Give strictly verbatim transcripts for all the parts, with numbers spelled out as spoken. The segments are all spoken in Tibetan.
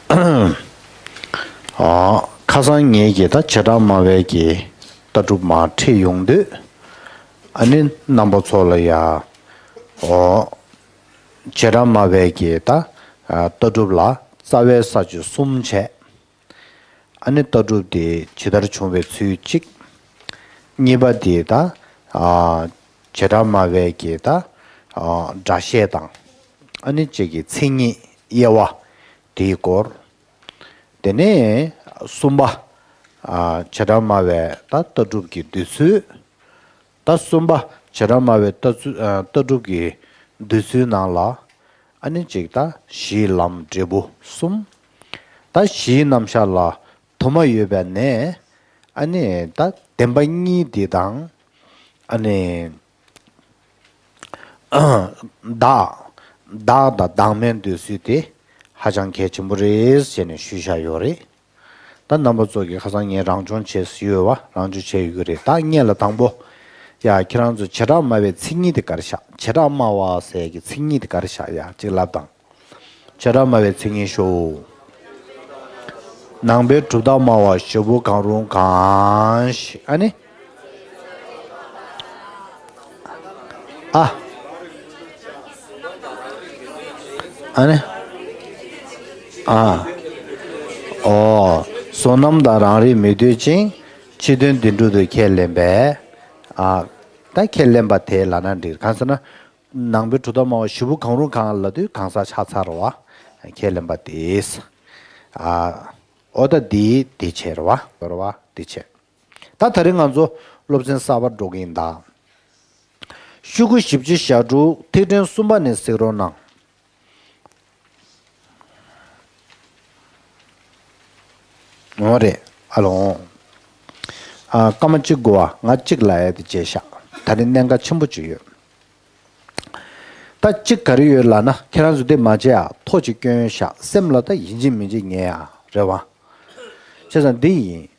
ཨ། ཁ་སང་ངེད་ཀྱིས་ད་བྱེ་བྲག་སྨྲ་བའི་གི་ལྟ་གྲུབ་མར་ཁྲིད་ཡོང་དུས། ཨ་ནི་རྣམ་པ་ཚོ་ལ་ཡ། ཨོ། བྱེ་བྲག་སྨྲ་བའི་གི་ད། ཨ། ལྟ་གྲུབ་ལ་རྩ་བའི་ས་བཅད་གསུམ་བྱས། ཨ་ནི་ལྟ་གྲུབ་དེ་ཇི་ལྟར་བྱུང་བའི་ཚུལ་གཅིག། གཉིས་པ་དེ་ད། ཨ། བྱེ་བྲག་སྨྲ་བའི་གི་ད། ཨ། སྒྲ་བཤད་དང་། ཨ་ནི་གཅིག་གི་མཚན་ཉིད་དབྱེ་བ་དེའི་སྐོར། དེ་ནས་གསུམ་པ། ཨ། བྱེ་བྲག་སྨྲ་བའི་ད་ལྟ་གྲུབ་ཀྱི་འདོད་ཚུལ། ད་གསུམ་པ་བྱེ་བྲག་སྨྲ་བའི་ལྟ་ཚུལ། ཨ། ལྟ་གྲུབ་ཀྱི་འདོད་ཚུལ་ནང་ལ། ཨ་ནི་གཅིག་ད་གཞིའི་ལམ་འབྲས་བུ་གསུམ། ད་གཞིའི་རྣམ་གཞག་ལ་དུ་མ་ཡོད་པ་ནས། ཨ་ནི་ད་བདེན་པ་གཉིས་འདི་དང་། ཨ་ནི་བདག་བདག་དང་བདག་མེད་འདོད་ཚུལ་དེ་ཧ་ཅང་གལ་ཆེན་པོ་རེད་ཟེར་ནས་ཞུས་བཞག་ཡོད་རེད། ད་རྣམ་པ་ཚོ་གིས་ཁ་སང་ངས་རང་སྦྱོང་བྱས་ཡོད་པ། རང་སྦྱོང་བྱས་ཡོད་ཀྱི་རེད། ད་ངས་ལ་དང་པོ། ཡ། ཁྱེད་རང་ཚོ་བྱེ་བྲག་སྨྲ་བའི་མཚན་ཉིད་དེ་ག་རེ་བཞག་བྱེ་བྲག་སྨྲ་བ་ཟེར་གྱི་མཚན་ཉིད་དེ་ག་རེ་བཞག་ཡ། གཅིག་ལབ་དང་། བྱེ་བྲག་སྨྲ་བའི་མཚན་ཉིད་ཤོད། ནང་པའི་གྲུབ་མཐའ་སྨྲ་བ་བཞི་པོ་གང་རུང་གང་ཞིག་ཨ་ནི། ཨ། ཨ་ནི། ཨ། ཨོ། བསོད་ནམས་དང་རང་རིག་མི་འདོད་ཅིང་། ཕྱི་དོན་བདེན་གྲུབ་ཏུ་ཁས་ལེན་པས། ཨ། ད་ཁས་ལེན་པ་དེ་ལབ་ན་འགྲིག་གང་ཟེར་ན། ནང་པའི་གྲུབ་མཐའ་སྨྲ་བ་བཞི་པོ་གང་རུང་གང་ལབ་དུས་གང་ཟག་ཆགས་ཚར་བ། ཁས་ལེན་པ་དེས། ཨ། ཨོ་ད་འདི་འདི་བྱས་རེད་བ། རེད་བ། འདི་བྱས། ད་དེ་རིང་ང་ཚོ་སློབ་ཚན་གསར་པར་འགྲོ་གི་ཡིན་ད། ཤོག་གུ་བཞི་བཅུ་ཞེ་དྲུག་ཐིག་ཕྲེང་གསུམ་པ་ནས་གཟིགས་རོགས་གནང་། འོ་རེད། ཨ་ལོང་། ཨ། སྐར་མ་གཅིག་དགོས་པ། ང་གཅིག་ལབ་ཡ་དེ་བརྗེད་ཤག་ད་རེས་གནད་འགག་ཆེན་པོ་གཅིག་ཡོད། ད་གཅིག་ག་རེ་ཡོད་ལབ་ན། ཁྱེད་རང་ཚོ་འདི་མ་བརྗེད་ཨ། ཐོ་གཅིག་སྐྱོན་ཤག་སེམས་ལ་ད་ཡིན་གཅིག་མིན་གཅིག་ངེས་ཡ་རེད་བ། བྱས་ཙང་འདི་ཡིན།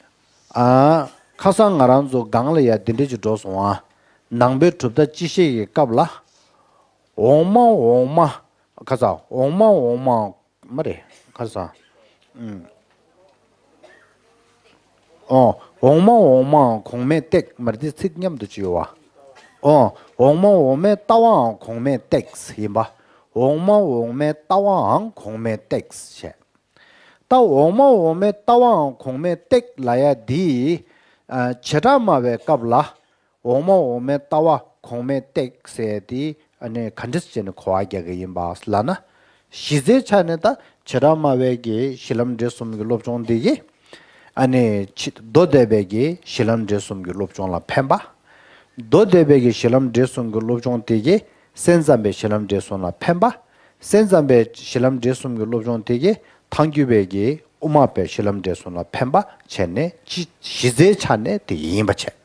ཨ། ཁ་སང་ང་རང་ཚོ་སྒང་ལ་ཡ་འདི་འདྲ་ཅིག་འགྲོ་སོང་ཨ། ནང་པའི་གྲུབ་མཐའ་སྤྱི་བཤད་ཀྱི་སྐབས་ལ། འོག་མ་འོག་མ། ཁ་སང་འོག་མ་འོག་མ། མ་རེད། ཁ་སང་། ཨུམ། ཨོ། འོག་མ་འོག་མའང་གོང་མས་བཏེག་མ་རེད་དེ། ཚིག་མཉམ་དུ་བྱས་ཡོད་བ། ཨོ། འོག་མ་འོག་མའི་ལྟ་བའང་གོང་མས་བཏེག་ཡིན་པ། འོག་མ་འོག་མའི་ལྟ་བའང་གོང་མས་བཏེག་བྱས། ད་འོག་མ་འོག་མའི་ལྟ་བའང་གོང་མས་བཏེག་ལབ་ཡ་འདི། ཨ། བྱེ་བྲག་སྨྲ་བའི་སྐབས་ལ། འོག་མ་འོག་མའི་ལྟ་བ་གོང་མས་བཏེག་ཟེར་དེ། ཨ་ནི་ག་འདྲ་བྱས་ནས་གོ་བ་རྒྱག་གི་ཡིན་པ་ལབ་ན། གཞི་རྩའི་ཆ་ནས་ད་བྱེ་བྲག་སྨྲ་བའི་གི་གཞི་ལམ་འབྲས་གསུམ་གྱི་སློབ་སྦྱོང་འདི་གིས། ཨ་ནི་ཕྱི་མདོ་སྡེ་པའི་གི་གཞི་ལམ་འབྲས་གསུམ་གྱི་སློབ་སྦྱོང་ལ་ཕན་པ། མདོ་སྡེ་པའི་གི་གཞི་ལམ་འབྲས་གསུམ་གྱི་སློབ་སྦྱོང་དེ་གིས་སེམས་ཙམ་པའི་གཞི་ལམ་འབྲས་གསུམ་ལ་ཕན་པ། སེམས་ཙམ་པའི་གཞི་ལམ་འབྲས་གསུམ་གྱི་སློབ་སྦྱོང་དེ་གིས་ཐལ་འགྱུར་བའི་གི་དབུ་མ་པའི་གཞི་ལམ་འབྲས་གསུམ་ལ་ཕན་པ་བྱས་ནས། གཞི་གཞི་རྩའི་ཆ་ནས་དེ་ཡིན་པ་བྱས།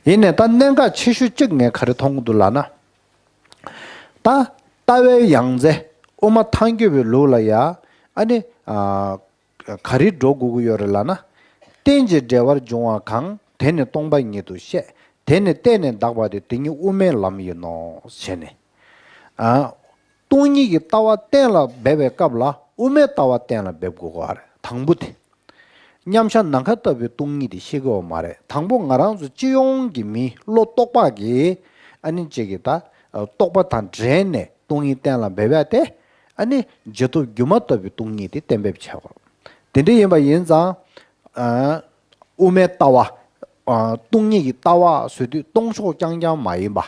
ཡིན་ནའི་ད་གནད་འགག་ཆེ་ཤོས་གཅིག་ངས་ག་རེ་མཐོང་གི་འདུག་ལབ་ན། ད་ལྟ་བའི་ཡང་རྩེ་དབུ་མ་ཐལ་འགྱུར་བའི་ལུགས་ལ་ཡ། ཨ་ནི། ཨ། ག་རེ་འགྲོ་དགོས་ཀྱི་ཡོད་རེད་ལབ་ན། རྟེན་ཅིང་འབྲེལ་བར་འབྱུང་བ་གང་། དེ་ནི་སྟོང་པ་ཉིད་དུ་བཤད། དེ་ནི་བརྟེན་ནས་འདག་པ་སྟེ། དེ་ཉིད་དབུ་མའི་ལམ་ཡིན་ནོ། ཞེས་ནས། ཨ། སྟོང་ཉིད་ཀྱི་ལྟ་བ་གཏན་ལ་འབེབས་པའི་སྐབས་ལ་དབུ་མའི་ལྟ་བ་གཏན་ལ་འབེབས་དགོས་པ་རེད། དང་པོ་དེ། མཉམ་གཞག་ནམ་མཁའ་ལྟ་བུའི་སྟོང་ཉིད་དེ་ཤེས་ཀྱི་ཡོད་མ་རེད། དང་པོ་ང་རང་ཚོ་སྤྱི་ཡོངས་ཀྱི་མི་བློ་རྟོག་པ་གིས། ཨ་ནི་གཅིག་གིས་ད་རྟོག་པ་དང་འབྲེལ་ནས་སྟོང་ཉིད་གཏན་ལ་འབེབས་ཡ་དེ། ཨ་ནི་རྗེས་ཐོབ་སྒྱུ་མ་ལྟ་བུའི་སྟོང་ཉིད་དེ་གཏན་འབེབས་བྱེད་དགོས། དེ་འདྲ་ཡིན་པ་ཡིན་ཙང་། ཨ། དབུ་མའི་ལྟ་བ། ཨ། སྟོང་ཉིད་ཀྱི་ལྟ་བ་ཟེར་དུས་སྟོང་ཕྱོགས་རྐྱང་རྐྱང་མ་ཡིན་པ།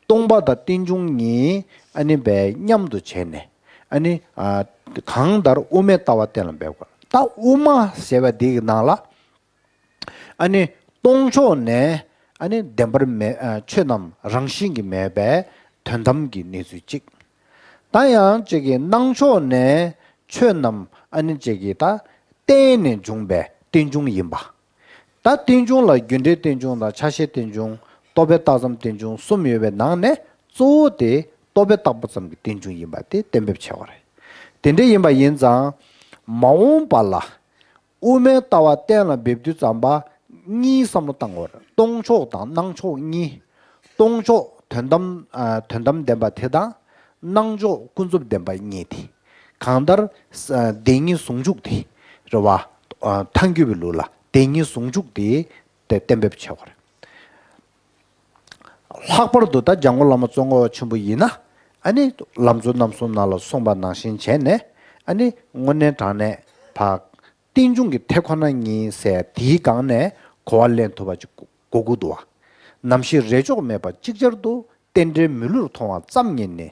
སྟོང་པ་དང་རྟེན་འབྱུང་གཉིས། ཨ་ནི་བས་མཉམ་དུ་བྱས་ནས། ཨ་ནི། ཨ། གང་ལྟར་དབུ་མའི་ལྟ་བ་གཏན་ལ་འབེབས་དགོས། ད་དབུ་མ་ཞེས་པ་འདི་གི་ནང་ལ། ཨ་ནི་སྟོང་ཕྱོགས་ནས། ཨ་ནི་བདེན་པར་མེད། ཨ། ཆོས་རྣམས་རང་བཞིན་གྱིས་མེད་པའི་དོན་དམ་གྱི་གནས་ཚུལ་གཅིག། ད་ཡང་གཅིག་གིས་སྣང་ཕྱོགས་ནས་ཆོས་རྣམས། ཨ་ནི་གཅིག་གིས་ད་བརྟེན་ནས་འབྱུང་བའི་རྟེན་འབྱུང་ཡིན་པ། ད་རྟེན་འབྱུང་ལ་རྒྱུ་འབྲས་རྟེན་འབྱུང་དང་ཆ་ཤས་རྟེན་འབྱུང་། རྟོག་པས་བཏགས་ཙམ་རྟེན་འབྱུང་གསུམ་ཡོད་པའི་ནང་ནས་གཙོ་བོ་དེ་རྟོག་པས་བཏགས་པ་ཙམ་གྱི་རྟེན་འབྱུང་ཡིན་པ་དེ་གཏན་འབེབས་བྱེད་དགོས་རེད། དེ་འདྲ་ཡིན་པ་ཡིན་ཙང་། མ་འོངས་པ་ལ་དབུ་མའི་ལྟ་བ་གཏན་ལ་འབེབས་དུས་ཙམ་པ་གཉིས་བསམ་བློ་བཏང་དགོས་རེད། སྟོང་ཕྱོགས་དང་སྣང་ཕྱོགས་གཉིས། སྟོང་ཕྱོགས་དོན་དམ། ཨ། དོན་དམ་བདེན་པ་དེ་དང་། སྣང་ཕྱོགས་ཀུན་རྫོབ་བདེན་པ་གཉིས་དེ། གང་ལྟར་ས་བདེན་གཉིས་ཟུང་འཇུག་དེ་རེད་བ། ཨ་ཐལ་འགྱུར་བའི་ལུགས་ལ་བདེན་གཉིས་ཟུང་འཇུག་དེ་དེ་གཏན་འབེབས་བྱེད་དགོས་རེད། ལྷག་པར་དུ་ད་འཇམ་མགོན་བླ་མ་ཙོང་ཁ་པ་ཆེན་པོ་ཡིན་ན། ཨ་ནི་ལམ་གཙོ་རྣམ་གསུམ་ནང་ལ་གསུངས་པ་ནང་བཞིན་བྱས་ནས། ཨ་ནི་དངོས་གནས་དྲང་གནས་ཕ་རྟེན་འབྱུང་གི་དེ་ཁོ་ན་ཉིད་ཟེར་དེའི་སྒང་ནས་གོ་བ་ལེན་ཐུབ་པ་ཅིག་དགོས་ཀྱི་འདུག་བ། ནམ་ཞིག་རེས་འཇོག་མེད་པར་ཅིག་ཅར་དུ་རྟེན་འབྲེལ་མི་བསླུར་མཐོང་བ་ཙམ་ཉིད་ནི།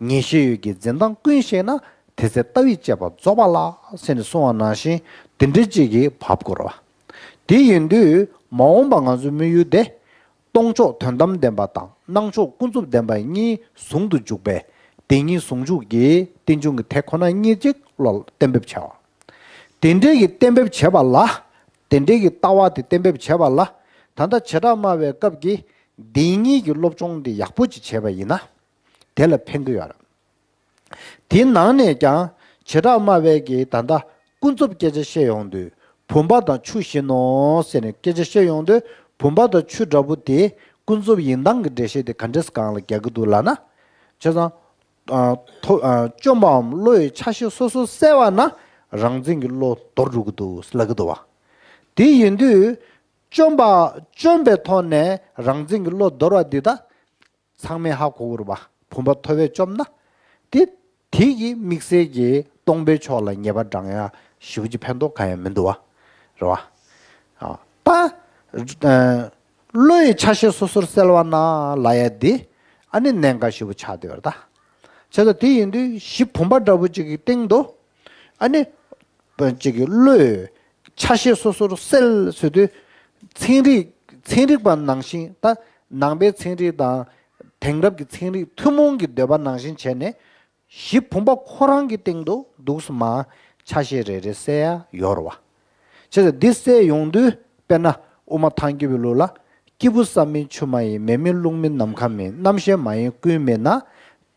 ངེས་ཤེས་ཡོད་ཀྱི་འཛིན་སྟངས་ཀུན་ཤེས་ན། དེ་ཚེ་ལྟ་བའི་དཔྱད་པ་རྫོགས་པ་ལགས་ཟེར་ནས་གསུངས་པ་ནང་བཞིན་དེ་འདྲ་ཅིག་གིས་བབ་དགོས་རེད་བ། དེ་ཡིན་དུས་མ་འོངས་པ་ང་ཚོའི་དམིགས་ཡུལ་དེ། སྟོང་ཕྱོགས་དོན་དམ་བདེན་པ་དང་སྣང་ཕྱོགས་ཀུན་རྫོབ་བདེན་པ་གཉིས་ཟུང་དུ་འཇུག་པའི་བདེན་གཉིས་ཟུང་འཇུག་གི་རྟེན་འབྱུང་གི་དེ་ཁོ་ན་ཉིད་ཅིག་བློ་ལ་གཏན་འབེབས་བྱས་པ། དེ་འདྲའི་གི་གཏན་འབེབས་བྱས་པ་ལ། དེ་འདྲའི་གི་ལྟ་བ་དེ་གཏན་འབེབས་བྱས་པ་ལ། ད་ལྟ་བྱེ་བྲག་སྨྲ་བའི་སྐབས་ཀྱི་བདེན་གཉིས་ཀྱི་སློབ་སྦྱོང་དེ་ཡག་པོ་ཅིག་བྱས་པ་ཡིན་ན། དེ་ལ་ཕན་གྱི་ཡོད་རེད། དེའི་ནང་ནས་ཀྱང་བྱེ་བྲག་སྨྲ་བས་ཀྱིས་ད་ལྟ་ཀུན་རྫོབ་སྐད་ཆ་བཤད་ཡོང་དུས་བུམ་པ་དང་ཆུ་བཞིན་ནོ་ཟེར་ནས་སྐད་ཆ་བཤད་ཡོང་དུས་བུམ་པ་དང་ཆུ་འདྲ་པོ་དེ་ཀུན་རྫོབ་ཡིན་སྟངས་ཀྱི་འགྲེལ་བཤད་དེ་ག་འདྲས་སྒང་ལ་རྒྱག་གི་འདུག་ལབ་ན། བྱས་ཙང་། ཨ་ཐོ་ཨ་བཅོམ་པའམ་བློ་ཡི་ཆ་ཤས་སོ་སོར་གསལ་བ་ན་རང་འཛིན་གྱི་བློ་དོར་འགྲོ་གི་འདུག་ལབ་ཀྱི་འདུག་བ། དེ་ཡིན་དུས་བཅོམ་པ་བཅོམ་པའི་ཐོག་ནས་རང་འཛིན་གྱི་བློ་དོར་བ་འདི་ད། ཚང་མས་ཧ་གོ་གི་རེད་པ། བུམ་པ་ཐོ་བས་བཅོམ་ན། དེ་དེ་གི་དམིགས་བསལ་གྱི་སྟོང་པའི་ཕྱོགས་ལ་ངེས་པ་འདྲེན་ཡ་ཞེ་པོ་ཅིག་ཕན་ཐོགས་གང་ཡང་མི་འདུག་བ། རེད་བ། ཨ་ད་ཨ་བློ་ཡི་ཆ་ཤས་སོ་སོར་གསལ་བ་ན་ལབ་ཡ་དེ་ཨ་ནི་གནད་འགག་ཞེ་པོ་ཆགས་བསྡད་པ་རེད་ད། བྱས་ཙང་དེ་ཡིན་དུས་གཞི་བུམ་པ་འདྲ་པོ་ཅིག་གི་སྟེང་དུ་ཨ་ནི། ཅིག་གི་བློས་ཆ་ཤས་སོ་སོར་གསལ་ཟེར་དུས། ཚན་རིག་ཚན་རིག་པ་ནང་བཞིན་ད་ནང་པའི་ཚན་རིག་དང་དེང་རབས་ཀྱི་ཚན་རིག་ཐུན་མོང་གི་འདོད་པ་ནང་བཞིན་བྱས་ནས་གཞི་བུམ་པ་ཁོ་རང་གི་སྟེང་དུ་འདུག་སེ་མར་ཆ་ཤས་རེ་རེ་གསལ་ཡ་ཡོད་རེད་བ། བྱས་ཙང་འདི་གསལ་ཡོང་དུས་དཔེར་ན་དབུ་མ་ཐལ་འགྱུར་བའི་ལུགས་ལ། སྐྱེས་བུ་ས་མིན་ཆུ་མ་ཡིན། མེ་མིན་རླུང་མིན་ནམ་མཁའ་མིན། རྣམ་ཤེས་མ་ཡིན་ཀུན་མིན་ན།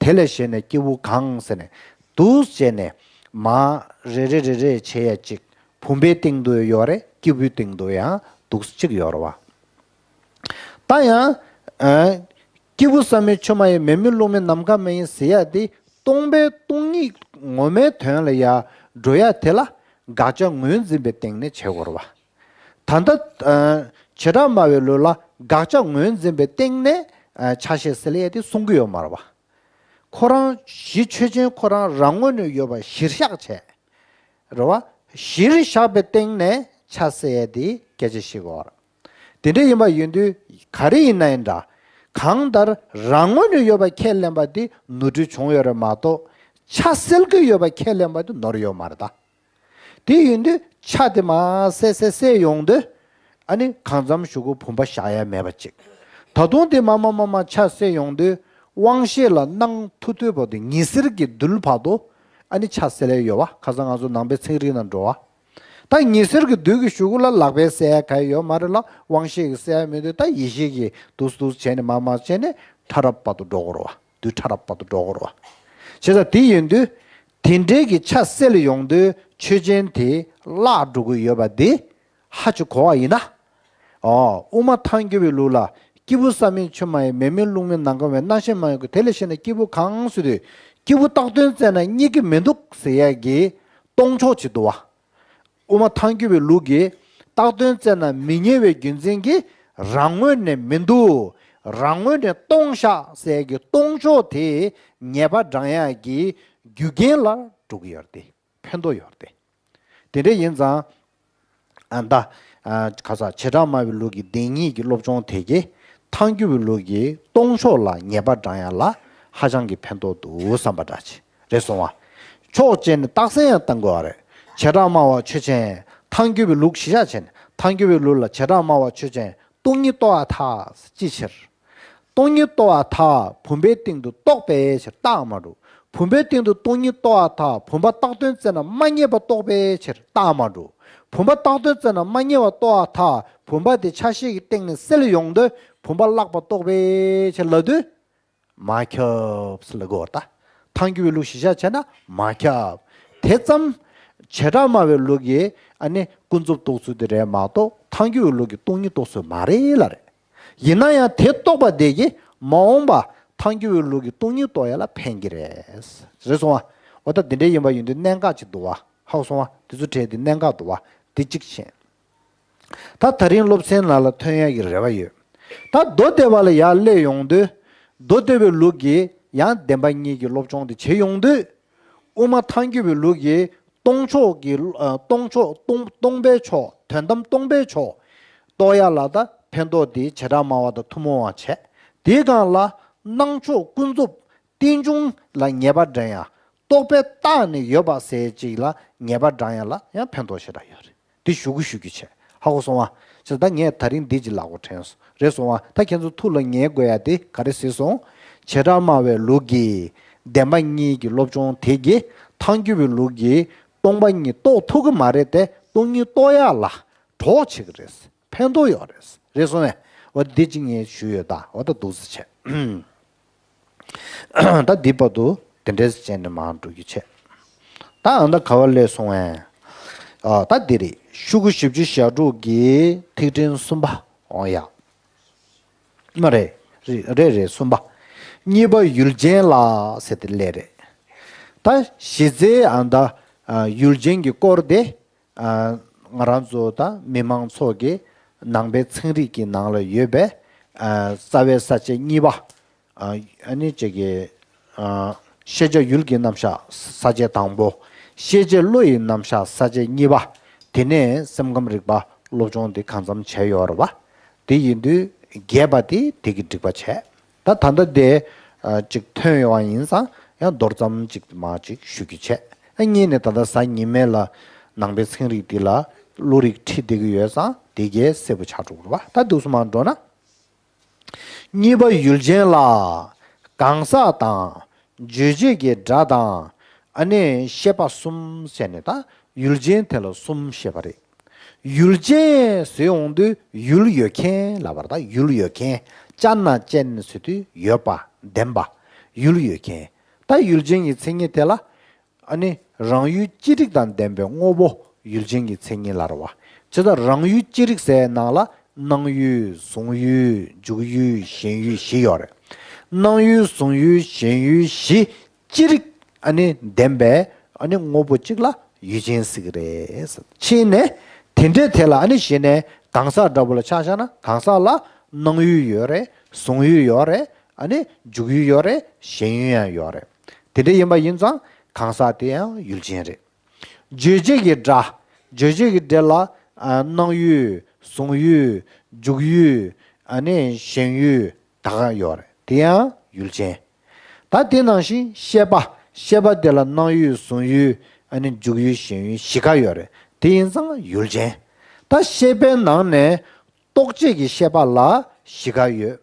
དེ་ལས་གཞན་ནས་སྐྱེས་བུ་གང་ཟེར་ནས་འདུག་སེ་བྱས་ནས་མར་རེ་རེ་རེ་རེ་བྱེད་ཡ་གཅིག་བུམ་པའི་སྟེང་དུ་ཡོད་རེད། སྐྱེས་བུའི་སྟེང་དུ་ཡང་འདུག་སེ་གཅིག་ཡོད་རེད་བ། ད་ཡང་ཨ་སྐྱེས་བུ་ས་མིན་ཆུ་མ་ཡིན། མེ་མིན་རླུང་མིན་ནམ་མཁའ་མིན་ཟེར་ཡ་དེ་སྟོང་པའི་སྟོང་ཉིད་ངོ་མའི་དོན་ལ་ཡ་འགྲོ་ཡ་དེ་ལ་དགག་བྱ་ངོས་འཛིན་པའི་སྟེང་ནས་བྱེད་དགོས་རེད་བ། ད་ལྟ་ཨ་བྱེ་བྲག་སྨྲ་བའི་ལུགས་ལ་དགག་བྱ་ངོས་འཛིན་པའི་སྟེང་ནས་ཨ་ཆ་ཤས་གསལ་ཡས་དེ་གསུང་གི་ཡོད་མ་རེད་བ། ཁོ་རང་གཞི་ཆོས་ཅན་ཁོ་རང་རང་ངོས་ནས་ཡོད་པ་གཞིར་བཞག་བྱས། རེད་བ། གཞིར་བཞག་པའི་སྟེང་ནས་ཆ་གསལ་ཡས་དེ་སྐད་ཆ་བཤད་དགོས་རེད། དེ་འདྲ་ཡིན་པ་ཡིན་དུས་ག་རེ་ཡིན་ན་ཡིན་འདྲ། གང་ལྟར་རང་ངོས་ནས་ཡོད་པ་ཁས་ལེན་པ་དེ་ནོར་འཁྲུལ་བྱུང་ཡོད་རེད་མ་གཏོགས། ཆ་གསལ་གྱི་ཡོད་པ་ཁས་ལེན་པ་དེ་ནོར་ཡོད་མ་རེད་ད། དེ་ཡིན་དུས་ཆ་དེ་མར་གསལ་གསལ་གསལ་ཡོང་དུས། ཨ་ནི་གང་འཚམ་ཞུ་གུ་བུམ་པ་བཞག་ཡ་མེད་པ་ཅིག་ད་དུང་དེ་མར་མར་མར་མར་ཆ་གསལ་ཡོང་དུས། དབང་ཤེས་ལ་སྣང་ཐུབ་ཐུབ་པ་དེ་ཉི་ཟེར་གྱི་རྡུལ་བར་དུ་ཨ་ནི་ཆ་གསལ་ཡ་ཡོད་བ། ཁ་སང་ང་ཚོ་ནང་པའི་ཚན་རིག་ནང་འགྲོ་བ། ད་ཉི་ཟེར་གྱི་རྡུལ་གྱི་གཞུག་གུ་ལ་ལག་པས་གསལ་ཡ་ག་ཡོད་མ་རེད་ལ། དབང་ཤེས་ཀྱིས་གསལ་ཡ་མི་འདུག་ད་ཡེ་ཤེས་ཀྱིས་འདུག་འདུག་བྱས་ནས་མར་མར་བྱས་ནས་ཕྲ་རབ་བར་དུ་འགྲོ་དགོས་རེད་བ། རྡུལ་ཕྲ་རབ་བར་དུ་འགྲོ་དགོས་རེད་བ། བྱས་ཙང་དེ་ཡིན་དུས། དེ་འདྲའི་གི་ཆ་གསལ་ཡོང་དུས་ཆོས་ཅན་དེ་བརླག་འགྲོ་གི་ཡོད་པ་དེ་ཧ་ཅིག་གོ་བ་ཡིན་ན། ཨོ་དབུ་མ་ཐལ་འགྱུར་བའི་ལུགས་ལ་སྐྱེས་བུ་ས་མིན་ཆུ་མ་ཡིན། མེ་མིན་རླུང་མིན་ནམ་མཁའ་མིན། རྣམ་ཤེས་མ་ཡིན་ཀུན། དེ་ལས་གཞན་ན་སྐྱེས་བུ་གང་ཟེར་དུས། སྐྱེས་བུ་བཏགས་དོན་བཙལ་ན་རྙེད་ཀྱི་མི་འདུག་ཟེར་ཡ་གི་སྟོང་ཕྱོགས་ཅིག་འདུག་བ། དབུ་མ་ཐལ་འགྱུར་བའི་ལུགས་ཀྱིས་བཏགས་དོན་བཙལ་ན་མི་རྙེད་པའི་རྒྱུ་མཚན་གྱིས་རང་ངོས་ནས་མི་འདུག་རང་ངོས་ནས་སྟོང་བཞག་ཟེར་གྱི་སྟོང་ཕྱོགས་དེ་ངེས་པ་འདྲེན་ཡག་གི་རྒྱུ་རྐྱེན་ལ་འགྲོ་གི་ཡོད་རེད་དེ། ཕན་ཐོགས་ཡོད་རེད་དེ། དེ་འདྲ་ཡིན་ཙང་། ཨ་ད། ཨ་ག་ས་བྱེ་བྲག་སྨྲ་བའི་ལུགས་ཀྱི་བདེན་གཉིས་ཀྱི་སློབ་སྦྱོང་དེ་གས་ཐལ་འགྱུར་བའི་ལུགས་ཀྱི་སྟོང་ཕྱོགས་ལ་ངེས་པ་འདྲེན་ཡག་ལ་ཧ་ཅང་གི་ཕན་ཐོགས་འདུག་བསམ་པ་འདྲ་ཅིག་རེད་སོང་བ། ཕྱོགས་གཅིག་ནས་རྟགས་གསལ་ཡང་བཏང་དགོས་པ་རེད། བྱེ་བྲག་སྨྲ་བ་ཆོས་ཅན། ཐལ་འགྱུར་བའི་ལུགས་གཞི་བཞག་བྱས་ནས་ཐལ་འགྱུར་བའི་ལུགས་ལ་བྱེ་བྲག་སྨྲ་བ་ཆོས་ཅན། སྟོང་ཉིད་རྟོགས་པར་ཐལ། ཅིའི་ཕྱིར། སྟོང་ཉིད་རྟོགས་པར་ཐལ། བུམ་པའི་སྟེང་དུ་རྟོགས་པའི་ཕྱིར་རྟགས་མ་གྲུབ། བུམ་པའི་སྟེང་དུ་སྟོང་ཉིད་རྟོགས་པར་ཐལ། བུམ་པ་བཏགས་དོན་བཙལ་ན་མ་རྙེད་པ་རྟོགས་པའི་ཕྱིར་རྟགས་མ་གྲུབ། བུམ་པ་བཏགས་དོན་བཙལ་ན་མ་རྙེད་པ་རྟོགས་པར་ཐལ། བུམ་པ་དེ་ཆ་ཤས་ཀྱི་སྟེང་ནས་གསལ་ཡོང་དུས་བུམ་པ་བརླག་པ་རྟོགས་པའི་ཕྱིར་ལབ་དུས། མ་ཁྱབ་ཟེར་ལབ་དགོས་པ་རེད་ད། ཐལ་འགྱུར་བའི་ལུགས་གཞི་བཞག་བྱས་ན་མ་ཁྱབ། དེ་ཙམ། བྱེ་བྲག་སྨྲ་བའི་ལུགས་ཀྱིས་ཨ་ནི་ཀུན་རྫོབ་རྟོགས་ཚུལ་དེ་རེད་མ་གཏོགས་ཐལ་འགྱུར་བའི་ལུགས་ཀྱི་སྟོང་ཉིད་རྟོགས་ཚུལ་མ་རེད་ལབ་རེད། ཡིན་ན་ཡང་དེ་རྟོགས་པ་དེ་གིས་མ་འོངས་པ་ཐལ་འགྱུར་བའི་ལུགས་ཀྱི་སྟོང་ཉིད་རྟོགས་ཡག་ལ་ཕན་གྱི་རེད། རེད་སོང་ཨ། འོ་ད་དེ་འདྲའི་ཡིན་པ་ཡིན་དུས་གནད་འགག་ཅིག་འདུག་བ། ཧ་གོ་སོང་བ། དེ་ཚོ་གྲས་དེ་གནད་འགག་འདུག་བ། དེ་གཅིག་བྱས། ད་ད་རིང་སློབ་ཚན་ནང་ལ་ཐོན་ཡག་གི་རེ་བ་ཡོད། ད་མདོ་སྡེ་པ་ལ་ཡར་སླེབས་ཡོང་དུས། མདོ་སྡེ་པའི་ལུགས་ཀྱི་ཡང་བདེན་པ་གཉིས་ཀྱི་སློབ་སྦྱོང་དེ་བྱེད་ཡོང་དུས། དབུ་མ་ཐལ་འགྱུར་བའི་ལུགས་ཀྱི་སྟོང་ཕྱོགས་ཀྱི་ཨ་སྟོང་ཕྱོགས་སྟོང་སྟོང་པའི་ཕྱོགས། དོན་དམ་སྟོང་པའི་ཕྱོགས་རྟོགས་ཡག་ལ་ད་ཕན་ཐོགས་དེ་བྱེ་བྲག་སྨྲ་བ་དང་ཐུན་མོང་བ་བྱས། དེའི་སྒང་ལ་སྣང་ཕྱོགས་ཀུན་རྫོབ་རྟེན་འབྱུང་ལ་ངེས་པ་འདྲེན་ཡག་རྟོག་པས་བཏགས་ནས་ཡོད་པ་ཟེར་ཅིག་ལ་ངེས་པ་འདྲེན་ཡག་ལ་ཡང་ཕན་ཐོགས་ཞེ་དྲག་ཡོད་རེད། འདི་ཞུ་གི་ཞུ་གི་བྱས། ཧ་གོ་སོང་བ། བྱས་ཙང་ད་ངས་ད་རིང་འདི་ཅིག་ལབ་དགོས་དྲན་སོང་། རེད་སོང་བ། ད་ཁྱེད་ཚོ་ཐུགས་ལ་ངེས་དགོས་ཡ་དེ་ག་རེ་ཟེར་སོང་། བྱེ་བྲག་སྨྲ་བའི་ལུགས་ཀྱི་བདེན་པ་གཉིས་ཀྱི་སློབ་སྦྱོང་དེ་གིས་ཐལ་འགྱུར་བའི་ལུགས་ཀྱི་སྟོང་པ་ཉིད་རྟོགས་ཐུབ་ཀྱི་མ་རེད་དེ། སྟོང་ཉིད་རྟོགས་ཡ་ལ་གྲོགས་བྱེད་ཀྱི་རེད། ཕན་ཐོགས་ཡོད་རེད། རེད་སོང་བས། འོ་འདི་ཅིག་ངས་ཞུས་ཡོད། ད་འོ་ད་འདུག་སེ་བྱས། ད་འདི་བར་དུ་དེ་འདྲས་བྱས་ནས་མར་འགྲོ་རྒྱུ་བྱས། ད་ཨ་ད་ག་བ་སླེབས་སོང་བས། ཨ་ད་འདི་རེད། ཤོག་གུ་བཞི་བཅུ་ཞེ་དྲུག་གི་ཐིག་ཕྲེང་གསུམ་པ། འོ་ཡ། མ་རེད། རེད་རེད་རེད། གསུམ་པ། གཉིས་པ་ཡུལ་ཅན་ལ་ཟེར་དེ་སླེབས་རེད། ད་གཞི་རྩའི་ཨ་ད་ཨ་ཡུལ་ཅན་གྱི་སྐོར་དེ། ཨ་ང་རང་ཚོ་དང་མི་མང་ཚོ་གི་ནང་པའི་ཚན་རིག་གི་ནང་ལ་ཡོད་པའི་ཨ་རྩ་བའི་ས་བཅད་གཉིས་པ། ཨ་ཨ་ནི་ཅིག་གི་ཨ་ཤེས་བྱ་ཡུལ་གྱི་རྣམ་གཞག་ས་བཅད་དང་པོ། ཤེས་བྱ་བློ་ཡི་རྣམ་གཞག་ས་བཅད་གཉིས་པ། དེ་ནས་སེམས་ཁམས་རིག་པ་སློབ་སྦྱོང་འདི་གང་འཚམ་བྱས་ཡོད་རེད་བ། དེ་ཡིན་དུས་རྒྱས་པ་དེ་དེ་གི་འགྲིག་པ་བྱས། ད་ད་ལྟ་དེ་ཨ་ཅིག་ཐོན་ཡོང་བ་ཡིན་ཙང་ཡང་མདོར་ཙམ་ཅིག་མར་ཅིག་ཞུ་རྒྱུ་བྱས། ཨ་གཉིས་ནས་ད་ལྟ་གཟའ་ཉི་མའི་ལ་ནང་པའི་ཚན་རིག་འདི་ལ་བློ་རིག་ཁྲིད་བསྡད་ཀྱི་ཡོད་ཙང་དེ་གའི་གསལ་པོ་ཆགས་འགྲོ་གི་རེད་བ། ད་འདུག་སེ་མར་འགྲོ་ན། གཉིས་པ་ཡུལ་ཅན་ལ། གང་ཟག་དང་། རྗོད་བྱེད་ཀྱི་སྒྲ་དང་། ཨ་ནི་ཤེས་པ་གསུམ་བྱས་ནས་ད་ཡུལ་ཅན་དེ་ལ་གསུམ་བཤད་པ་རེད། ཡུལ་ཅན་ཟེར་ཡོང་དུས་ཡུལ་ཡོད་མཁན་ལབ་པ་རེད། ད་ཡུལ་ཡོད་མཁན། ཅ་ན་ཅན་ཟེར་དུས་ཡོད་པ་ལྡན་པ། ཡུལ་ཡོད་མཁན། ད་ཡུལ་ཅན་གྱི་མཚན་ཉིད་དེ་ལ། ཨ་ནི་རང་ཡུལ་ཅི་རིགས་དང་ལྡན་པའི་དངོས་པོ་ཡུལ་ཅན་གྱི་མཚན་ཉིད་ལ་རེད་བ། བྱས་ཙང་རང་ཡུལ་ཅི་རིགས་ཟེར་ནང་ལ་སྣང་ཡུལ་གཟུང་ཡུལ་འཇུག་ཡུལ་ཞེན་ཡུལ་བཞི་ཡོད་རེད། སྣང་ཡུལ་གཟུང་ཡུལ་ཞེན་ཡུལ་བཞི་ཅི་རིགས་ཨ་ནི་ལྡན་པའི་ཨ་ནི་དངོས་པོ་གཅིག་ལ་ཡུལ་ཅན་ཟེར་གི་རེད། ཕྱིས་ནས་དེ་འདྲའི་དེ་ལ་ཨ་ནི་གཞི་ནས་གང་ཟག་འདྲ་པོ་ལ་ཆ་བཞག་ན་གང་ཟག་ལ་སྣང་ཡུལ་ཡོད་རེད། གཟུང་ཡུལ་ཡོད་རེད། ཨ་ནི་འཇུག་ཡུལ་ཡོད་རེད། ཞེན་ཡུལ་ཡང་ཡོད་རེད། དེ་འདྲ་ཡིན་པ་ཡིན་ཙང་གང་ཟག་དེ་ཡང་ཡུལ་ཅན་རེད། རྗོད་བྱེད་ཀྱི་སྒྲ། རྗོད་བྱེད་ཀྱི་སྒྲ་ལ་ཨ་སྣང་ཡུལ་གཟུང་ཡུལ་འཇུག་ཡུལ་ཨ་ནི་ཞེན་ཡུལ་ད་ག་ཡོད་རེད། དེ་ཡང་ཡུལ་ཅན། ད་དེ་ནང་བཞིན་ཤེས་པ། ཤེས་པ་དེ་ལ་སྣང་ཡུལ་གཟུང་ཡུལ་ཨ་ནི་འཇུག་ཡུལ་ཞེན་ཡུལ་བཞི་ཀ་ཡོད་རེད། དེ་ཡིན་ཙང་ཡུལ་ཅན། ད་ཤེས་པའི་ནང་ནས་རྟོག་བཅས་ཀྱི་ཤེས་པ་ལ་བཞི་ཀ་ཡོད།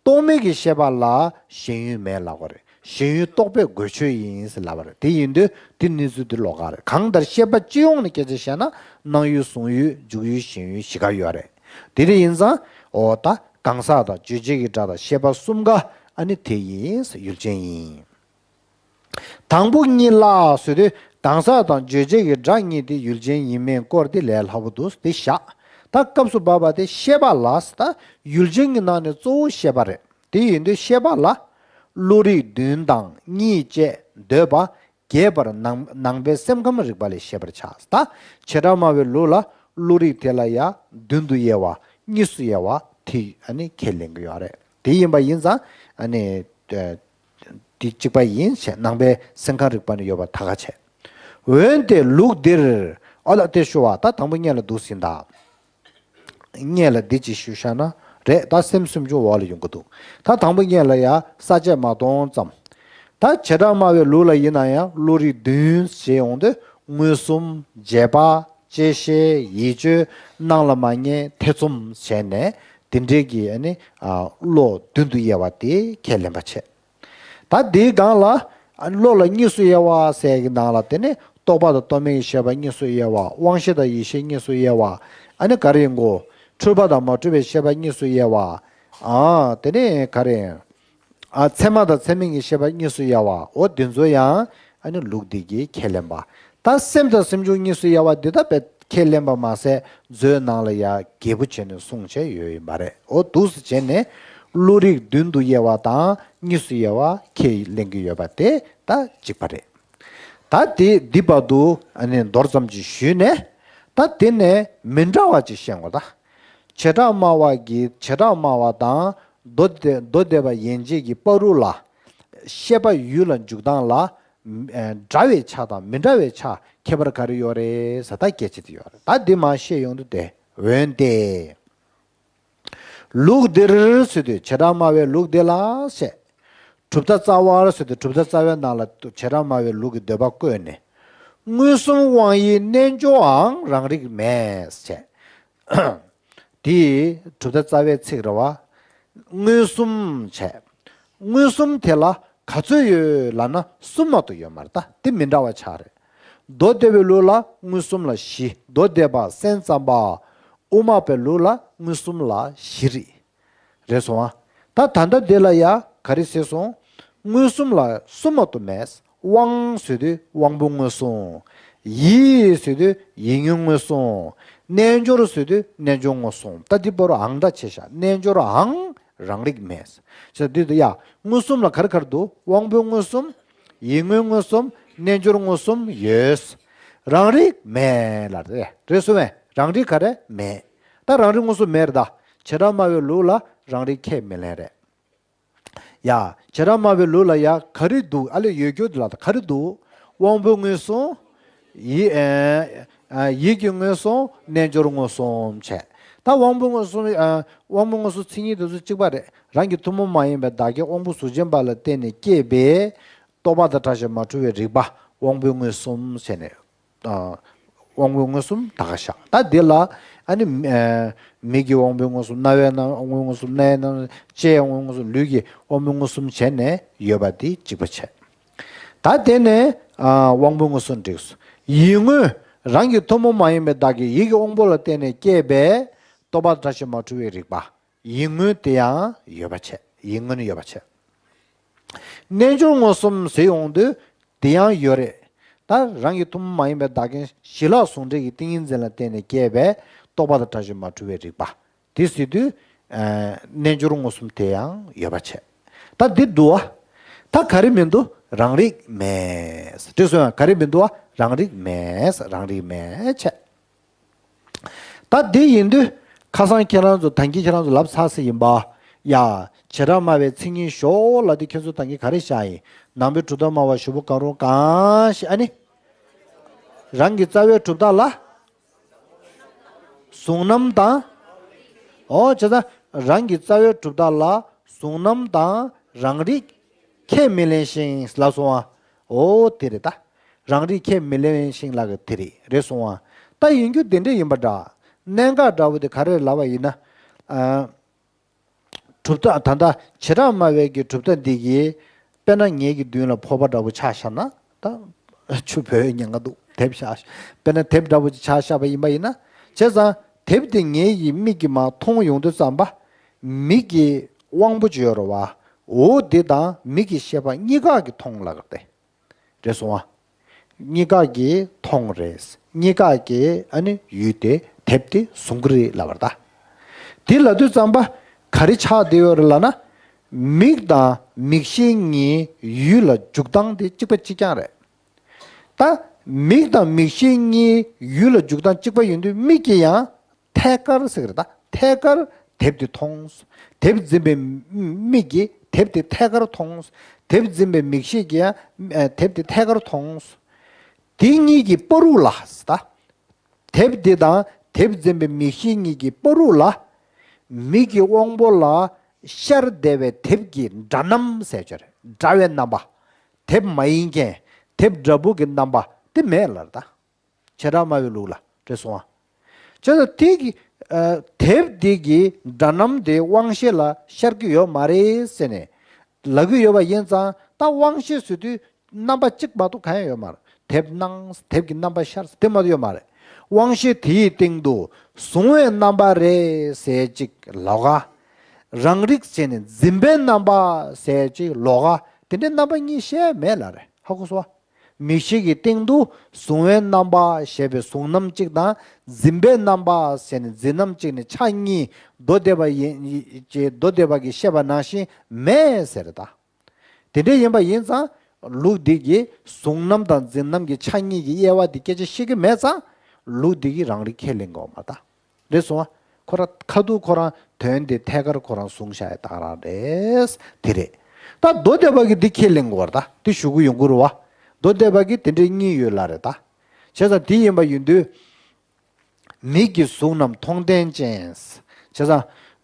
རྟོག་མེད་ཀྱི་ཤེས་པ་ལ་ཞེན་ཡུལ་མེད་ལབ་པ་རེད། ཞེན་ཡུལ་རྟོག་པའི་འགོས་ཆོས་ཡིན་ཟེར་ལབ་པ་རེད། དེ་ཡིན་དུས་དེ་གནས་ཚུལ་དེ་ལོགས་ཀ་རེད། གང་ལྟར་ཤེས་པ་སྤྱི་ཡོངས་ནས་སྐད་ཆ་བཤད་ན་སྣང་ཡུལ་གཟུང་ཡུལ་འཇུག་ཡུལ་ཞེན་ཡུལ་བཞི་ཀ་ཡོད་རེད། དེ་འདྲ་ཡིན་ཙང་འོ་ད་གང་ཟག་དང་རྗོད་བྱེད་ཀྱི་སྒྲ་དང་ཤེས་པ་གསུམ་ཀ་ཨ་ནི་དེ་ཡིན་ཟེར་ཡུལ་ཅན་ཡིན། དང་པོ་གཉིས་ལ་ཟེར་དུས་གང་ཟག་དང་རྗོད་བྱེད་ཀྱི་སྒྲ་གཉིས་དེ་ཡུལ་ཅན་ཡིན་མིན་སྐོར་དེ་ལས་སླ་པོ་འདུག་དེ་བཞག་ད་སྐབས་སུ་བབ་པ་དེ་ཤེས་པ་ལ་ཟེར། ད་ཡུལ་ཅན་གྱི་ནང་ནས་གཙོ་བོ་ཤེས་པ་རེད། དེ་ཡིན་དུས་ཤེས་པ་ལ་བློ་རིག་བདུན་དང་གཉིས་བཅས་འདོད་པ་རྒྱས་པར་ནང་ནང་པའི་སེམས་ཁམས་རིག་པ་ལས་ཤེས་པར་བྱ། ད་བྱེ་བྲག་སྨྲ་བའི་ལུགས་ལ་བློ་རིག་དེ་ལ་ཡང་བདུན་དུ་དབྱེ་བ་གཉིས་སུ་དབྱེ་བ་དེ་ཨ་ནི་ཁས་ལེན་གྱི་ཡོད་རེད། དེ་ཡིན་པ་ཡིན་ཙང་ཨ་ནི། དེ་གཅིག་པ་ཡིན་ཞེས་ནང་པའི་སེམས་ཁམས་རིག་པ་ནི་ཡོད་པ་ད་ག་བྱས། འོན་ཏེ་ལུགས་འདིར། ཨོ་ལ་དེ་ཞུ་བ་ད་དང་པོ་སྔོན་ལ་འདུག་ཟིན་ད། སྔོན་ལ་འདི་ཅིག་ཞུ་བཞག་ན་རེད། ད་སེམས་སུམ་ཅུ་འོག་ལ་ཡོང་གི་འདུག་ད་དང་པོ་སྔོན་ལ་ཡ་ས་བཅད་མ་སྟོང་ཙམ། ད་བྱེ་བྲག་སྨྲ་བའི་ལུགས་ལ་ཡིན་ན་ཡང་བློ་རིག་བདུན་ཞེས་ཡོང་དུས་མངོན་སུམ་རྗེས་དཔག་བཅད་ཤེས་ཡིད་དཔྱོད་སྣང་ལ་མ་ངེས་ཐེ་ཚོམ་བྱས་ནས་དེ་འདྲའི་གི་ཨ་ནི་བློ་བདུན་དུ་དབྱེ་བ་དེ་ཁས་ལེན་པ་བྱས། ད་དེའི་སྒང་ལ་བློ་ལ་གཉིས་སུ་དབྱེ་བ་ཟེར་གྱི་ནང་ལ་དེ་ནི་རྟོག་པ་དང་རྟོག་མེད་ཀྱི་ཤེས་པ་གཉིས་སུ་དབྱེ་བ། དབང་ཤེས་དང་ཡིད་ཤེས་གཉིས་སུ་དབྱེ་བ། ཨ་ནི་ག་རེ་ཡིན་གོ། འཁྲུལ་པ་དང་མ་འཁྲུལ་བའི་ཤེས་པ་གཉིས་སུ་དབྱེ་བ། ཨ་དེ་ནི་ག་རེ། ཨ་ཚད་མ་དང་ཚད་མིན་གྱི་ཤེས་པ་གཉིས་སུ་དབྱེ་བ། འོ་དེ་ཚོ་ཡང་ཨ་ནི་ལུགས་འདི་གིས་ཁས་ལེན་པ། ད་སེམས་དང་སེམས་བྱུང་གཉིས་སུ་དབྱེ་བ་འདི་ད་དཔེ་ཁས་ལེན་པ་མ་ཟད་མཛོད་ནང་ལ་ཡང་རྒྱས་པོ་བྱས་ནས་གསུངས་བྱས་ཡོད་ཡིན་པ་རེད། འོ་འདུག་སེ་བྱས་ནས་བློ་རིག་བདུན་དུ་དབྱེ་བ་དང་གཉིས་སུ་དབྱེ་བ་ཁས་ལེན་གྱི་ཡོད་པ་དེ་ད་གཅིག་པ་རེད། ད་དེ་འདི་བར་དུ་ཨ་ནི་མདོར་ཙམ་ཅིག་ཞུས་ནས། ད་དེ་ནས་མི་འདྲ་བ་ཅིག་བཤད་དགོས་ད། བྱེ་བྲག་སྨྲ་བ་གི་བྱེ་བྲག་སྨྲ་བ་དང་མདོ་སྡེ་མདོ་སྡེ་པ་ཡན་ཆད་ཀྱི་བར་དུ་ལ། བཤད་པ་ཡུལ་ལ་འཇུག་སྟངས་ལ། ཨ་འདྲ་བའི་ཆ་དང་མི་འདྲ་བའི་ཆ་ཁྱད་པར་ག་རེ་ཡོད་རེད་ཟེར། ད་སྐད་ཆ་དེ་ཡོད་རེད། ད་འདི་མར་བཤད་ཡོང་དུས་དེ། འོན་ཏེ། ལུགས་འདིར་ཟེར་དུས་བྱེ་བྲག་སྨྲ་བའི་ལུགས་འདི་ལ་བཤད། གྲུབ་མཐའ་རྩ་བར་ཟེར་དུས་གྲུབ་མཐའ་རྩ་བའི་ནང་ལ་བྱེ་བྲག་སྨྲ་བའི་ལུགས་ཀྱི་འདོད་པ་བཀོད་ནས། མངོན་སུམ་དབང་ཡིན་རྣལ་འབྱོར་འང་རང་རིག་མེད་ཟེར། དེ་གྲུབ་མཐའ་རྩ་བའི་ཚིག་རེད་བ། མངོན་སུམ་བྱས། མངོན་སུམ་དེ་ལ་ག་ཚོད་ཡོད་ལབ་ན་གསུམ་མ་གཏོགས་ཡོད་མ་རེད་ད། དེ་མི་འདྲ་བ་ཆགས་རེད། མདོ་སྡེ་པའི་ལུགས་ལ་མངོན་སུམ་ལ་བཞི། མདོ་སྡེ་པ་སེམས་ཙམ་པ། དབུ་མ་པའི་ལུགས་ལ་མངོན་སུམ་ལ་བཞི་རེད། རེད་སོང་ཨ། ད་ད་ལྟ་འདི་ལ་ཡ་ག་རེ་ཟེར་སོང་། མངོན་སུམ་ལ་གསུམ་མ་གཏོགས་མེད། དབང་ཟེར་དུས་དབང་པོ་མངོན་སུམ། ཡིད་ཟེར་དུས་ཡིད་མངོན་མངོན་སུམ། རྣལ་འབྱོར་ཟེར་དུས་རྣལ་འབྱོར་མངོན་སུམ། ད་འདི་བར་དུ་འང་འདྲ་ཆེ་ཤག་རྣལ་འབྱོར་འང་རང་རིག་མེད། ཟེར་འདི་དུ་ཡ། མངོན་སུམ་ལ་ག་རེ་ག་རེ་འདུག་དབང་པོ་མངོན་སུམ། ཡིད་མངོན་མངོན་སུམ། རྣལ་འབྱོར་མངོན་སུམ་ཡོད། རང་རིག་མེད་ལ་རེད། རེད་སོང་བས། རང་རིག་ག་རེ་མེད། ད་རང་རིག་མངོན་སུམ་མེད་རེད་ད། བྱེ་བྲག་སྨྲ་བའི་ལུགས་ལ་རང་རིག་ཁས་མི་ལེན་རེད། ཡ། བྱེ་བྲག་སྨྲ་བའི་ལུགས་ལ་ཡ་ག་རེ་འདུག་ཨ་ལས་ཡོད་རྒྱུ་དེ་ལ་ད་ག་རེ་འདུག་དབང་པོ་མངོན་སུམ། ཡིད་ཨ་ཡིད་ཀྱི་མངོན་སུམ། རྣལ་འབྱོར་མངོན་སུམ་བྱས། ད་དབང་པོ་མངོན་སུམ་ཨ་དབང་པོ་མངོན་སུམ་མཚན་ཉིད་དེ་ཚོ་གཅིག་པ་རེད། རང་གི་ཐུན་མོང་མ་ཡིན་པའི་བདག་གི་དབང་པོ་གཟུགས་ཅན་པ་ལ་བརྟེན་ནས་སྐྱེས་པའི་རྟོག་པ་དང་བྲལ་ཞིང་མ་འཁྲུལ་བའི་རིག་པ་དབང་པོའི་མངོན་སུམ་བྱས་ནས། ཨ་དབང་པོའི་མངོན་སུམ་ད་ག་ཤག་ད་འདི་ལ་ཨ་ནི་ཨ་མིག་གི་དབང་པོའི་མངོན་སུམ། རྣ་བའི་དབང་པོའི་མངོན་སུམ། སྣའི་དབང་། ལྕེའི་དབང་པོའི་མངོན་སུམ། ལུས་ཀྱི་དབང་པོའི་མངོན་སུམ་བྱས་ནས་ཡོད་པ་འདི་གཅིག་པ་བྱས། ད་དེ་ནས་ཨ་དབང་པོའི་མངོན་སུམ་འགྲིགས་སོ། ཡིད་མངོན། རང་གི་ཐུན་མོང་མ་ཡིན་པའི་བདག་གི་ཡིད་ཀྱི་དབང་པོ་ལ་བརྟེན་ནས་སྐྱེས་པའི་རྟོག་པ་དང་བྲལ་ཞིང་མ་འཁྲུལ་བའི་རིག་པ། ཡིད་མངོན་དེ་ཡང་ཡོད་པ་བྱས། ཡིད་མངོན་ཡོད་པ་བྱས། རྣལ་འབྱོར་མངོན་སུམ་ཟེར་ཡོང་དུས་དེ་ཡང་ཡོད་རེད། ད་རང་གི་ཐུན་མོང་མ་ཡིན་པའི་བདག་རྐྱེན་ཞི་ལྷག་ཟུང་འབྲེལ་གྱི་ཏིང་ངེ་འཛིན་ལ་བརྟེན་ནས་སྐྱེས་པའི་རྟོག་པ་དང་བྲལ་ཞིང་མ་འཁྲུལ་བའི་རིག་པ། དེ་ཟེར་དུས་ཨ་རྣལ་འབྱོར་མངོན་སུམ་དེ་ཡང་ཡོད་པ་བྱས། ད་འདི་འདུག་བ། ད་ག་རེ་མི་འདུག་རང་རིག་མེད། འགྲིགས་སོང་ཡ། ག་རེ་མི་འདུག་བ། རང་རིག་མེད། རང་རིག་མེད་བྱས། ད་འདི་ཡིན་དུས་ཁ་སང་ཁྱེད་རང་ཚོ་ད་གིན་ཁྱེད་རང་ཚོ་ལབ་ཚར་ས་ཡིན་པ། ཡ། བྱེ་བྲག་སྨྲ་བའི་མཚན་ཉིད་ཞོག་ལབ་དུས་ཁྱེད་ཚོ་ད་གིན་ག་རེ་བཞག་ཡིན། ནང་པའི་གྲུབ་མཐའ་སྨྲ་བ་ཞུ་བོ་གང་རུང་གང་ཞིག་ཨ་ནི། རང་གི་རྩ་བའི་གྲུབ་མཐའ་ལ། གཟུང་རྣམ་དང་། ཨོ་བྱས་ཙང་རང་གི་རྩ་བའི་གྲུབ་མཐའ་ལ་གཟུང་རྣམ་དང་རང་རིག་ཁས་མི་ལེན་ཞིང་ལབ་སོང་ཨ། ཨོ་དེ་རེད་ད། རང་རིག་ཁས་མི་ལེན་ཞིང་ལབ་གི་དེ་རེད། རེད་སོང་ཨ། ད་ཡིན་རྒྱུ་དེ་འདྲ་ཡིན་པ་འདྲ། གནད་འགག་འདྲ་བོ་དེ་ག་རེ་ལབ་པ་ཡིན་ན། ཨ། གྲུབ་མཐའ་ད་ལྟ་བྱེ་བྲག་སྨྲ་བའི་གི་གྲུབ་མཐའ་འདི་གིས་དཔེར་ན་ངེད་ཀྱི་མདུན་ལ་ཕོར་པ་འདྲ་བོ་ཆགས་བཞག་ན། ད་ཆུ་བོས་ཉེན་ཁ་འདུག་དེབ་བཞག་དཔེར་ན་དེབ་འདྲ་བོ་ཅིག་ཆགས་བཞག་པ་ཡིན་པ་ཡིན་ན། བྱས་ཙང་དེབ་དེ་ངེད་ཀྱི་མིག་གིས་མར་མཐོང་ཡོང་དུས་ཙམ་པ། མིག་གི་དབང་པོ་ཅིག་ཡོད་རེད་བ། འོ་དེ་དང་མིག་གི་ཤེས་པ་གཉིས་ཀ་གིས་མཐོང་ལབ་གི་རེད། རེད་སོང་ཨ། གཉིས་ཀ་གིས་མཐོང་རེད། གཉིས་ཀ་གིས་ཨ་ནི་ཡུལ་དེ་དེབ་དེ་བཟུང་གི་རེད་ལབ་པ་རེད་ད། དེ་ལབ་དུས་ཙམ་པ་ག་རེ་ཆགས་བསྡད་ཡོད་རེད་ལབ་ན། མིག་དང་མིག་ཤེས་གཉིས་ཡུལ་ལ་འཇུག་སྟངས་དེ་གཅིག་པ་གཅིག་རྐྱང་རེད། ད་མིག་དང་མིག་ཤེས་གཉིས་ཡུལ་ལ་འཇུག་སྟངས་གཅིག་པ་ཡིན་དུས་མིག་གིས་ཡང་ཐད་ཀར་ཟེར་གི་རེད་ད། ཐད་ཀར་དེབ་དེ་མཐོང་། དེབ་འཛིན་པའི་མིག་གིས་དེབ་དེ་ཐད་ཀར་མཐོང་། དེབ་འཛིན་པའི་མིག་ཤེས་ཀྱིས་ཡང་དེབ་དེ་ཐད་ཀར་མཐོང་། དེ་གཉིས་ཀྱི་བར་དུ་ལ་ཟེར་ད། དེབ་དེ་དང་དེབ་འཛིན་པའི་མིག་ཤེས་གཉིས་ཀྱི་བར་དུ་ལ། མིག་གི་དབང་པོ་ལ་ཤར་བསྡད་པའི་དེབ་ཀྱི་འདྲ་རྣམ་ཟེར་ཅིག་རེད། འདྲ་བའི་རྣམ་པ། དེབ་མ་ཡིན་མཁན། དེབ་འདྲ་པོ་གི་རྣམ་པ་དེ་མེད་ལབ་རེད་ད། བྱེ་བྲག་སྨྲ་བའི་ལུགས་ལ་རེད་སོང་ཨ། བྱས་ཙང་དེ་གི་ཨ་དེབ་དེ་གི་འདྲ་རྣམ་དེ་དབང་ཤེས་ལ་ཤར་གྱི་ཡོད་མ་རེད་ཟེར་ནས་ལབ་ཀྱི་ཡོད་པ་ཡིན་ཙང་། ད་དབང་ཤེས་ཟེར་དུས་རྣམ་པ་གཅིག་མ་གཏོགས་གང་ཡང་ཡོད་མ་རེད། དེབ་སྣང་། དེབ་ཀྱི་རྣམ་པ་ཤར་དེ་མ་གཏོགས་ཡོད་མ་རེད། དབང་ཤེས་དེའི་སྟེང་དུ་གཟུང་བའི་རྣམ་པ་རེད་ཟེར་ཅིག་ལོགས་ཀ། རང་རིག་བྱས་ནས་འཛིན་པའི་རྣམ་པ་ཟེར་ཅིག་ལོགས་ཀ། དེ་འདྲའི་རྣམ་པ་གཉིས་བཤད་མེད་ལབ་རེད། ཧ་གོ་སོང་ཨ། མིག་ཤེས་ཀྱི་སྟེང་དུ་གཟུང་བའི་རྣམ་པ་ཞེས་པའི་གཟུང་རྣམ་གཅིག་དང་། འཛིན་པའི་རྣམ་པ་ཟེར་ནས་འཛིན་རྣམ་གཅིག་ནི་ཆ་གཉིས་མདོ་སྡེ་པ་ཡིན་ཅེས་མདོ་སྡེ་པ་གིས་བཤད་པ་ནང་བཞིན་མེད་ཟེར་ད། དེ་འདྲ་ཡིན་པ་ཡིན་ཙང་ ལུགས་འདི་གི་གཟུང་རྣམ་དང་འཛིན་རྣམ་གྱི་ཆ་གཉིས་ཀྱི་དབྱེ་བ་འདི་སྐད་ཆ་བཤད་ཀྱི་མེད་ཙང་། ལུགས་འདི་གིས་རང་རིག་ཁས་ལེན་དགོས་མ་ད། རེད་སོང་བ། ཁོ་རང་ཁ་ཐུག་ཁོ་རང་དོན་དེ་ཐད་ཀར་ཁོ་རང་གསུངས་བཞག་ཡ་ད་ག་རང་རེད། དེ་རེད། ད་མདོ་སྡེ་པ་གིས་འདི་ཁས་ལེན་དགོས་རེད་ད། འདི་ཞུ་གི་ཡོང་གི་རེད་བ། མདོ་སྡེ་པ་གིས་དེ་འདྲའི་གཉིས་ཡོད་ལ་རེད་ད། བྱས་ཙང་དེ་ཡིན་པ་ཡིན་དུས། མིག་གིས་གཟུགས་རྣམས་མཐོང་ལྡན་ཅན། བྱས་ཙང་།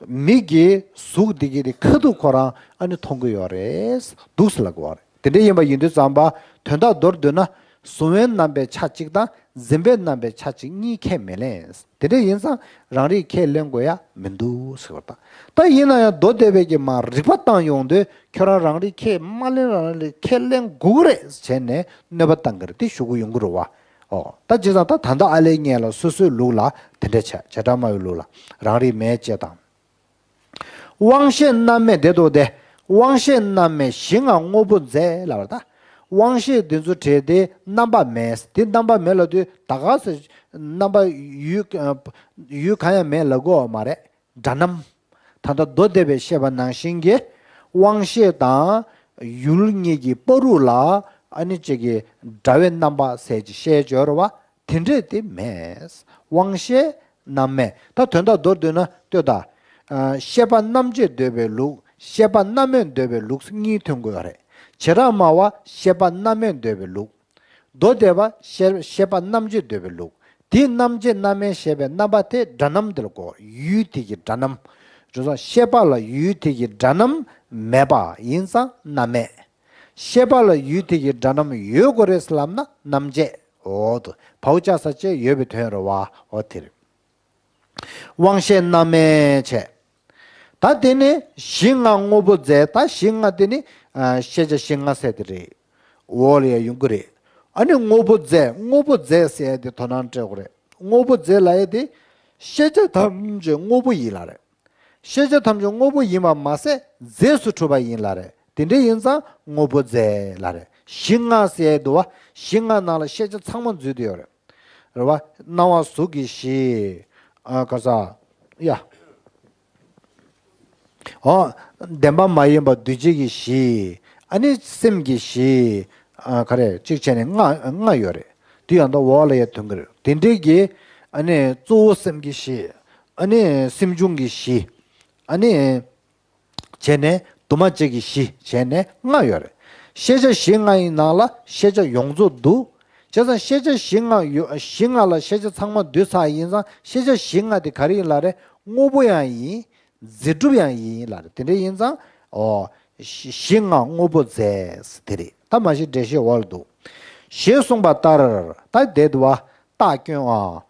མིག་གིས་གཟུགས་འདི་གི་དེ་ཁ་ཐུག་ཁོ་རང་ཨ་ནི་མཐོང་གི་ཡོད་རེད། འདུག་སེ་ལབ་དགོས་རེད། དེ་འདྲ་ཡིན་པ་ཡིན་དུས་ཙམ་པ། དོན་དག་མདོར་བསྡུས་ན། གཟུང་བའི་རྣམ་པའི་ཆ་གཅིག་དང་འཛིན་པའི་རྣམ་པའི་ཆ་གཅིག་གཉིས་ཁས་མི་ལེན། དེ་འདྲ་ཡིན་ཙང་རང་རིག་ཁས་ལེན་དགོས་ཡ་མི་འདུག་ཟེར་བ་དང་། ད་ཡིན་ན་ཡང་མདོ་སྡེ་པའི་གི་མ་རིག་པ་བཏང་ཡོང་དུས་ཁྱོད་རང་རང་རིག་ཁས་མ་ལེན། རང་རིག་ཁས་ལེན་དགོས་ཀྱི་རེད་བྱས་ནས་གནོད་པ་བཏང་གི་རེད། དེ་ཞུ་གི་ཡོང་གི་རེད་བ། ཨོ། ད་བྱས་ཙང་ད་ད་ལྟ་ཨ་ལས་ངན་ལ་སོ་སོའི་ལུགས་ལ་དེ་འདྲ་བྱས། བྱེ་བྲག་སྨྲ་བའི་ལུགས་ལ་རང་རིག་མེད་ཅེས་དང་། དབང་ཤེས་རྣམ་སྨིན་དེ་འདུག་སྟེ། དབང་ཤེས་རྣམ་སྨིན་གཞི་ལྔ་དངོས་པོ་རྫས་ལབ་པ་ད། དབང་ཤེས་འདི་ཚོ་བྲལ་ཏེ་རྣམ་པ་མེད། དེ་རྣམ་པ་མེད་ལབ་དུས་ད་ག་སེ་རྣམ་པ་ཡུལ་ཡུལ་གང་ཡང་མེད་ལབ་དགོས་པ་མ་རེད། སྒྲ་རྣམ། ད་ལྟ་མདོ་སྡེ་པས་བཤད་པ་ནང་བཞིན་གྱི་དབང་ཤེས་དང་ཡུལ་གཉིས་ཀྱི་བར་དུ་ལ་ཨ་ནི་གཅིག་གི་སྒྲ་བའི་རྣམ་པ་ཟེར་གྱི་བཤད་སྦྱོར་བ་དེ་འདྲས་དེ་མེད། དབང་ཤེས་རྣམ་སྨིན། ད་དོན་དག་མདོར་བསྡུས་ན་ལྟོས་དང་། ཤེས་པ་རྣམ་འབྱེད་འདོད་པའི་ལུགས། ཤེས་པ་རྣམ་སྨིན་འདོད་པའི་ལུགས་གཉིས་ཐོན་དགོས་པ་རེད། བྱེ་བྲག་སྨྲ་བ་ཤེས་པ་རྣམ་སྨིན་འདོད་པའི་ལུགས། མདོ་སྡེ་པ་ཤེས་ཤེས་པ་རྣམ་འབྱེད་འདོད་པའི་ལུགས། དེའི་རྣམ་འབྱེད་རྣམ་སྨིན་ཞེས་པའི་རྣམ་པ་དེ་སྒྲ་རྣམ་དེ་ལ་གོ། ཡུལ་དེ་གི་སྒྲ་རྣམ། རེད་སོང་། ཤེས་པ་ལ་ཡུལ་དེ་གི་སྒྲ་རྣམ་མེད་པ་ཡིན་ཙང་རྣམ་སྨིན། ཤེས་པ་ལ་ཡུལ་དེ་གི་སྒྲ་རྣམ་ཡོད་དགོས་རེད་ལབ་ན་རྣམ་འབྱེད། འོ་དུ་བའོ་ཅ་ས་བཅས་ཡོད་པའི་དོན་རེད་བ། འོ་དེ་རེད། དབང་ཤེས་རྣམ་སྨིན་བྱས། ད་དེ་ནི་གཞི་ལྔ་དངོས་པོ་རྫས། ད་གཞི་ལྔ་དེ་ནི་ཨ་ཤེས་བྱ་གཞི་ལྔ་ཟེར་དེ་རེད། འོག་ལ་ཡང་ཡོང་གི་རེད། ཨ་ནི་དངོས་པོ་རྫས། དངོས་པོ་རྫས་ཟེར་ཡ་དེ་དོ་སྣང་སྤྲད་དགོས་རེད། དངོས་པོ་རྫས་ལབ་ཡ་དེ་ཤེས་བྱ་ཐམས་ཅད་དངོས་པོ་ཡིན་ལ་རེད། ཤེས་བྱ་ཐམས་ཅད་དངོས་པོ་ཡིན་པ་མ་ཟད་རྫས་སུ་གྲུབ་པ་ཡིན་ལ་རེད། དེ་འདྲ་ཡིན་ཙང་དངོས་པོ་རྫས་ལ་རེད། གཞི་ལྔ་ཟེར་ཡ་འདུག་བ། གཞི་ལྔ་ནང་ལ་ཤེས་བྱ་ཚང་མ་འཛུལ་བསྡད་ཡོད་རེད། རེད་བ། སྣང་བ་གཟུགས་ཀྱི་གཞི། ཨ་ག་ས། ཡ། འོ། བདེན་པ་མ་ཡིན་པ་འདུ་བྱེད་ཀྱི་གཞི། ཨ་ནི་སེམས་ཀྱི་གཞི། ཨ་ག་རེ་གཅིག་བྱས་ནས་ལྔ་ལྔ་ཡོད་རེད། དེ་ཡང་ད་འོག་ལ་ཡ་ཐོན་གྱི་རེད། དེ་འདྲའི་གི། ཨ་ནི་གཙོ་བོ་སེམས་ཀྱི་གཞི། ཨ་ནི་སེམས་བྱུང་གི་གཞི། ཨ་ནི། བྱས་ནས་དུ་མ་བཅས་ཀྱི་གཞི་བྱས་ནས་ལྔ་ཡོད་རེད། ཤེས་བྱ་གཞི་ལྔ་ཡི་ནང་ལ་ཤེས་བྱ་ཡོངས་རྫོགས་འདུ། བྱས་ཙང་ཤེས་བྱ་གཞི་ལྔ་ཡོད། གཞི་ལྔ་ལ་ཤེས་བྱ་ཚང་མ་འདུས་ཚར་ཡིན་ཙང་ཤེས་བྱ་གཞི་ལྔ་དེ་ག་རེ་ཡིན་ལབ་རེད། དངོས་པོ་ཡང་ཡིན། རྫས་གྲུབ་ཡང་ཡིན་ལབ་རེད། དེ་འདྲ་ཡིན་ཙང་། ཨོ། གཞི་གཞི་ལྔ་དངོས་པོ་རྫས་དེ་རེད། ད་མ་གཞི་འགྲེལ་བཤད་འོག་ལ་འདུག་ཞེས་གསུངས་པ་ལྟར་ད་དེ་འདུག་བ། རྟགས་སྐྱོན་ཨང་།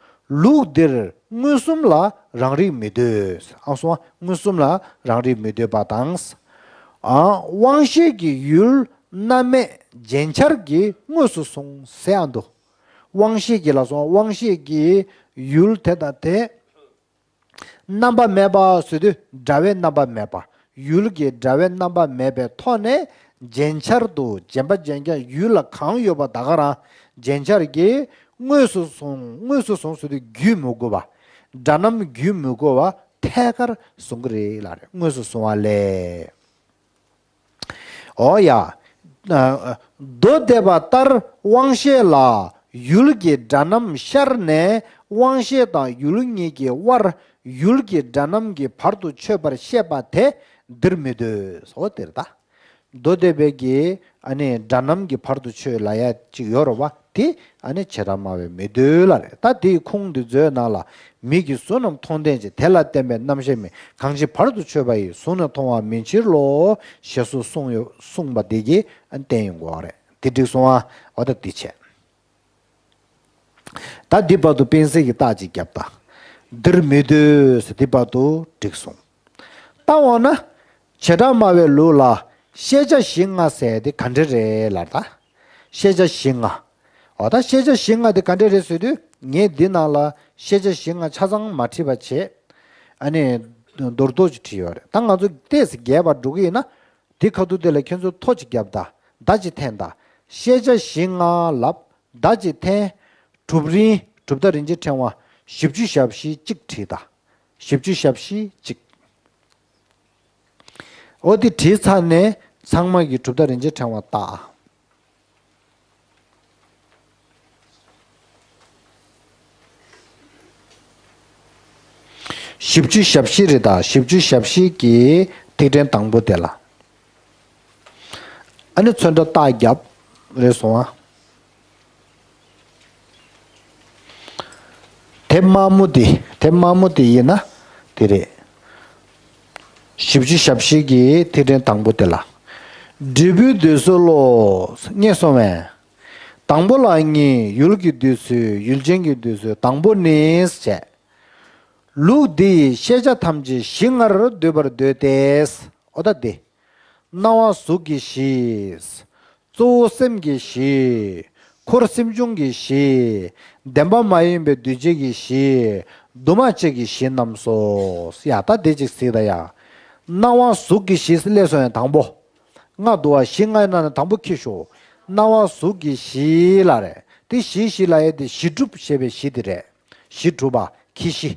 ལུགས་འདིར་མངོན་སུམ་ལ་རང་རིག་མི་འདོད། ཨང་སོང་། མངོན་སུམ་ལ་རང་རིག་མི་འདོད་པ་དང་། ཨང་། དབང་ཤེས་ཀྱི་ཡུལ་རྣམ་སྨིན་རྗེན་ཆར་གྱིས་དངོས་སུ་གསུངས་ཟེར་ཨ་འདུག་དབང་ཤེས་ཀྱི་ལ་སོང་། དབང་ཤེས་ཀྱི་ཡུལ་དེ་དང་དེ། རྣམ་པ་མེད་པ་ཟེར་དུས་སྒྲ་བའི་རྣམ་པ་མེད་པ། ཡུལ་གྱི་སྒྲ་བའི་རྣམ་པ་མེད་པའི་ཐོག་ནས་རྗེན་ཆར་དུ་རྗེན་པ་རྗེན་ཆ་ཡུལ་ལ་གང་ཡོད་པ་ད་ག་རང་རྗེན་ཆར་གྱིས་དངོས་སུ་གསུངས། དངོས་སུ་གསུངས་ཟེར་དུས་བརྒྱུད་མི་དགོས་པ། སྒྲ་རྣམ་བརྒྱུད་མི་དགོས་པ་ཐད་ཀར་གསུང་གི་རེད་ལབ་རེད། དངོས་སུ་གསུང་བ་ལས། འོ་ཡ། མདོ་སྡེ་པ་ལྟར་དབང་ཤེས་ལ་ཡུལ་གྱི་སྒྲ་རྣམ་ཤར་ནས་དབང་ཤེས་དང་ཡུལ་གཉིས་ཀྱི་དབར་ཡུལ་གྱི་སྒྲ་རྣམ་གྱི་བར་དུ་ཆོད་པར་བཤད་པ་དེ་འདིར་མི་འདོད། འོ་དེར་ད། མདོ་སྡེ་པའི་གི་ཨ་ནི་སྒྲ་རྣམ་གྱི་བར་དུ་ཆོད་ལབ་ཡ་གཅིག་ཡོད་རེད་བ། དེ་ཨ་ནི་བྱེ་བྲག་སྨྲ་བས་མི་འདོད་ལབ་རེད། ད་དེའི་ཁུངས་འདི་མཛོད་ནང་ལ། མིག་གིས་གཟུགས་རྣམས་མཐོང་ལྡན་ཅིང་། དེ་ལ་བརྟེན་པའི་རྣམ་ཤེས་མིན། གང་ཕྱིར་བར་དུ་ཆོད་པ་ཡི། གཟུགས་ནས་མཐོང་བ་མིན་ཕྱིར་ལོ། ཞེས་སོགས་གསུངས་ཡོད། གསུངས་པ་འདི་གིས་ཨ་ནི་བསྟན་ཡོང་གི་ཡོད་རེད། འདི་འགྲིག་སོང་ཨ། འོ་ད་འདི་བྱས། ད་འདི་བར་དུ་དཔེ་གཟིགས་ཀྱི་རྟགས་ཅིག་བརྒྱབ་ད། འདིར་མི་འདོད་ཟེར་འདི་བར་དུ་འགྲིག་སོང་། ད་འོ་ན། བྱེ་བྲག་སྨྲ་བའི་ལུགས་ལ་ཤེས་བྱ་གཞི་ལྔ་ཟེར་དེ་ག་འདྲ་རེད་ལབ་ད། ཤེས་བྱ་གཞི་ལྔ། འོ་ད་ཤེས་བྱ་གཞི་ལྔ་དེ་ག་འདྲ་རེད་ཟེར་དུས་ངས་འདི་ནང་ལ་ཤེས་བྱ་གཞི་ལྔ་ཆ་ཚང་མ་བྲིས་པ་བྱས། ཨ་ནི། མདོར་བསྡུས་ཅིག་བྲིས་ཡོད་རེད། ད་ང་ཚོ་ཏོག་ཙམ་རྒྱས་པར་འགྲོ་གི་ཡིན་ན། དེ་ཁ་ཐུག་དེ་ལ་ཁྱོད་ཚོ་ཐོ་ཅིག་བརྒྱབ་ད། བརྡ་ཅིག་འཐེན་ད། ཤེས་བྱ་གཞི་ལྔ་ལབ། བརྡ་ཅིག་འཐེན། གྲུབ་རིམ། གྲུབ་མཐའ་རིན་ཆེན་ཕྲེང་བ་བཞི་བཅུ་ཞེ་བཞི་གཅིག་བྲིས་ད། བཞི་བཅུ་ཞེ་བཞི་གཅིག་འོ་དེ་བྲིས་ཚར་ནས་ཚང་མ་གི་གྲུབ་མཐའ་རིན་ཆེན་ཕྲེང་བ་བལྟ། བཞི་བཅུ་ཞེ་བཞི་རེད་ད། བཞི་བཅུ་ཞེ་བཞི་གི་ཐིག་ཕྲེང་དང་པོ་དེ་ལ། ཨ་ནི་ཚོན་ཁྲ་རྟགས་བརྒྱབ། རེད་སོང་ཨ། དེབ་དམར་མོ་དེ་དེབ་དམར་མོ་དེ་ཡིན་ན་དེ་རེད། བཞི་བཅུ་ཞེ་བཞི་གི་ཐིག་ཕྲེང་དང་པོ་དེ་ལ། འབྲས་བུའི་འདོད་གསོལ་ལོ། ངས་སོང་བས། དང་པོ་ལ་གཉིས། ཡུལ་གྱི་འདོད་གསོལ། ཡུལ་ཅན་གྱི་འདོད་གསོལ། དང་པོ་ནི་བྱས། ལུགས་འདི་ཡིས་ཤེས་བྱ་ཐམས་ཅད་གཞི་ལྔར་འདོད་པར་འདོད་དེ། འོ་ད་འདི། སྣང་བ་གཟུགས་ཀྱི་གཞི། གཙོ་བོ་སེམས་ཀྱི་གཞི། འཁོར་སེམས་བྱུང་གི་གཞི། བདེན་པ་མ་ཡིན་པའི་འདུས་བྱས་ཀྱི་གཞི། འདུས་མ་བྱས་ཀྱི་གཞི་རྣམས་སོ། ཡ་ད་འདི་ཅིག་གཟིགས་ད་ཡ། སྣང་བ་གཟུགས་ཀྱི་གཞི་སླེབས་སོང་ཡ་དང་པོ། ལྔ་འདུག་བ། གཞི་ལྔ་ཡི་ནང་ནས་དང་པོ་ཁྱི་ཤོག་སྣང་བ་གཟུགས་ཀྱི་གཞི་ལ་རེད། དེ་གཞི་གཞི་ལ་ཡ་དེ་གཞི་གྲུབ་ཞེས་པའི་གཞི་དེ་རེད། གཞི་གྲུབ་པ་ཁྱི་གཞི།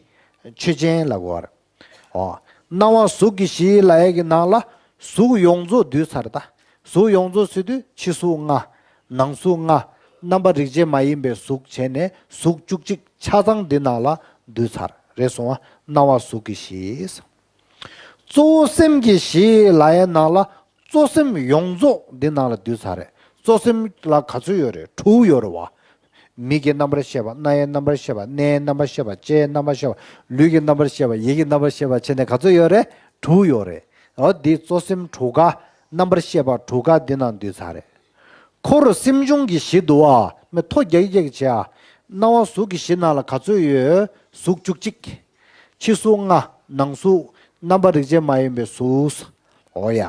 ཆོས་ཅན་ལ་གོ་བ་རེད། ཨོ། སྣང་བ་གཟུགས་ཀྱི་གཞི་ལ་ཡ་གི་ནང་ལ་གཟུགས་ཡོངས་རྫོགས་འདུས་ཚར་ད། གཟུགས་ཡོངས་རྫོགས་ཟེར་དུས་ཕྱི་གཟུགས་ལྔ། ནང་གཟུགས་ལྔ། རྣམ་པ་རིག་བྱེད་མ་ཡིན་པའི་གཟུགས་བྱས་ནས་གཟུགས་བཅུ་གཅིག་ཆ་ཚང་འདི་ནང་ལ་འདུས་ཚར། རེད་སོང་བ། སྣང་བ་གཟུགས་ཀྱི་གཞི། གཙོ་བོ་སེམས་ཀྱི་གཞི་ལ་ཡའི་ནང་ལ་གཙོ་སེམས་ཡོངས་རྫོགས་འདི་ནང་ལ་འདུས་ཚར་རེད། གཙོ་སེམས་ལ་ག་ཚོད་ཡོད་རེད། དྲུག་ཡོད་རེད་བ། མིག་གི་རྣམ་པར་ཤེས་པ། རྣ་ཡི་རྣམ་པར་ཤེས་པ། སྣའི་རྣམ་པར་ཤེས་པ། ལྕེའི་རྣམ་པར་ཤེས་པ། ལུས་ཀྱི་རྣམ་པར་ཤེས་པ། ཡིད་ཀྱི་རྣམ་པར་ཤེས་པ་བྱས་ནས་ག་ཚོད་ཡོད་རེད། དྲུག་ཡོད་རེད། འོ་འདི་གཙོ་སེམས་དྲུག་ཀ་རྣམ་པར་ཤེས་པ་དྲུག་ཀ་འདི་ནང་འདུས་ཚར་རེད། འཁོར་སེམས་བྱུང་གི་གཞི་འདུག་བ། མི་ཐོ་རྒྱག་རྒྱག་བྱེད་ཨ། སྣང་བ་གཟུགས་ཀྱི་གཞི་ནང་ལ་ག་ཚོད་ཡོད། གཟུགས་བཅུ་གཅིག་ཕྱི་གཟུགས་ལྔ། ནང་གཟུགས་རྣམ་པ་རིག་བྱེད་མ་ཡིན་པའི་གཟུགས། འོ་ཡ།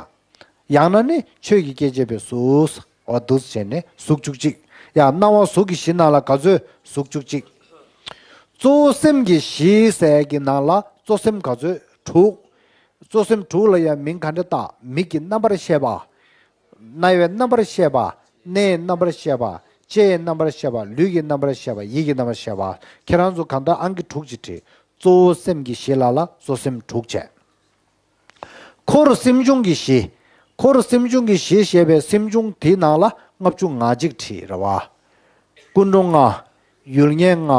ཡང་ན་ནི་ཆོས་ཀྱི་སྐྱེ་མཆེད་པའི་གཟུགས། འོ་འདུག་བྱས་ནས་གཟུགས་བཅུ་གཅིག་ཡ་སྣང་བ་གཟུགས་ཀྱི་གཞི་ནང་ལ་ག་ཚོད། གཟུགས་བཅུ་གཅིག་གཙོ་བོ་སེམས་ཀྱི་གཞི་ཟེར་གྱི་ནང་ལ་གཙོ་སེམས་ག་ཚོད། དྲུག་གཙོ་སེམས་དྲུག་ལ་ཡང་མིང་ག་འདྲ་བཏགས། མིག་གི་རྣམ་པར་ཤེས་པ། རྣ་བའི་རྣམ་པར་ཤེས་པ། སྣའི་རྣམ་པར་ཤེས་པ། ལྕེའི་རྣམ་པར་ཤེས་པ། ལུས་ཀྱི་རྣམ་པར་ཤེས་པ། ཡིད་ཀྱི་རྣམ་པར་ཤེས་པ། ཁྱེད་རང་ཚོ་གང་ལྟར་ཨང་ཀི་དྲུག་ཅིག་བྲིས། གཙོ་བོ་སེམས་ཀྱི་གཞི་ལ་ལ་གཙོ་སེམས་དྲུག་བྱས། འཁོར་སེམས་བྱུང་གི་གཞི། འཁོར་སེམས་བྱུང་གི་གཞི་ཞེས་པའི་སེམས་བྱུང་དེའི་ནང་ལ་ལྔ་བཅུ་ང་གཅིག་བྲིས་རེད་བ། ཀུན་འགྲོ་ལྔ། ཡུལ་ངེས་ལྔ།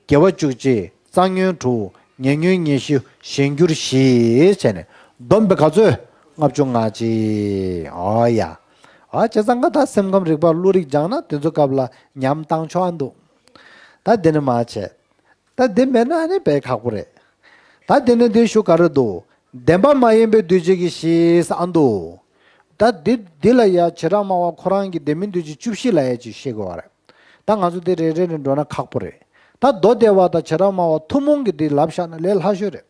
དགེ་བ་བཅུ་གཅིག་རྩ་ཉོན་དྲུག་ཉེ་ཉོན་ཉི་ཤུ། གཞན་འགྱུར་བཞི་བྱས་ནས་བསྡོམས་པས་ག་ཚོད། ལྔ་བཅུ་ང་གཅིག་འོ་ཡ། ཨ་བྱས་ཙང་ཀ་ད་སེམས་ཁམས་རིག་པ་བློ་རིག་སྦྱངས་ན་དེ་ཚོ་སྐབས་ལ་ཉམས་བཏང་ཆོག་ཨ་འདུག་ད་འདི་ནི་མ་བྱས། ད་འདི་མེད་ན་ཨ་ནི་དཔེ་ཁག་པོ་རེད། ད་འདི་ནི་འདི་ཞུ་ག་རེ་འདུག་བདེན་པ་མ་ཡིན་པའི་འདུས་བྱས་ཀྱི་གཞི་ཟེར་ཨ་འདུག་ད་འདི་འདི་ལ་ཡ་བྱེ་བྲག་སྨྲ་བ་ཁོ་རང་གི་བདེན་མིན་འདུས་བྱས་བཅུ་བཞི་ལ་ཡ་ཅིག་བཤད་དགོས་པ་རེད། ད་ང་ཚོ་འདི་རེ་རེ་ནས་འགྲོ་ན་ཁག་པོ་རེད། ད་མདོ་སྡེ་པ་དང་བྱེ་བྲག་སྨྲ་བ་ཐུན་མོང་གི་འདི་ལབ་བཞག་ན་ལས་སླ་ཤོས་རེད།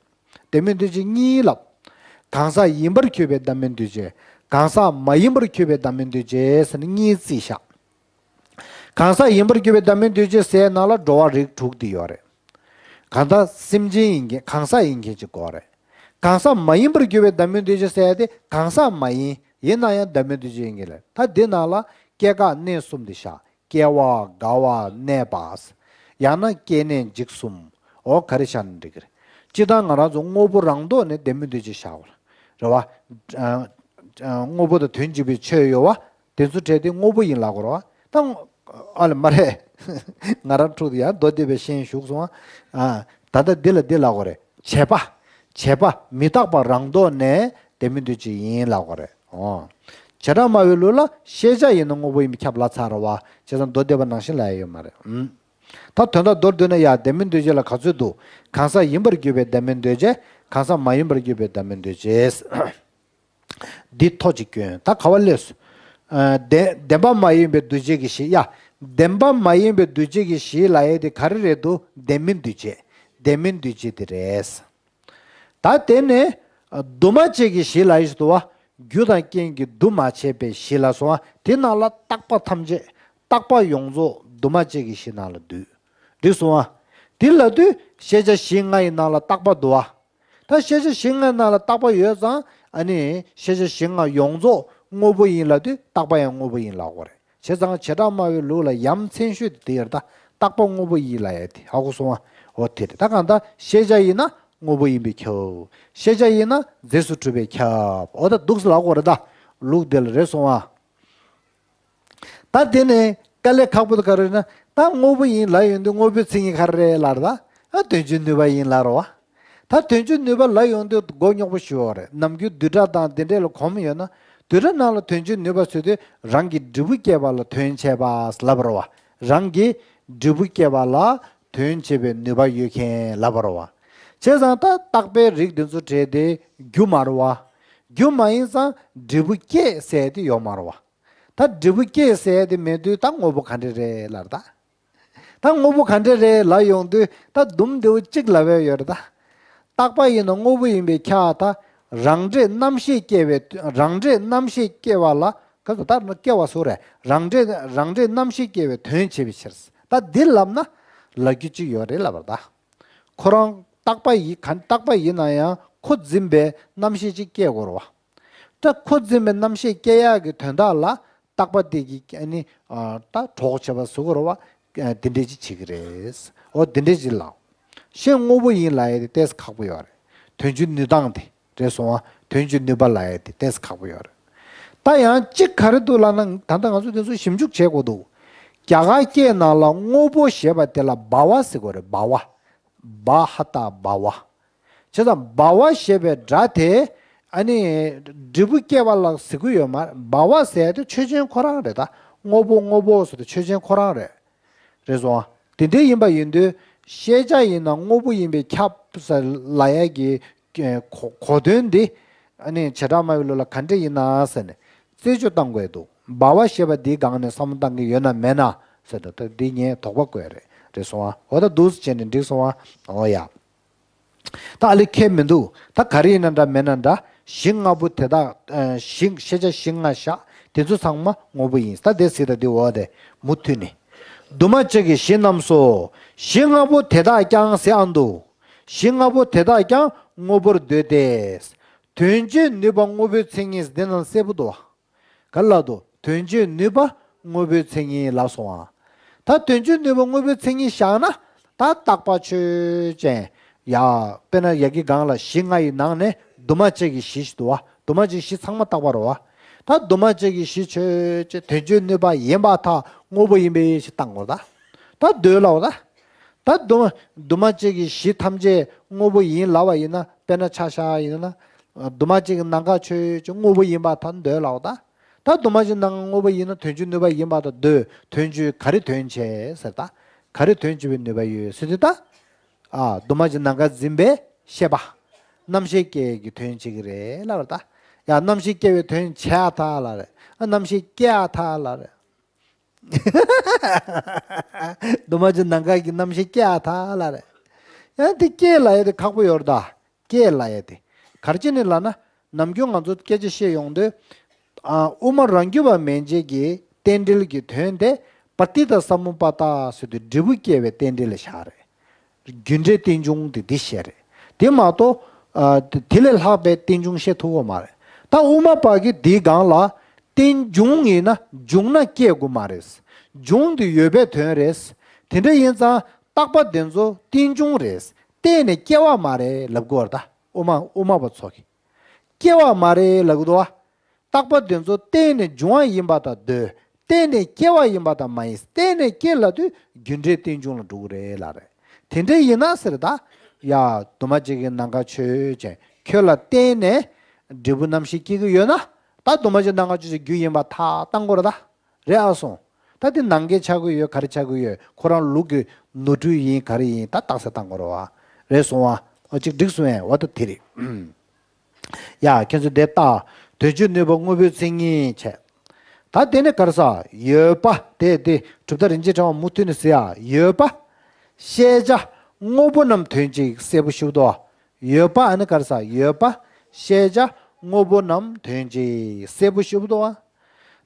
བདེན་མིན་འདུས་བྱས་གཉིས་ལབ། གང་ཟག་ཡིན་པར་གྱུར་པའི་བདེན་མིན་འདུས་བྱས། གང་ཟག་མ་ཡིན་པར་གྱུར་པའི་བདེན་མིན་འདུས་བྱས་ཟེར་ནས་གཉིས་བརྩིས་བཞག་གང་ཟག་ཡིན་པར་གྱུར་པའི་བདེན་མིན་འདུས་བྱས་ཟེར་ན་ལ་འགྲོ་བ་རིགས་དྲུག་འདི་ཡོད་རེད། གང་ཟག་སེམས་ཅན་ཡིན་མཁན་གང་ཟག་ཡིན་མཁན་ཅིག་དགོས་རེད། གང་ཟག་མ་ཡིན་པར་གྱུར་པའི་བདེན་མིན་འདུས་བྱས་ཟེར་ཡ་དེ་གང་ཟག་མ་ཡིན། ཡིན་ན་ཡང་བདེན་མིན་འདུས་བྱས་ཡིན་མཁན་རེད། ད་འདི་ནང་ལ་སྐྱེ་འགག་གནས་གསུམ་འདི་བཞག་སྐྱེ་བ་རྒ་བ་གནས་པ། ཡང་ན་སྐྱེ་གནས་འཇིག་གསུམ། འོ་ག་རེ་བཞག་ན་འགྲིག་གི་རེད། སྤྱིར་བཏང་ང་རང་ཚོ་དངོས་པོ་རང་ལྡོག་ནས་བདེན་མིན་འདུས་བྱས་བཞག་པ་རེད་བ། དངོས་པོ་དང་དོན་གཅིག་པའི་ཆོས་ཡོད་བ། དེ་ཚོ་བྲལ་ཏེ་དངོས་པོ་ཡིན་ལབ་དགོས་རེད་བ། ད་ཨ་ལ་མ་རེད། ང་རང་ཕྲུག་དེ་ཡང་མདོ་སྡེ་པའི་ཤེས་ཡོན་ཞུགས་སོང་ཨ། ད་ལྟ་འདི་ལ་འདི་ལབ་དགོས་རེད། བྱས་པ། བྱས་པ་མི་རྟག་པ་རང་ལྡོག་ནས་བདེན་མིན་འདུས་བྱས་ཡིན་ལབ་དགོས་རེད། ཨོ། བྱེ་བྲག་སྨྲ་བའི་ལུགས་ལ་ཤེས་བྱ་ཡིན་ན་དངོས་པོ་ཡིན་པས་ཁྱབ་ལ་ཚར་བ། བྱས་ཙང་མདོ་སྡེ་པ་ནང་བཞིན་ལབ་ཡ་ཡོད་མ་རེད། ཨུམ། ད་དོན་དག་མདོར་བསྡུས་ན་ཡ་བདེན་མིན་འདུས་བྱས་ལ་ག་ཚོད་འདུག་གང་ཟག་ཡིན་པར་གྱུར་པའི་བདེན་མིན་འདུས་བྱས། གང་ཟག་མ་ཡིན་པར་གྱུར་པའི་བདེན་མིན་འདུས་བྱས། འདི་ཐོ་གཅིག་སྐྱོན། ད་ག་བ་སླེབས་སོང་། ཨ། བདེན་བདེན་པ་མ་ཡིན་པའི་འདུས་བྱས་ཀྱི་གཞི་ཡ། བདེན་པ་མ་ཡིན་པའི་འདུས་བྱས་ཀྱི་གཞི་ལབ་ཡས་དེ་ག་རེ་རེད་འདུག་བདེན་མིན་འདུས་བྱས། བདེན་མིན་འདུས་བྱས་དེ་རེད། ད་དེ་ནས་འདུས་མ་བྱས་ཀྱི་གཞི་ལབ་ཡས་ཞིག་འདུག་བ། རྒྱུ་དང་རྐྱེན་གྱིས་འདུས་མ་བྱས་པའི་གཞི་ལ་སོང་བ། དེ་ནང་ལ་རྟག་པ་ཐམས་ཅད། རྟག་པ་ཡོངས་རྫོགས་འདུས་མ་བྱས་ཀྱི་གཞི་ནང་ལ་འདུས། འགྲིག་སོང་བ། དེ་ལབ་དུས་ཤེས་བྱ་གཞི་ལྔ་ཡི་ནང་ལ་རྟག་པ་འདུག་བ། ད་ཤེས་བྱ་གཞི་ལྔའི་ནང་ལ་རྟག་པ་ཡོད་ཙང་། ཨ་ནི་ཤེས་བྱ་གཞི་ལྔ་ཡོངས་རྫོགས་དངོས་པོ་ཡིན་ལབ་དུས་རྟག་པ་ཡང་དངོས་པོ་ཡིན་ལབ་དགོས་རེད། བྱས་ཙང་བྱེ་བྲག་སྨྲ་བའི་ལུགས་ལ་ཡ་མཚན་ཤོས་དེ་དེ་ཡོད་རེད་ད། རྟག་པ་དངོས་པོ་ཡིན་ལབ་ཡ་དེ་ཧ་གོ་སོང་ཨ། འོ་དེ་རེད། ད་གང་ལྟར་ཤེས་བྱ་ཡིན་ན་དངོས་པོ་ཡིན་པས་ཁྱབ། ཤེས་བྱ་ཡིན་ན་རྫས་སུ་གྲུབ་པས་ཁྱབ། འོ་ད་འདུག་སེ་ལབ་དགོས་རེད་ད། ལུགས་དེ་ལ་རེད་སོང་ཨ། ད་དེ་ནས་དཀའ་ལས་ཁག་པོ་དེ་ག་རེ་ན། ད་དངོས་པོ་ཡིན་ལབ་ཡོང་དུས་དངོས་པོའི་མཚན་ཉིད་ག་རེ་རེད་ལབ་རེད་ད། ཨ། དོན་སྤྱིའི་ནུས་པ་ཡིན་ལབ་རེད་བ། ད་དོན་བྱེད་ནུས་པ་ལབ་ཡོང་དུས་མགོ་རྙོག་པོ་ཞུ་བ་རེད། ནམ་རྒྱུན་བསྡུས་གྲྭ་དང་དེ་འདྲས་ལ་གོམས་ཡོད་ན། བསྡུས་གྲྭ་ནང་ལ་དོན་བྱེད་ནུས་པ་ཟེར་དུས་རང་གི་འབྲས་བུ་སྐྱེད་པ་ལ་དོན་བྱེད་པ་ལབ་རེད་བ། རང་གི་འབྲས་བུ་སྐྱེད་པ་ལ་དོན་བྱེད་པའི་ནུས་པ་ཡོད་མཁན་ལབ་རེད་བ། བྱས་ཙང་ད་རྟག་པའི་རིགས་འདི་ཚོ་བྲལ་ཏེ་རྒྱུ་མ་རེད་བ། རྒྱུ་མ་ཡིན་ཙང་འབྲས་བུ་སྐྱེད་ཟེར་དེ་ཡོད་མ་རེད་བ། ད་འབྲས་བུ་སྐྱེད་ཟེར་དེ་མེད་དུས་ད་དངོས་པོ་ག་འདྲས་རེད་ལབ་རེད་ད། ད་དངོས་པོ་ག་འདྲས་རེད་ལབ་ཡོང་དུས་ད་དུམ་བདེ་བོ་གཅིག་ལབ་ཡ་ཡོད་རེད་ད། རྟག་པ་ཡིན་ན་དངོས་པོ་ཡིན་པས་ཁྱབ་པ་དང་། རང་འབྲས་རྣམ་ཤེས་སྐྱེ་བའི། རང་འབྲས་རྣམ་ཤེས་སྐྱེ་བ་ལ། ག་ཚོད་ད་སྐྱེ་བ་སུ་རེད། རང་འབྲས་རང་འབྲས་རྣམ་ཤེས་སྐྱེ་བའི་དོན་བྱེད་པའི་ཕྱིར། ད་འདི་ལབ་ན་ལབ་རྒྱུ་གཅིག་ཡོད་རེད་ལབ་པ་རེད་ད། ཁོ་རང་རྟག་པ་ཡིན་ག་རྟག་པ་ཡིན་ན་ཡང་ཁོ་འཛིན་པའི་རྣམ་ཤེས་གཅིག་སྐྱེ་དགོས་རེད་བ། ད་ཁོ་འཛིན་པའི་རྣམ་ཤེས་སྐྱེ་ཡག་གི་དོན་དག་ལ་རྟག་པ་དེ་གིས་ཨ་ནི་ད་གྲོགས་བྱེད་པ་བཟོ་གི་རེད་བ། དེ་འདྲས་ཅིག་བྱེད་ཀྱི་རེད། འོ་དེ་འདྲས་ཅིག་ལབ། གཞན་དངོས་པོ་ཡིན་ལབ་ཡ་དེ་ཏོག་ཙམ་ཁག་པོ་ཡོད་རེད། དོན་བྱེད་ནུས་སྟངས་དེ་རེད་སོང་བ། དོན་བྱེད་ནུས་པ་ལབ་ཡ་དེ་ཏོག་ཙམ་ཁག་པོ་ཡོད་རེད། ད་ཡང་གཅིག་ག་རེ་འདུག་ལབ་ན་ད་ལྟ་ང་ཚོ་དེ་ཚོ་ཞིབ་འཇུག་བྱེད་དགོས་འདུག་རྒྱ་གར་སྐད་ནང་ལ་དངོས་པོ་ཞེས་པ་དེ་ལ་བྷ་བ་ཟེར་གྱི་ཡོད་རེད། བྷ་བ། བྷ་ཧ་ཏ་བྷ་བ། བྱས་ཙང་བྷ་བ་ཞེས་པའི་སྒྲ་དེ་ཨ་ནི་འབྲས་བུ་སྐྱེ་བ་ལ་ཟེར་གྱི་ཡོད་མ་རེད། བྷ་བ་ཟེར་དེ་ཆོས་ཅན་ཁོ་རང་རེད་ད། དངོས་པོ་དངོས་པོ་ཟེར་དེ་ཆོས་ཅན་ཁོ་རང་རེད། རེད་སོང་ཨ། དེ་འདྲ་ཡིན་པ་ཡིན་དུས་ཤེས་བྱ་ཡིན་ན་དངོས་པོ་ཡིན་པས་ཁྱབ་ཟེར་ལབ་ཡ་གི་གོ་གོ་དོན་འདི་ཨ་ནི་བྱེ་བྲག་སྨྲ་བའི་ལུགས་ལ་ག་འདྲ་ཡིན་ན་ཟེར་ནས་རྩད་གཅོད་བཏང་དགོས་འདུག་བྷ་བ་ཞེས་པ་འདིའི་སྒང་ནས་བསམ་བློ་བཏང་གི་ཡོད་ན་མེད་ན་ཟེར་ད་ལྟ་འདི་ངས་དོགས་པ་བཀོད་རེད། རེད་སོང་ཨ། འོ་ད་འདུག་སེ་བྱས་ནས་འགྲིག་སོང་ཨ། འོ་ཡ། ད་ཨ་ལེ་ཁྱད་མི་འདུག་ད་ག་རེ་ཡིན་ན་འདྲ་མེད་ན་འདྲ། གཞི་ལྔ་པོ་དེ་དག་ཨ་གཞི་ཤེས་བྱ་གཞི་ལྔ་བཞག་དེ་ཚོ་ཚང་མ་དངོས་པོ་ཡིན། ད་དེ་ཟེར་ད་དེ་འོ་དེ་མུ་མཐུད་ནས། འདུས་མ་བྱས་ཀྱི་གཞི་རྣམས་སོ། གཞི་ལྔ་པོ་དེ་དག་ཀྱང་ཟེར་ཨ་འདུག་གཞི་ལྔ་པོ་དེ་དག་ཀྱང་དངོས་པོར་འདོད་དེ། དོན་བྱེད་ནུས་པ་དངོས་པོའི་མཚན་ཉིད་འདི་རྣམས་གསལ་པོ་འདུག་བ། ག་ལ་དོ་དོན་བྱེད་ནུས་པ་དངོས་པོའི་མཚན་ཉིད་ལ་སོང་བ། ད་དོན་བྱེད་ནུས་པ་དངོས་པོའི་མཚན་ཉིད་བཞག་ན་ད་རྟག་པ་ཆོས་ཅན། ཡ། དཔེར་ན་ཡ་གི་སྒང་ལ་གཞི་ལྔ་ཡི་ནང་ནས་འདུས་མ་བྱས་ཀྱི་གཞི་ཞིག་འདུག་བ། འདུས་མ་བྱས་གཞི་ཚང་མ་རྟག་པ་རེད་བ། ད་འདུས་མ་བྱས་ཀྱི་གཞི་ཆོས་ཅན་དོན་བྱེད་ནུས་པ་ཡིན་པར་ཐལ། དངོས་པོ་ཡིན་པའི་ཕྱིར་བཏང་དགོས་ད། ད་འདོད་ལབ་ད། ད་འདུས་མ་འདུས་མ་བྱས་ཀྱི་གཞི་ཐམས་ཅད་དངོས་པོ་ཡིན་ལབ་པ་ཡིན་ན། དཔེར་ན་ཆ་བཞག་ཡིན་ན། འདུས་མ་བྱས་ཀྱི་ནམ་མཁའ་ཆོས་ཅན་དངོས་པོ་ཡིན་པར་ཐལ་འདོད་ལབ་ད། ད་འདུས་མ་བྱས་ནམ་མཁའ་དངོས་པོ་ཡིན་ན་དོན་བྱེད་ནུས་པ་ཡིན་པར་ཐལ་འདོད། དོན་བྱེད་ག་རེ་དོན་བྱེད་ཟེར་ད། ག་རེ་དོན་བྱེད་པའི་ནུས་པ་ཡོད་ཟེར་དུས་ད། ཨ་འདུས་མ་བྱས་ནམ་མཁའ་འཛིན་པའི་ཤེས་པ། རྣམ་ཤེས་སྐྱེ་གི་དོན་བྱེད་ཀྱི་རེད་ལབ་པ་ད། ཡ་རྣམ་ཤེས་སྐྱེ་བའི་དོན་བྱེད་ཨ་ཐལ་ལབ་རེད། ཨ་རྣམ་ཤེས་སྐྱེ་ཨ་ཐལ་ལབ་རེད། འདུས་མ་བྱས་ནམ་མཁའ་གི་རྣམ་ཤེས་སྐྱེ་ཨ་ཐལ་ལབ་རེད། ཡང་དེ་སྐྱེ་ལབ་ཡ་དེ་ཁག་པོ་ཡོད་རེད་ད། སྐྱེ་ལབ་ཡ་དེ། ག་རེ་བྱས་ནས་ལབ་ན། ནམ་རྒྱུན་ང་ཚོ་སྐད་ཆ་བཤད་ཡོང་དུས། ཨ་དབུ་མ་རང་རྒྱུད་པ་མན་ཆད་ཀྱི་རྟེན་འབྲེལ་གྱི་དོན་དེ་པྲ་ཏི་དང་ས་མུ་པ་ཏ་ཟེར་དུས་འབྲས་བུ་སྐྱེ་བའི་རྟེན་འབྲེལ་ལ་བཞག་རེད། རྒྱུ་འབྲས་རྟེན་འབྱུང་དེ་འདི་བཤད་རེད། དེ་མ་གཏོགས། ཨ་དེ་ལས་ལྷག་པའི་རྟེན་འབྱུང་བཤད་ཐུབ་ཀྱི་མ་རེད། ད་དབུ་མ་པ་གིས་འདིའི་སྒང་ལ། རྟེན་འབྱུང་ཡིན་ན་བྱུང་ན་སྐྱེ་དགོས་མ་རེད། བྱུང་དེ་ཡོད་པའི་དོན་རེད། དེ་འདྲ་ཡིན་ཙང་རྟག་པ་དེ་ཚོ་རྟེན་འབྱུང་རེད། བརྟེན་ནས་སྐྱེ་བ་མ་རེད་ལབ་དགོས་རེད་ད། དབུ་མ་དབུ་མ་པ་ཚོ་གིས། སྐྱེ་བ་མ་རེད་ལབ་གི་འདུག་བ། རྟག་པ་དེ་ཚོ་བརྟེན་ནས་འབྱུང་བ་ཡིན་པ་དང་འདོད། བརྟེན་ནས་སྐྱེ་བ་ཡིན་པ་དང་མ་ཡིན། བརྟེན་ནས་སྐྱེ་ལབ་དུས་རྒྱུ་འབྲས་རྟེན་འབྱུང་ལ་འགྲོ་གི་རེད་ལབ་རེད། དེ་འདྲ་ཡིན་ན་ཟེར་ད། ཡ་འདུས་མ་བྱས་ཀྱི་ནམ་མཁའ་ཆོས་ཅན་ཁྱོད་ལ་བརྟེན་ནས་འབྲས་བུ་རྣམ་ཤེས་སྐྱེ་གི་ཡོད་ན། ད་འདུས་མ་བྱས་ནམ་མཁའ་ཆོས་ཅན་རྒྱུ་ཡིན་པར་ཐལ་བཏང་དགོས་རེད་ད། རེད་ཨ་སོང་། ད་དེ་ནང་འགལ་ཆགས་ཀྱི་ཡོད་ག་རེ་ཆགས་ཀྱི་ཡོད་ཁོ་རང་ལུགས་ཀྱི་ནོར་འཁྲུལ་ཡིན་ག་རེ་ཡིན་ད་རྟགས་གསལ་བཏང་དགོས་རེད་བ། རེད་སོང་བ། ཨོ་ཅིག་འགྲིག་སོང་ངས་འོ་ད་དེ་རེད། ཡ་ཁྱེད་ཚོ་དེ་ལྟ། དོན་བྱེད་ནུས་པ་དངོས་པོའི་མཚན་ཉིད་བྱས། ད་དེ་ནས་ག་རེ་ཟ། ཡོད་པ་དེ་དེ་གྲུབ་མཐའ་རིན་ཆེན་ཕྲེང་བ་མུ་མཐུད་ནས་ཟེར་ཡ་ཡོད་པ། ཤེས་བྱ་དངོས་པོ་རྣམས་དོན་གཅིག་གསལ་པོ་ཞུ་དོ། ཡོད་པ་ཨ་ནི་ག་རེ་ཟ། ཡོད་པ། ཤེས་བྱ་དངོས་པོ་རྣམས་དོན་གཅིག་གསལ་པོ་ཞུ་དོ།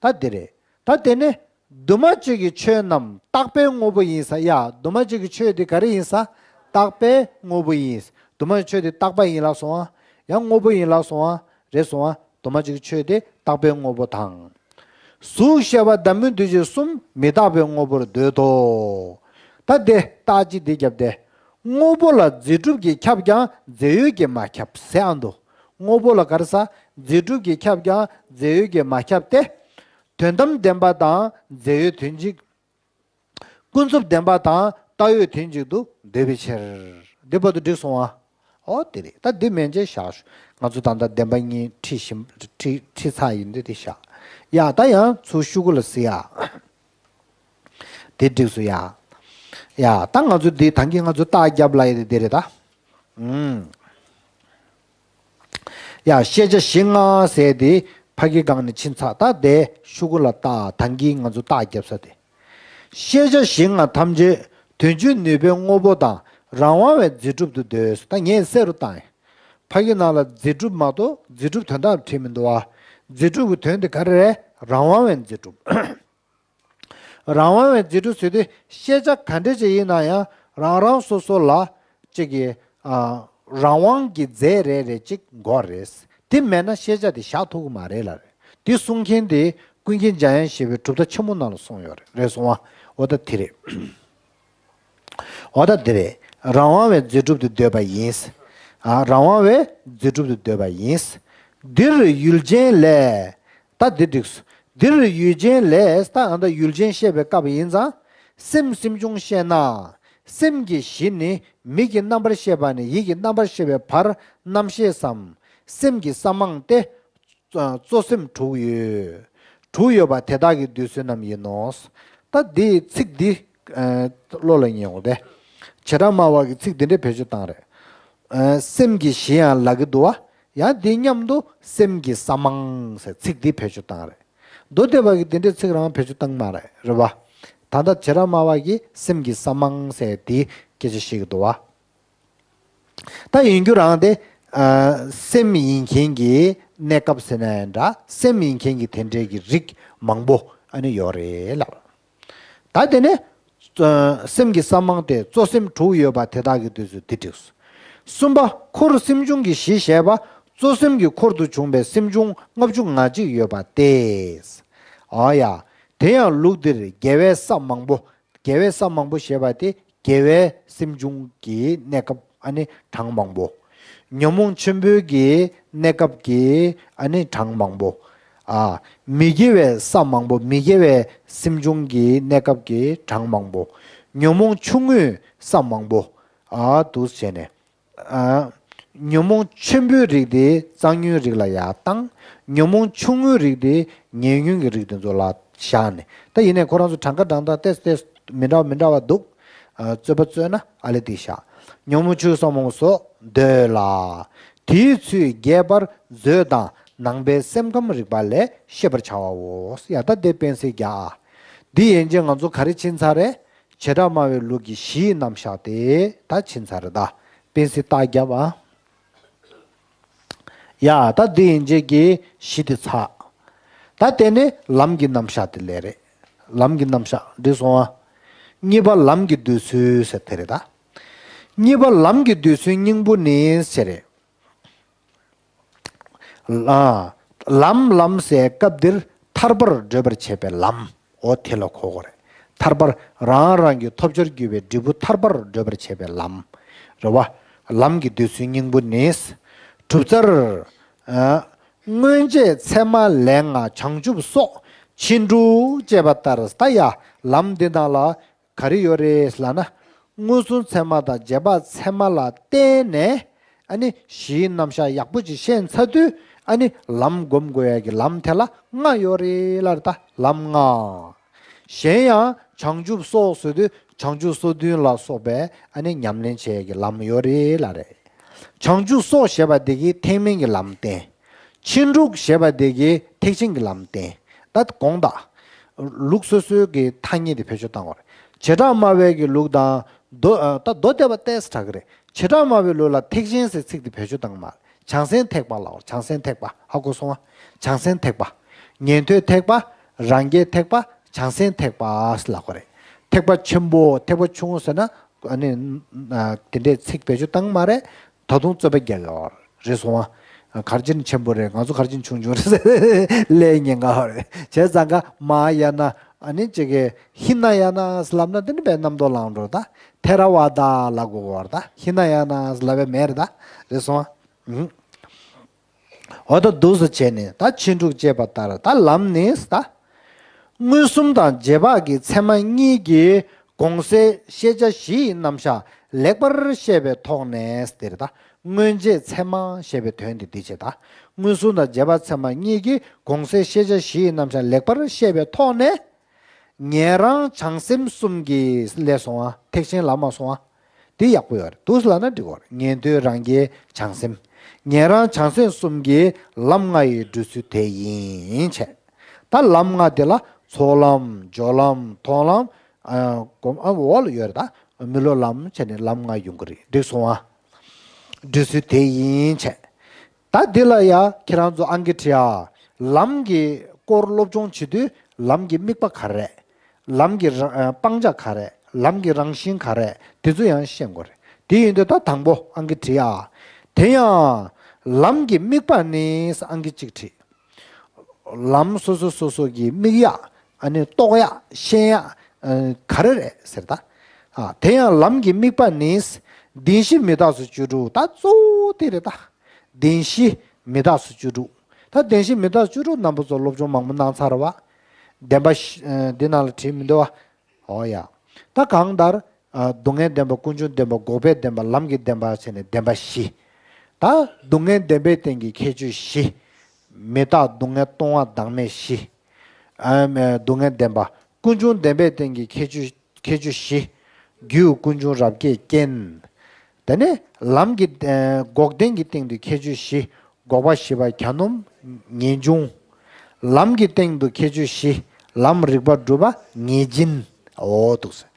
ད་དེ་རེད། ད་དེ་ནས་འདུས་མ་བྱས་ཀྱི་ཆོས་རྣམས་རྟག་པའི་དངོས་པོ་ཡིན་ས། ཡ་འདུས་མ་བྱས་ཀྱི་ཆོས་དེ་ག་རེ་ཡིན་ས། རྟག་པའི་དངོས་པོ་ཡིན། འདུས་མ་བྱས་ཆོས་དེ་རྟག་པ་ཡིན་ལབ་སོང་ཨ། ཡང་དངོས་པོ་ཡིན་ལབ་སོང་ཨ། རེད་སོང་ཨ། འདུས་མ་བྱས་ཀྱི་ཆོས་དེ་རྟག་པའི་དངོས་པོ་དང་། གཟུགས་ཤེས་པ་བདག་མེད་འདུ་བྱེད་གསུམ་མི་རྟག་པའི་དངོས་པོར་འདོད་དོ། ད་དེ་རྟགས་གཅིག་འདི་རྒྱབ་སྟེ། དངོས་པོ་ལ་རྫས་གྲུབ་ཀྱིས་ཁྱབ་ཀྱང་རྫས་ཡོད་ཀྱིས་མ་ཁྱབ་ཟེར་ཨ་འདུག་དངོས་པོ་ལ་ག་རེ་ཟ། རྫས་གྲུབ་ཀྱིས་ཁྱབ་ཀྱང་རྫས་ཡོད་ཀྱིས་མ་ཁྱབ་སྟེ། དོན་དམ་བདེན་པ་དང་རྫས་ཡོད་དོན་གཅིག་ཀུན་རྫོབ་བདེན་པ་དང་བཏགས་ཡོད་དོན་གཅིག་ཏུ་འདོད་པའི་ཕྱིར། འདི་བར་དུ་འགྲིག་སོང་ཨ། ཨོ་དེ་རེད། ད་འདི་མན་ཆད་བཞག་ཤོག་ང་ཚོ་ད་ལྟ་བདེན་པ་གཉིས་ཁྲིད་བཞིན་ཁྲིད་ཁྲིད་ཚར་ཡིན་དུས་དེ་བཞག་ཡ། ད་ཡང་ཚུར་ཤུ་གུ་ལ་གཟིགས་ཡ། དེ་འགྲིགས་སོང་ཡ། ཡ་ད་ང་ཚོ་འདི་ད་གིན་ང་ཚོ་རྟགས་རྒྱབ་ལ་ཡི་དེ་རེད་ད། ཨུམ། ཡ་ཤེས་བྱ་གཞི་ལྔ་ཟེར་དེ་ཕ་གི་སྒང་ནས་ཕྱིན་ཚར། ད་དེ་ཤུ་གུ་ལ་རྟགས་ད་གིན་ང་ཚོ་རྟགས་རྒྱབ་ས་དེ། ཤེས་བྱ་གཞི་ལྔ་ཐམས་ཅད་དོན་སྤྱིའི་ནུས་པའི་དངོས་པོ་དང་རང་དབང་བའི་རྫས་གྲུབ་ཏུ་འདོད། ད་ངས་གསལ་རུ་བཏང་ཡིན། ཕ་གི་ནང་ལ་རྫས་གྲུབ་མ་གཏོགས་རྫས་གྲུབ་དོན་དག་བྲིས་མི་འདུག་བ། རྫས་གྲུབ་ཀྱི་དོན་དེ་ག་རེ་རེད། རང་དབང་བའི་རྫས་གྲུབ། རང་དབང་བའི་རྫས་གྲུབ་ཟེར་དུས་ཤེས་བྱ་ག་འདྲ་ཅིག་ཡིན་ན་ཡང་རང་རང་སོ་སོ་ལ་གཅིག་གི་ཨ་རང་དབང་གི་རྫས་རེ་རེ་གཅིག་དགོས་རེད། དེ་མེད་ན་ཤེས་བྱ་དེ་བཞག་ཐུབ་ཀྱི་མ་རེད་ལ་རེད། དེ་གསུང་མཁན་དེ་ཀུན་མཁྱེན་འཇམ་དབྱངས་བཞད་པའི་གྲུབ་མཐའ་ཆེན་མོ་ནང་ལ་གསུངས་ཡོད་རེད། རེད་སོང་བ། འོ་ད་དེ་རེད། འོ་ད་དེ་རེད། རང་དབང་བའི་རྫས་གྲུབ་ཏུ་འདོད་པ་ཡིན། ཨ་རང་དབང་བའི་རྫས་གྲུབ་ཏུ་འདོད་པ་ཡིན། འདིར་ཡུལ་ཅན་ལས། ད་འདི་འགྲིགས་སོ། འདིར་ཡུལ་ཅན་ལས། ད་ཨ་ད་ཡུལ་ཅན་བཤད་པའི་སྐབས་ཡིན་ཙང་། སེམས་སེམས་བྱུང་བཤད་ན། སེམས་ཀྱི་གཞི་ནི་མིག་གི་རྣམ་པར་ཤེས་པ་ནས་ཡིད་ཀྱི་རྣམ་པར་ཤེས་པའི་བར་རྣམ་ཤེས་སམ། སེམས་ཀྱི་གསང་མང་སྟེ། གཙོ་སེམས་དྲུག་ཡོད། དྲུག་ཡོད་པ་དེ་དག་གི་འདོད་ཚུལ་རྣམས་ཡིན་ནོ། ད་འདི་ཚིག་འདི་ཨ་བློ་ལ་ངེས་འོང་སྟེ། བྱེ་བྲག་སྨྲ་བ་གི་ཚིག་འདི་འདྲའི་བེད་སྤྱོད་བཏང་རེད། ཨ་སེམས་ཀྱི་གཞི་ཡང་ལབ་ཀྱི་འདུག་བ། ཡང་འདི་མཉམ་དུ་སེམས་ཀྱི་གསང་མང་ཟེར་ཚིག་འདི་བེད་སྤྱོད་བཏང་རེད། མདོ་སྡེ་པ་གི་འདི་འདྲའི་ཚིག་རང་བེད་སྤྱོད་བཏང་མ་རེད། རེད་བ། ད་ལྟ་བྱེ་བྲག་སྨྲ་བ་གིས་སེམས་ཀྱི་གསང་མང་ཟེར་འདི་སྐད་ཆ་བཤད་ཀྱི་འདུག་བ། ད་ཡིན་རྒྱུ་རང་དེ། ཨ་སེམས་ཡིན་མཁན་གྱི་གནས་སྐབས་ཟེར་ན་ཡང་འདྲ། སེམས་ཡིན་མཁན་གྱི་དེ་འདྲའི་གི་རིགས་མང་པོ་ཨ་ནི་ཡོད་རེད་ལབ། ད་དེ་ནས་ཨ་སེམས་ཀྱི་གསང་མང་སྟེ་གཙོ་སེམས་དྲུག་ཡོད་པ་དེ་དག་གི་འདོད་ཚུལ་འདི་འགྲིགས་སོ། གསུམ་པ་འཁོར་སེམས་བྱུང་གི་གཞི་ཞེས་པ་གཙོ་སེམས་ཀྱི་འཁོར་དུ་བྱུང་བའི་སེམས་བྱུང་ལྔ་བཅུ་ང་གཅིག་ཡོད་པ་སྟེ། ཨ་ཡ། དེ་ཡང་ལུགས་འདིར་རྒྱལ་བའི་ས་མང་པོ། རྒྱལ་བའི་ས་མང་པོ་ཞེས་པ་དེ་རྒྱལ་བའི་སེམས་བྱུང་གི་གནས་སྐབས་ཨ་ནི་གྲངས་མང་པོ། ཉོན་མོངས་ཆེན་པོའི་གི་གནས་སྐབས་ཀྱི་ཨ་ནི་གྲངས་མང་པོ། ཨ་མི་དགེ་བའི་ས་མང་པོ། མི་དགེ་བའི་སེམས་བྱུང་གི་གནས་སྐབས་ཀྱི་གྲངས་མང་པོ། ཉོན་མོངས་ཆུང་ངུའི་ས་མང་པོ། ཨ་འདུག་བྱས་ནས། ཨ་ཉོན་མོངས་ཆེན་པོའི་རིགས་དེ་གཙང་ཉུལ་རིགས་ལ་ཡར་བཏང་། ཉོན་མོངས་ཆུང་ངུའི་རིགས་དེ་ཉེ་ཉོན་གྱི་རིགས་དེ་ཚོ་ལ་བཞག་ནས། ད་ཡིན་ནའི་ཁོ་རང་ཚོ་གྲངས་ཀ་གྲངས་ཐག་ཏོག་ཙམ་མི་འདྲ་བ་མི་འདྲ་བ་འདུག་ཨ་རྩོད་པ་རྩོད་ན་ཨ་ལེ་དེ་བཞག་ཉོན་མོངས་ཆུང་ངུའི་ས་མང་པོ་སོགས་འདོད་ལ། དེའི་ཚུལ་རྒྱས་པར་མཛོད་དང་ནང་པའི་སེམས་ཁམས་རིག་པ་ལས་ཤེས་པར་བྱའོ། ཡ་ད་དེ་དཔེ་གསལ་རྒྱག་འདི་ཡན་ཆད་ང་ཚོ་ག་རེ་ཕྱིན་ཚར་རེད། བྱེ་བྲག་སྨྲ་བའི་ལུགས་ཀྱི་གཞིའི་རྣམ་གཞག་དེ་ད་ཕྱིན་ཚར་རེད་ད། དཔེ་གསལ་རྟགས་རྒྱབ་ཨ། ཡ་ད་འདི་ཡན་ཆད་ཀྱི་གཞི་དེ་ཚར། ད་དེ་ནས་ལམ་གྱི་རྣམ་གཞག་དེ་ལས་རེད། ལམ་གྱི་རྣམ་གཞག་འགྲིག་སོང་ཨ། གཉིས་པ་ལམ་གྱི་འདོད་ཚུལ་ཟེར་དེ་རེད་ད། གཉིས་པ་ལམ་གྱི་འདོད་ཚུལ་སྙིང་པོ་ནི་ཟེར་རེད། ལམ་ལམ་ཟེར་སྐབས་འདིར་ཐར་པར་བགྲོད་པར་བྱེད་པའི་ལམ། འོ་དེ་ལ་གོ་དགོས་རེད། ཐར་པར་རང་རང་གི་ཐོབ་བྱར་གྱུར་པའི་འབྲས་བུ་ཐར་པར་བགྲོད་པར་བྱེད་པའི་ལམ། རེད་བ། ལམ་གྱི་འདོད་ཚུལ་སྙིང་པོ་ནི། གྲུབ་རྩལ། ཨ་སྔོན་བྱས་ཚད་མ་ལས་ལྔ་བྱང་ཆུབ་སོགས་ཕྱིན་དྲུག་ཅེས་པ་ལྟར། ད་ཡ་ལམ་འདི་ནང་ལ་ག་རེ་ཡོད་རེད་ལབ་ན། མངོན་སུམ་ཚད་མ་དང་རྗེས་དཔག་ཚད་མ་ལ་བརྟེན་ནས་ཨ་ནི་གཞིའི་རྣམ་གཞག་ཡག་པོ་ཅིག་ཤེས་ཚར་དུས་ཨ་ནི་ལམ་སྒོམ་དགོས་ཡ་གི་ལམ་དེ་ལ་ལྔ་ཡོད་རེད་ལབ་རེད་ད། ལམ་ལྔ། གཞན་ཡང་བྱང་ཆུབ་སོགས་ཟེར་དུས་བྱང་ཆུབ་སོ་བདུན་ལ་སོགས་པའི་ཨ་ནི་ཉམས་ལེན་བྱེད་ཡ་གི་ལམ་ཡོད་རེད་ལབ་རེད། བྱང་ཆུབ་སོགས་ཞེས་པ་དེ་གིས་ཐེག་དམན་གྱི་ལམ་བསྟན། ཕྱིན་དྲུག་ཞེས་པ་དེ་གིས་ཐེག་ཆེན་གྱི་ལམ་བསྟན། ད་དགོངས་དག་ལུགས་སོ་སོའི་གི་ཐ་སྙད་དེ་བེད་སྤྱོད་བཏང་བ་རེད། བྱེ་བྲག་སྨྲ་བའི་གི་ལུགས་དང་། མདོ་ཨ་ད་མདོ་སྡེ་པ་ཏོག་ཙམ་དྲག་གི་རེད། བྱེ་བྲག་སྨྲ་བའི་ལུགས་ལ་ཐེག་ཆེན་ཟེར་ཚིག་དེ་བེད་སྤྱོད་བཏང་གི་མ་རེད། བྱང་སེམས་ཐེག་པ་ལབ་པ་རེད། བྱང་སེམས་ཐེག་པ་ཧ་གོ་སོང་ང་། བྱང་སེམས་ཐེག་པ། ཉན་ཐོས་ཐེག་པ། རང་རྒྱལ་ཐེག་པ། བྱང་སེམས་ཐེག་པ་ལབ་དགོས་རེད། ཐེག་པ་ཆེན་པོ་ཐེག་པ་ཆུང་ངུ་ཟེར་ན། ཨ་ནི་ཨ་དེ་འདྲའི་ཚིག་བེད་སྤྱོད་བཏང་མ་རེད། ད་དུང་རྩོད་པ་རྒྱག་ཡོད་རེད་སོང་ཨ། གར་ཅན་ཆེན་པོ་རེད། ང་ཚོ་གར་ཅན་ཆུང་ཆུང་རེད་ཟེར་ལས་ཉེན་ཁ་རེད། བྱས་ཙང་ཀ་མ་ཧཱ་ཡ་ན་ཨ་ནི་ཅིག་གི་ཧི་ན་ཡ་ན་ལབ་ན་དེ་ནི་དཔེ་རྣམ་རྟོག་ལངས་འགྲོ་ད། ཐེ་ར་ཝ་ད་ལབ་དགོས་གོ་རེད་ད། ཧི་ན་ཡ་ན་ལབ་པའི་མེད་རེད་ད། རེད་སོང་ཨ། ཨུ། འོ་ད་འདུག་སེ་བྱས་ནས་ད་ཕྱིན་དྲུག་ཅེས་པ་ལྟར་ད་ལམ་ནི་ད། མངོན་སུམ་དང་རྗེས་དཔག་གི་ཚད་མ་གཉིས་ཀྱི་གོང་གསལ་ཤེས་བྱ་གཞི་ཡི་རྣམ་གཞག་ ལེགས་པར་བཤད་པའི་ཐོག་ནས་དེ་རེད་ད། སྔོན་རྗེས་ཚད་མ་ཞེས་པའི་དོན་དེ་འདི་བྱེད་ད། མངོན་སུམ་དང་རྗེས་དཔག་ཚད་མ་གཉིས་ཀྱིས་གོང་གསལ་ཤེས་བྱ་བཞི་ཡི་རྣམ་གཞག་ལེགས་པར་བཤད་པའི་ཐོག་ནས། ཉན་རང་བྱང་སེམས་གསུམ་གྱི་ལས་སོང་བ། ཐེག་ཆེན་ལམ་མ་སོང་བ། དེ་ཡག་པོ་ཡོད་རེད། འདུག་སེ་ལབ་ན་འགྲིག་གི་རེད། ཉན་ཐོས་རང་རྒྱལ་བྱང་སེམས། ཉན་རང་བྱང་སེམས་གསུམ་གྱི་ལམ་ལྔ་ཡི་འགྲོ་ཚུལ་དེ་ཡིན་བྱས། ད་ལམ་ལྔ་དེ་ལ་ཚོགས་ལམ། སྦྱོར་ལམ། མཐོང་ལམ། ཨ། སྒོམ། ཨ། འོག་ལ་ཡོད་རེད་ད། མི་སློབ་ལམ་བྱས་ནས་ལམ་ལྔ་ཡོང་གི་རེད། འགྲིག་སོང་ཨ། འགྲོ་ཚུལ་དེ་ཡིན་བྱས། ད་འདི་ལ་ཡ་ཁྱེད་རང་ཚོ་ཨང་ཀི་བྲིས་ཨ། ལམ་གྱི་སྐོར་སློབ་སྦྱོང་བྱེད་དུས་ལམ་གྱི་དམིགས་པ་ག་རེ་རེད། ལམ་གྱི་རང་། ཨ། སྤང་བྱ་ག་རེ་རེད། ལམ་གྱི་རང་བཞིན་ག་རེ་རེད། དེ་ཚོ་ཡང་ཤེས་དགོས་རེད། དེ་ཡིན་དུས་ད་དང་པོ་ཨང་ཀི་བྲིས་ཨ། དེ་ཡང་ལམ་གྱི་དམིགས་པ་ནི་ཨང་ཀི་གཅིག་བྲིས། ལམ་སོ་སོ་སོ་སོ་གི་དམིགས་ཡག་ཨ་ནི་རྟོགས་ཡག་ཤེས་ཡག་ཨ། ག་རེ་རེད་ཟེར་ད། ཨ། དེ་ཡང་ལམ་གྱི་དམིགས་པ་ནི། བདེན་བཞི་མི་རྟག་སོགས་བཅུ་དྲུག་ད་གཙོ་བོ་དེ་རེད་ད། བདེན་བཞི་མི་རྟག་སོགས་བཅུ་དྲུག་ད་བདེན་བཞི་མི་རྟག་སོགས་བཅུ་དྲུག་རྣམ་པ་ཚོ་སློབ་སྦྱོང་མང་པོ་གནང་ཚར་བ། བདེན་པ་བཞི། ཨ། འདི་ནང་ལ་བྲིས་མི་འདུག་བ། འོ་ཡ། ད་གང་ལྟར། ཨ། སྡུག་བསྔལ་བདེན་པ། ཀུན་འབྱུང་བདེན་པ། འགོག་པའི་བདེན་པ། ལམ་གྱི་བདེན་པ་བྱས་ནས་བདེན་པ་བཞི། ད་སྡུག་བསྔལ་བདེན་པའི་སྟེང་གི་ཁྱད་ཆོས་བཞི། མི་རྟག་སྡུག་བསྔལ་སྟོང་བ་བདག་མེད་བཞི། ཨ། སྡུག་བསྔལ་བདེན་པ། ཀུན་འབྱུང་བདེན་པའི་སྟེང་གི་ཁྱད་ཆོས། ཁྱད་ཆོས་བཞི། རྒྱུ་ཀུན་འབྱུང་རབ་དགྱེས་རྐྱེན། དེ་ནས་ལམ་གྱི། ཨ། འགོག་བདེན་གྱི་སྟེང་དུ་ཁྱད་ཆོས་བཞི། འགོག་པ་ཞི་བ་གྱ་ནོམ་ངེས་འབྱུང་། ལམ་གྱི་སྟེང་དུ་ཁྱད་ཆོས་བཞི། ལམ་རིག་པ་སྒྲུབ་པ་ངེས་འབྱིན། འོ་འདུག་སེ།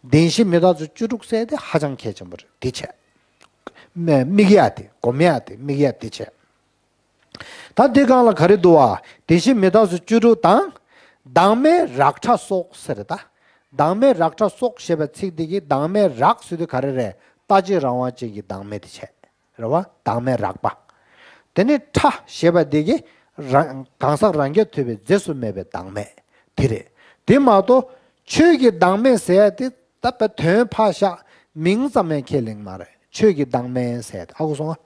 བདེན་བཞི་མི་རྟག་སོགས་བཅུ་དྲུག་ཟེར་དེ་ཧ་ཅང་གལ་ཆེན་པོ་རེད། དེ་བྱས། དམིགས་ཡག་དེ། སྒོམ་ཡག་དེ། དམིགས་ཡག་དེ་བྱས། ད་འདི་སྒང་ལ་ག་རེ་འདུག་བ། བདེན་བཞི་མི་རྟག་སོགས་བཅུ་དྲུག་དང་། བདག་མེད་རག་ཕྲ་སོགས་ཟེར་ད། བདག་མེད་རག་ཕྲ་སོགས་ཞེས་པའི་ཚིག་འདི་གིས་བདག་མེད་རག་ཟེར་དུས་ག་རེ་རེད། རྟག་གཅིག་རང་དབང་ཅན་གྱི་བདག་མེད་དེ་བྱས། རེད་བ། བདག་མེད་རགས་པ། དེ་ནས་ཕྲ་ཞེས་པ་འདི་གིས་རང་། གང་ཟག་རང་རྐྱ་ཐུབ་པའི་རྫས་སུ་མེད་པའི་བདག་མེད་དེ་རེད། དེ་མ་གཏོགས་ཆོས་ཀྱི་བདག་མེད་ཟེར་ཡ་དེ་ད་དཔེ་དོན་ཕར་བཞག་མིང་ཙམ་ཡང་ཁས་ལེན་མ་རེད། ཆོས་ཀྱི་བདག་མེད་ཟེར་ཡ་དེ་ཧ་གོ་སོང་ང་།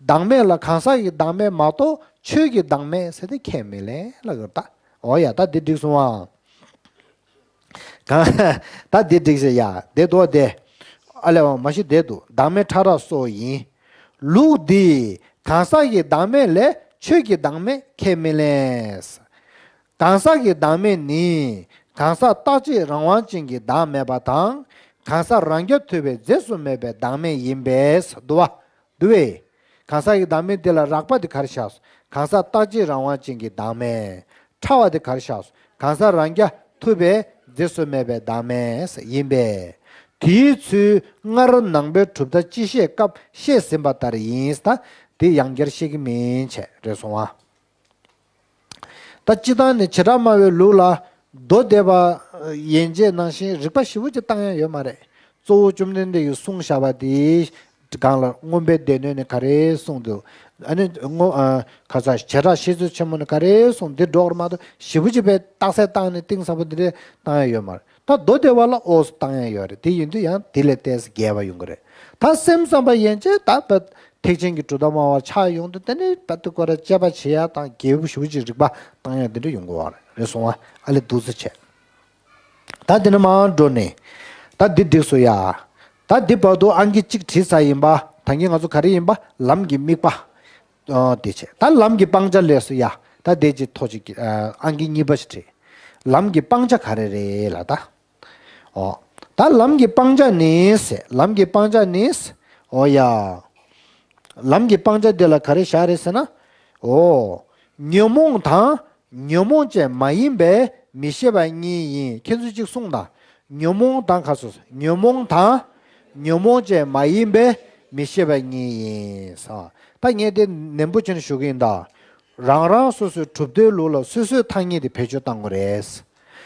བདག་མེད་ལ་གང་ཟག་གི་བདག་མེད་མ་གཏོགས་ཆོས་ཀྱི་བདག་མེད་ཟེར་དེ་ཁས་མི་ལེན་ལབ་ཀྱི་རེད་ད། འོ་ཡ། ད་འདི་འགྲིག་སོང་ཨ། གང་། ད་འདི་འགྲིག་ཟེར་ཡ། དེ་དོ་དེ། ཨ་ལས་བ་མ་གཞི་བསྡད་འདུག་བདག་མེད་ཕྲ་རགས་སོགས་ཡིན། ལུགས་འདིས་གང་ཟག་གི་བདག་མེད་ལས་ཆོས་ཀྱི་བདག་མེད་ཁས་མི་ལེན། གང་ཟག་གི་བདག་མེད་ནི། གང་ཟག་རྟག་གཅིག་རང་དབང་ཅན་གྱི་བདག་མེད་པ་དང་། གང་ཟག་རང་རྐྱ་ཐུབ་པའི་རྫས་སུ་མེད་པའི་བདག་མེད་ཡིན་པས་འདུག་བ། འདུག་བས། གང་ཟག་གི་བདག་མེད་འདི་ལ་རགས་པ་འདི་ག་རེ་བཞག་སོ། གང་ཟག་རྟག་གཅིག་རང་དབང་ཅན་གྱི་བདག་མེད། ཕྲ་བ་འདི་ག་རེ་བཞག་སོ། གང་ཟག་རང་རྐྱ་ཐུབ་པའི་རྫས་སུ་མེད་པའི་བདག་མེད་ཡིན་པས། དེའི་ཚུལ་སྔར་ནང་པའི་གྲུབ་མཐའ་སྤྱི་བཤད་སྐབས་བཤད་ཟིན་པ་ལྟར་ཡིན། ད་འདི་ཡང་བསྐྱར་བཤད་ཀྱི་མིན་བྱས། རེད་སོང་ཨ། ད་སྤྱིར་བཏང་ནི་བྱེ་བྲག་སྨྲ་བའི་ལུགས་ལ་མདོ་སྡེ་པ་ཡན་ཆད་ནང་བཞིན་རིགས་པ་ཞེ་པོ་ཅིག་བཏང་ཡ་ཡོད་མ་རེད། གཙོ་བོ་བཅོམ་ལྡན་འདས་ཀྱིས་གསུངས་བཞག་པ་དེའི་སྒང་ལ་མངོན་པའི་སྡེ་སྣོད་ནས་ག་རེ་གསུངས་འདུག་ཨ་ནི་ངོ་། ཨ། ཁ་ཚ་བྱེ་བྲག་བཤད་མཛོད་ཆེན་མོ་ནས་ག་རེ་གསུངས་འདི་སྒྲོག་ར་མ་གཏོགས་ཞེ་པོ་ཅིག་པའི་རྟགས་གསལ་བཏང་ནས་གཏིང་ཟབ་པོ་འདི་འདྲས་བཏང་ཡ་ཡོད་མ་རེད། ད་མདོ་སྡེ་པ་ལ་ཨོ་སུ་བཏང་ཡ་ཡོད་རེད། དེ་ཡིན་དུས་ཡང་དེ་ལས་ཏོག་ཙམ་རྒྱས་པ་ཡོང་གི་རེད། ད་སེམས་ཙམ་པ་ཡན་ཆད་ད་བ། ཐེག་ཆེན་གྱི་གྲུབ་མཐའ་སྨྲ་བ་ཆགས་ཡོང་དུས་དེ་ནི་བ་དུ་ཀོ་ར་དཔྱད་པ་བྱེད་ཡ་དང་རྒྱས་པོ་ཞེ་པོ་ཅིག་རིགས་པ་བཏང་ཡ་དེ་འདྲ་ཡོང་གི་ཡོད་རེད། སོང་བ། ཨ་ལས་འདུག་སེ་བྱས། ད་དེ་ནས་མར་འགྲོ་ནས། ད་འདི་འགྲིག་སོང་ཡ། ད་འདི་བར་དུ་ཨང་ཀི་གཅིག་བྲིས་ཚར་ཡིན་པ། ད་གིན་ང་ཚོ་ག་རེ་ཡིན་པ། ལམ་གྱི་དམིགས་པ། ཨོ་དེ་བྱས། ད་ལམ་གྱི་སྤང་བྱ་ལས་སུ་ཡ། ད་དེ་ཅིག་ཐོག་ཅིག་ཨ། ཨང་ཀི་གཉིས་པ་ཞིག་བྲིས། ལམ་གྱི་སྤང་བྱ་ག་རེ་རེད་ལ་ད། ཨོ། ད་ལམ་གྱི་སྤང་བྱ་ནི་ཟེར། ལམ་གྱི་སྤང་བྱ་ནི་ཟེར། ཨོ་ཡ། ལམ་གྱི་སྤང་བྱ་འདི་ལ་ག་རེ་བཞག་རེད་ཟེར་ན། ཨོ། ཉོན་མོངས་དང་ཉོན་མོངས་ཅན་མ་ཡིན་པའི་མི་ཤེས་པ་གཉིས་ཡིན། ཁྱེད་ཚོས་ཅིག་གསུངས་དང་། ཉོན་མོངས་དང་ག་སོ། ཉོན་མོངས་དང་ཉོན་མོངས་ཅན་མ་ཡིན་པའི་མི་ཤེས་པ་གཉིས་ཡིན་ཟེར། ད་ངས་དེ་ནན་པོ་བྱས་ནས་ཞུ་གི་ཡིན་ད། རང་རང་སོ་སོའི་གྲུབ་མཐའི་ལུགས་ལ་སོ་སོའི་ཐ་སྙད་དེ་བེད་སྤྱོད་བཏང་དགོས་རེད། བྱས་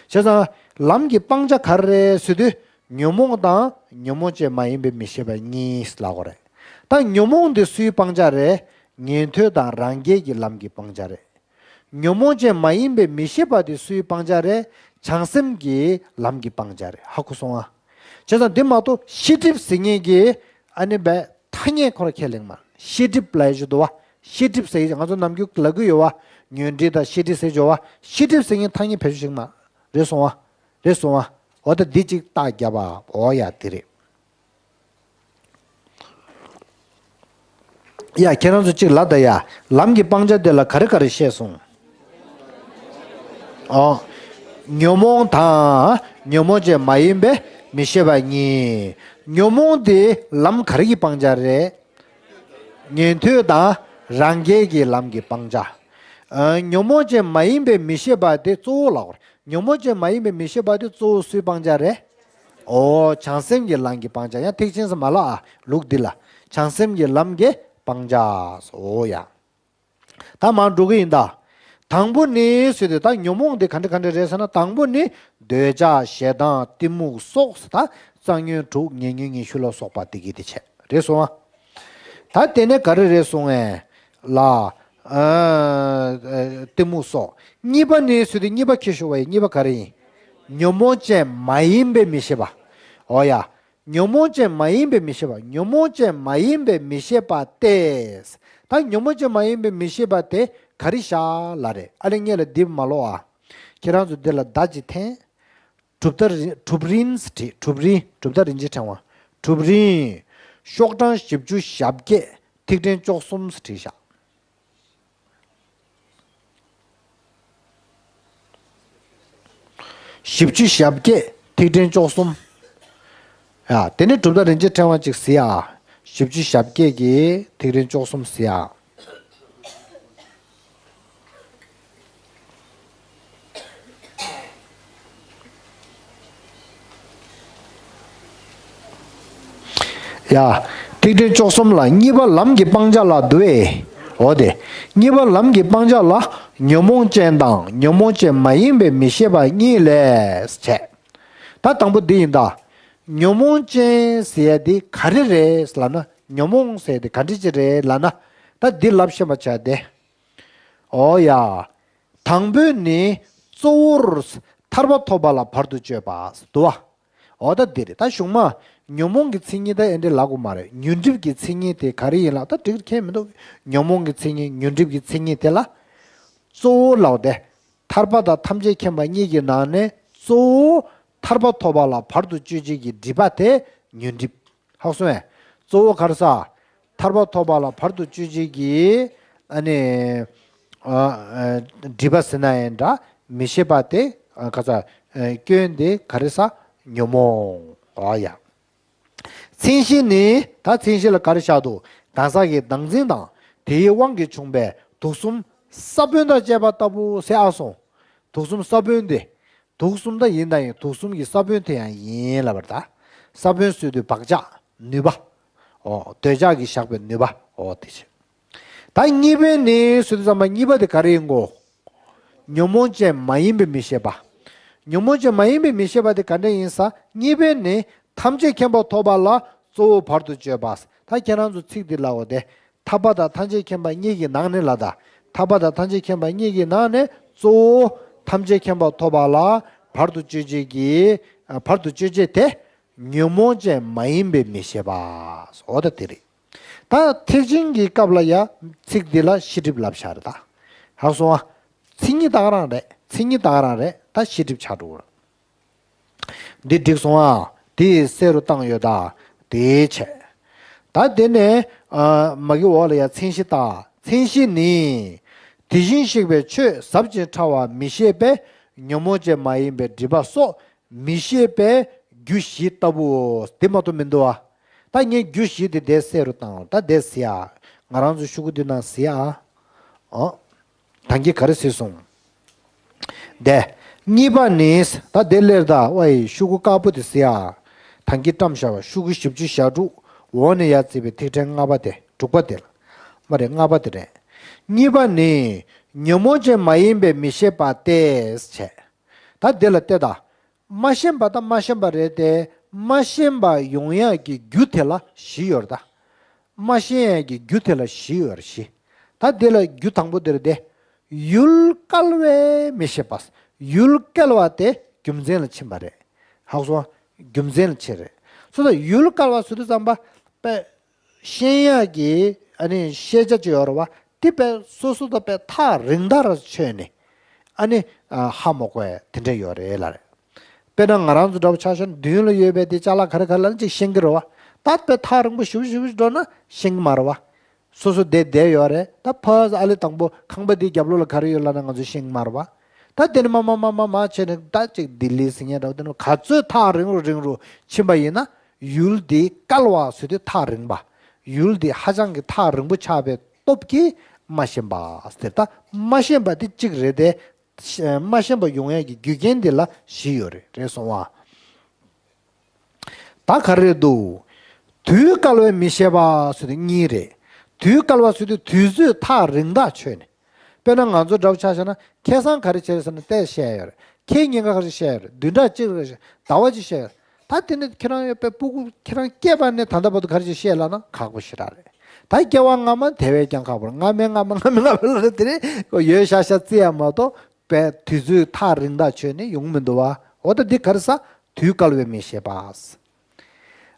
ཙང་ལམ་གྱི་སྤང་བྱ་ག་རེ་རེད་ཟེར་དུས། ཉོན་མོངས་དང་ཉོན་མོངས་ཅན་མ་ཡིན་པའི་མི་ཤེས་པ་གཉིས་ལབ་དགོས་རེད། ད་ཉོན་མོངས་དེ་སུའི་སྤང་བྱ་རེད། ཉན་ཐོས་དང་རང་རྒྱལ་གྱི་ལམ་གྱི་སྤང་བྱ་རེད། ཉོན་མོངས་ཅན་མ་ཡིན་པའི་མི་ཤེས་པ་དེ་སུའི་སྤང་བྱ་རེད། བྱང་སེམས་ཀྱི་ལམ་གྱི་སྤང་བྱ་རེད། ཧ་གོ་སོང་ཨ། བྱས་ཙང་འདི་མ་གཏོགས་ཤེས་སྒྲིབ་ཟེར་མཁན་གྱི་ཨ་ནི་བས་ཐ་སྙད་ཁོ་ར་ཁས་ལེན་མ། ཤེས་སྒྲིབ་ལབ་ཡ་ཞིག་འདུག་བ། ཤེས་སྒྲིབ་ཟེར་ཡ་ང་ཚོ་ནམ་རྒྱུན་ལབ་ཀྱི་ཡོད་བ། ཉོན་སྒྲིབ་དང་ཤེས་སྒྲིབ་ཟེར་ཡོད་བ། ཤེས་སྒྲིབ་ཟེར་མཁན་ཐ་སྙད་བེད་སྤྱོད་བྱེད་མ། རེད་སོང་བ། རེད་སོང་བ། འོ་ད་འདི་གཅིག་རྟགས་བརྒྱབ་པ། འོ་ཡ་དེ་རེད། ཡ། ཁྱེད་རང་ཚོ་གཅིག་ལབ་ད་ཡ། ལམ་གྱི་སྤང་བྱ་དེ་ལ་ག་རེ་ག་རེ་བཤད་སོང་། ཨོ། ཉོན་མོངས་དང་ཉོན་མོངས་ཅན་མ་ཡིན་པའི་མི་ཤེས་པ་གཉིས། ཉོན་མོངས་དེ་ལམ་ག་རེ་གི་སྤང་བྱ་རེད། ཉན་ཐོས་དང་རང་རྒྱལ་གྱི་ལམ་གྱི་སྤང་བྱ། ཨ། ཉོན་མོངས་ཅན་མ་ཡིན་པའི་མི་ཤེས་པ་དེ་གཙོ་བོ་ལ་གོ་རེད། ཉོན་མོངས་ཅན་མ་ཡིན་པའི་མི་ཤེས་པ་དེ་གཙོ་བོ་སུའི་སྤང་བྱ་རེད། ཨོ། བྱང་སེམས་ཀྱི་ལམ་གྱི་སྤང་བྱ། ཡང་ཐེག་ཆེན་ཟེར་མ་ལབ་ཨ། ལུགས་འདི་ལ་བྱང་སེམས་ཀྱི་ལམ་གྱི་སྤང་བྱ། ཨོ་ཡ། ད་མར་འགྲོ་གི་ཡིན་ད། དང་པོ་ནི་ཟེར་དུས་ད་ཉོན་མོངས་དེ་ག་འདྲ་ག་འདྲ་རེད་ཟེར་ན། དང་པོ་ནི་འདོད་ཆགས་ཞེ་སྡང་གཏི་མུག་སོགས་ད་རྩ་ཉོན་དྲུག་ཉེ་ཉོན་ཉི་ཤུ་ལ་སོགས་པ་དེ་གི་དེ་བྱས་རེད་སོང་ཨ། ད་དེ་ནས་ག་རེ་རེད་སོང་ཨེ། ལ། ཨ། གཏི་མུག་སོགས། གཉིས་པ་ནི་ཟེར་དུས་གཉིས་པ་ཁྱེར་ཤོག་བ་ཡི། གཉིས་པ་ག་རེ་ཡིན། ཉོན་མོངས་ཅན་མ་ཡིན་པའི་མི་ཤེས་པ། འོ་ཡ། ཉོན་མོངས་ཅན་མ་ཡིན་པའི་མི་ཤེས་པ། ཉོན་མོངས་ཅན་མ་ཡིན་པའི་མི་ཤེས་པ་སྟེ། ད་ཉོན་མོངས་ཅན་མ་ཡིན་པའི་མི་ཤེས་པ་དེ་ག་རེ་བཞག་ལབ་རེད། ཨ་ལས་ངས་ལ་འདི་མ་ཀློག་ཨ། ཁྱེད་རང་ཚོ་འདི་ལ་བརྡ་ཅིག་འཐེན། གྲུབ་མཐའ་རིན། གྲུབ་རིན་བྲིས། གྲུབ་རིན། གྲུབ་མཐའ་རིན་ཆེན་ཕྲེང་བ། གྲུབ་རིན། ཤོག་གྲངས་བཞི་བཅུ་ཞེ་བརྒྱད་ཐིག་ཕྲེང་བཅུ་གསུམ་བྲིས་བཞག་བཞི་བཅུ་ཞེ་བརྒྱད་ཐིག་ཕྲེང་བཅུ་གསུམ། ཡ། དེ་ནས་གྲུབ་མཐའ་རིན་ཆེན་ཕྲེང་བ་གཅིག་གཟིགས་ཨ། བཞི་བཅུ་ཞེ་བརྒྱད་ཀྱི་ཐིག་ཕྲེང་བཅུ་གསུམ་གཟིགས་ཨ། ཡ། ཐིག་ཕྲེང་བཅུ་གསུམ་ལ་གཉིས་པ་ལམ་གྱི་སྤང་བྱ་ལ་འདུ་བས། འོ་དེ། གཉིས་པ་ལམ་གྱི་སྤང་བྱ་ལ་ཉོན་མོངས་ཅན་དང་ཉོན་མོངས་ཅན་མ་ཡིན་པའི་མི་ཤེས་པ་གཉིས་ལས་བྱས། ད་དང་པོ་འདི་ཡིན་ད། ཉོན་མོངས་ཅན་ཟེར་ཡ་འདི་ག་རེ་རེད་ལབ་ན། ཉོན་མོངས་ཟེར་ཡ་འདི་ག་འདྲ་ཅིག་རེད་ལབ་ན། ད་འདི་ལབ་ཤེས་པ་བྱ་སྟེ། འོ་ཡ། དང་པོ་ནི་གཙོ་བོར་ཐར་པ་ཐོབ་པ་ལ་བར་དུ་གཅོད་པ་འདུག་བ། འོ་ད་འདི་རེད། ད་གཞུག་མ་ཉོན་མོངས་ཀྱི་མཚན་ཉིད་ད་ཨེ་འདྲ་ལབ་དགོས་མ་རེད། ཉོན་སྒྲིབ་ཀྱི་མཚན་ཉིད་དེ་ག་རེ་ཡིན་ལབ། ད་འགྲིག་མཁན་མི་འདུག་ཉོན་མོངས་ཀྱི་མཚན་ཉིད། ཉོན་སྒྲིབ་ཀྱི་མཚན་ཉིད་དེ་ལ་གཙོ་བོ་ལབ་སྟེ། ཐར་པ་དང་ཐམས་ཅད་མཁྱེན་པ་གཉིས་ཀྱི་ནང་ནས་གཙོ་བོ་ཐར་པ་ཐོབ་པ་ལ་བར་དུ་གཅོད་བྱེད་ཀྱི་སྒྲིབ་པ་དེ་ཉོན་སྒྲིབ། ཧ་གོ་སོང་ངས། གཙོ་བོ་ག་རེ་ཟེར། ཐར་པ་ཐོབ་པ་ལ་བར་དུ་གཅོད་བྱེད་ཀྱི་ཨ་ནི་ཨ་ཨ་སྒྲིབ་པ་ཟེར་ན་ཡང་འདྲ། མི་ཤེས་པ་དེ་ཨ་ག་ས་ཨ་སྐྱོན་དེ་ག་རེ་ཟེར། ཉོན་མོངས། ཨ་ཡ། མཚན་གཞི་ནི། ད་མཚན་གཞི་ལ་ག་རེ་བཞག་འདུག་གང་ཟག་གི་བདག་འཛིན་དང་དེའི་དབང་གིས་བྱུང་བའི་དུག་གསུམ་ས་བོན་དང་བཅས་པ་ལྟ་བུ་ཟེར་ཨ་སོང་། དུག་གསུམ་ས་བོན་དེ། དུག་གསུམ་ད་ཡིན་ད་ཡིན། དུག་གསུམ་གྱི་ས་བོན་དེ་ཡང་ཡིན་ལབ་པ་རེད་ད། ས་བོན་ཟེར་དུས་བག་ཆགས་ནུས་པ། འོ། འདོད་ཆགས་ཀྱིས་བཞག་པའི་ནུས་པ། འོ་དེ་བྱས། ད་གཉིས་པའི་ནི་ཟེར་དུས་ཙམ་པ་གཉིས་པ་དེ་ག་རེ་ཡིན་གོ། ཉོན་མོངས་ཅན་མ་ཡིན་པའི་མི་ཤེས་པ། ཉོན་མོངས་ཅན་མ་ཡིན་པའི་མི་ཤེས་པ་དེ་ག་འདྲ་ཡིན་ཟེར། གཉིས་པའི་ནི་ཐམས་ཅད་མཁྱེན་པ་ཐོབ་པ་ལ་གཙོ་བོ་བར་དུ་གཅོད་པ། ད་ཁྱེད་རང་ཚོ་ཚིག་འདི་ལབ་དགོས་ཏེ། ཐར་པ་དང་ཐམས་ཅད་མཁྱེན་པ་གཉིས་ཀྱི་ནང་ནས་ལ་ད། ཐར་པ་དང་ཐམས་ཅད་མཁྱེན་པ་གཉིས་ཀྱི་ནང་ནས་གཙོ་བོ་ཐམས་ཅད་མཁྱེན་པ་ཐོབ་པ་ལ་བར་དུ་གཅོད་བྱེད་ཀྱི་ཨ་བར་དུ་གཅོད་བྱེད་དེ་ཉོན་མོངས་ཅན་མ་ཡིན་པའི་མི་ཤེས་པ། འོ་ད་དེ་རེད། ད་ཐེག་ཆེན་གྱི་སྐབས་ལ་ཡ་ཚིག་འདི་ལ་ཤེས་སྒྲིབ་ལབ་བཞག་རེད་ད། ཧ་གོ་སོང་ཨ། མཚན་ཉིད་ད་ག་རང་རེད། མཚན་ཉིད་ད་ག་རང་རེད། ད་ཤེས་སྒྲིབ་ཆགས་འགྲོ་གི་རེད། འདི་འགྲིག་སོང་ཨ། དེ་གསལ་རུ་བཏང་ཡོད་ད། དེའི་ཆེད། ད་དེ་ནས་ཨ་མ་གི་འོག་ལ་ཡ་མཚན་གཞི་ལྟ། མཚན་གཞི་ནི། དེ་བཞིན་གཤེགས་པའི་ཆོས་ཟབ་ཅིང་ཕྲ་བ་མི་ཤེས་པས་ཉོན་མོངས་ཅན་མ་ཡིན་པའི་སྒྲིབ་པ་སོགས་མི་ཤེས་པའི་རྒྱུ་བཞི་ལྟ་བུའོ། དེ་མ་གཏོགས་མི་འདུག་ཨ། ད་ངས་རྒྱུ་བཞི་དེ་དེ་གསལ་རུ་བཏང་། ད་དེ་གཟིགས་ཨ། ང་རང་ཚོ་ཤོག་གུ་འདི་ནང་གཟིགས་ཨ། ཨོ། ད་གིན་ག་རེ་གཟིགས་སོང་། དེ། གཉིས་པ་ནི། ད་དེ་ལེར་ད་ཝའི་ཤོག་གུ་དཀར་པོ་དེ་གཟིགས་ཨ། ད་གིན་བཀྲམ་བཞག་པ་ཤོག་གུ་བཞི་བཅུ་ཞེ་དྲུག་འོག་ནས་ཡར་བརྩིས་པའི་ཐིག་ཕྲེང་ལྔ་པ་དེ། དྲུག་པ་དེ་ལ། མ་རེད། ལྔ་པ་དེ་རེད། གཉིས་པ་ནི། ཉོན་མོངས་ཅན་མ་ཡིན་པའི་མི་ཤེས་པ་སྟེ། བྱས། ད་དེ་ལ་བལྟས་ད། མ་ཤེས་པ་དང་མ་ཤེས་པ་རེད་དེ། མ་ཤེས་པ་ཡོང་ཡག་གི་རྒྱུ་དེ་ལ་བཞི་ཡོད་རེད་ད། མ་ཤེས་ཡག་གི་རྒྱུ་དེ་ལ་བཞི་ཡོད་རེད། བཞི། ད་དེ་ལ་རྒྱུ་དང་པོ་དེ་རེད་དེ། ཡུལ་བསྐལ་བའི་མི་ཤེས་པ། ཡུལ་བསྐལ་བ་དེ་རྒྱུ་མཚན་ལ་ཕྱིན་པ་རེད། ཧ་གོ་སོང་། རྒྱུ་མཚན་ལ་ཕྱིན་རེད། སོ་སོ་ཡུལ་བསྐལ་བ་ཟེར་དུས་ཙམ་པ། པས། ཤེས་ཡག་གི་ཨ་ནི་ཤེས་བྱ་ཅིག་ཡོད་རེད་བ། དེ་པས་སོ་སོ་དང་པས་ཐག་རིང་ཐག་རིང་ཆོད་ནས་ཨ་ནི་ཧ་མ་གོ་ཡ་དེ་འདྲ་ཡོད་རེད་ལབ་རེད། དཔེར་ན་ང་རང་ཚོ་འདྲ་པོ་ཆ་བཞག་ན་མདུན་ལ་ཡོད་པའི་དེ་ཅ་ལག་ག་རེ་ག་རེ་ལབ་ན་ཅིག་ཤེས་ཀྱི་རེད་བ། ད་པས་ཐག་རིང་པོ་ཞེ་པོ་ཞེ་པོ་ཞིག་འགྲོ་ན་ཤེས་ཀྱི་མ་རེད་བ། སོ་སོ་བསྡད་བསྡད་ཡོད་རེད། ད་ཕར་ཨ་ལེ་དང་པོ་ཁང་པ་འདིའི་རྒྱབ་ལོགས་ལ་ག་རེ་ཡོད་ལབ་ན་ང་ཚོ་ཤེས་ཀྱི་མ་རེད་བ། ད་དེ་ནས་མར་མར་མར་མར་མར་བྱས་ནས་ད་ཅིག་ལྡི་ལི་ཟེར་མཁན་འདྲ་བོ་དེ་ནས་ག་ཚོད་ཐག་རིང་རུ་རིང་རུ་ཕྱིན་པ་ཡིན་ན། ཡུལ་འདི་བསྐལ་བ་ཟེར་དུས་ཐག་རིང་བ། ཡུལ་འདི་ཧ་ཅང་གི་ཐག་རིང་པོ་ཆགས་པའི་སྟོབས་ཀྱིས་མ་ཤེས་པ་ཟེར། ད་མ་ཤེས་པ་དེ་གཅིག་རེད་དེ། མ་ཤེས་པ་ཡོང་ཡས་ཀྱི་རྒྱུ་རྐྱེན་འདི་ལ་བཞི་ཡོད་རེད། རེད་སོང་བ། ད་ག་རེ་འདུག་དུས་བསྐལ་བས་མི་ཤེས་པ་ཟེར་དུས་གཉིས་རེད། དུས་བསྐལ་བ་ཟེར་དུས་དུས་ཚོད་ཐག་རིང་ཐག་ཆོད་ནས། དཔེར་ན་ང་ཚོ་འདྲ་བོ་ཆ་བཞག་ན་ཁ་སང་ག་རེ་བྱས་རེད་ཟེར་ན་ཏོག་ཙམ་བཤད་ཡོད་རེད། ཁྱེད་ཉིན་ག་ག་རེ་བཤད་ཡོད་རེད། བདུན་ཕྲག་གཅིག་རེད། ཟླ་བ་གཅིག་བཤད་ཡོད་རེད། ད་དེ་ནི་ཁྱེད་རང་ཡོད་པའི་སྤུ་གུ་ཁྱེད་རང་སྐྱེས་པ་ནས་ད་ལྟ་བར་དུ་ག་རེ་ཞིག་བཤད་ལབ་ན་ཁག་པོ་ཞེ་དྲག་རེད། ད་སྐྱེ་བ་སྔ་མ་དེ་བས་ཀྱང་ཁག་པོ་རེད། སྔ་མའི་སྔ་མ་སྔ་མའི་སྔ་མ་ལབ་ན་དེ་ནི་ཡོད་ཤག་ཤག་བརྩི་ཡ་མ་གཏོགས་པའི་དུས་ཚོད་ཐག་རིང་ཐག་ཆོད་ནས་ཡོང་མི་འདུག་བ། འོ་ད་འདི་ག་རེ་ཟ། དུས་བསྐལ་བས་མི་ཤེས་པ།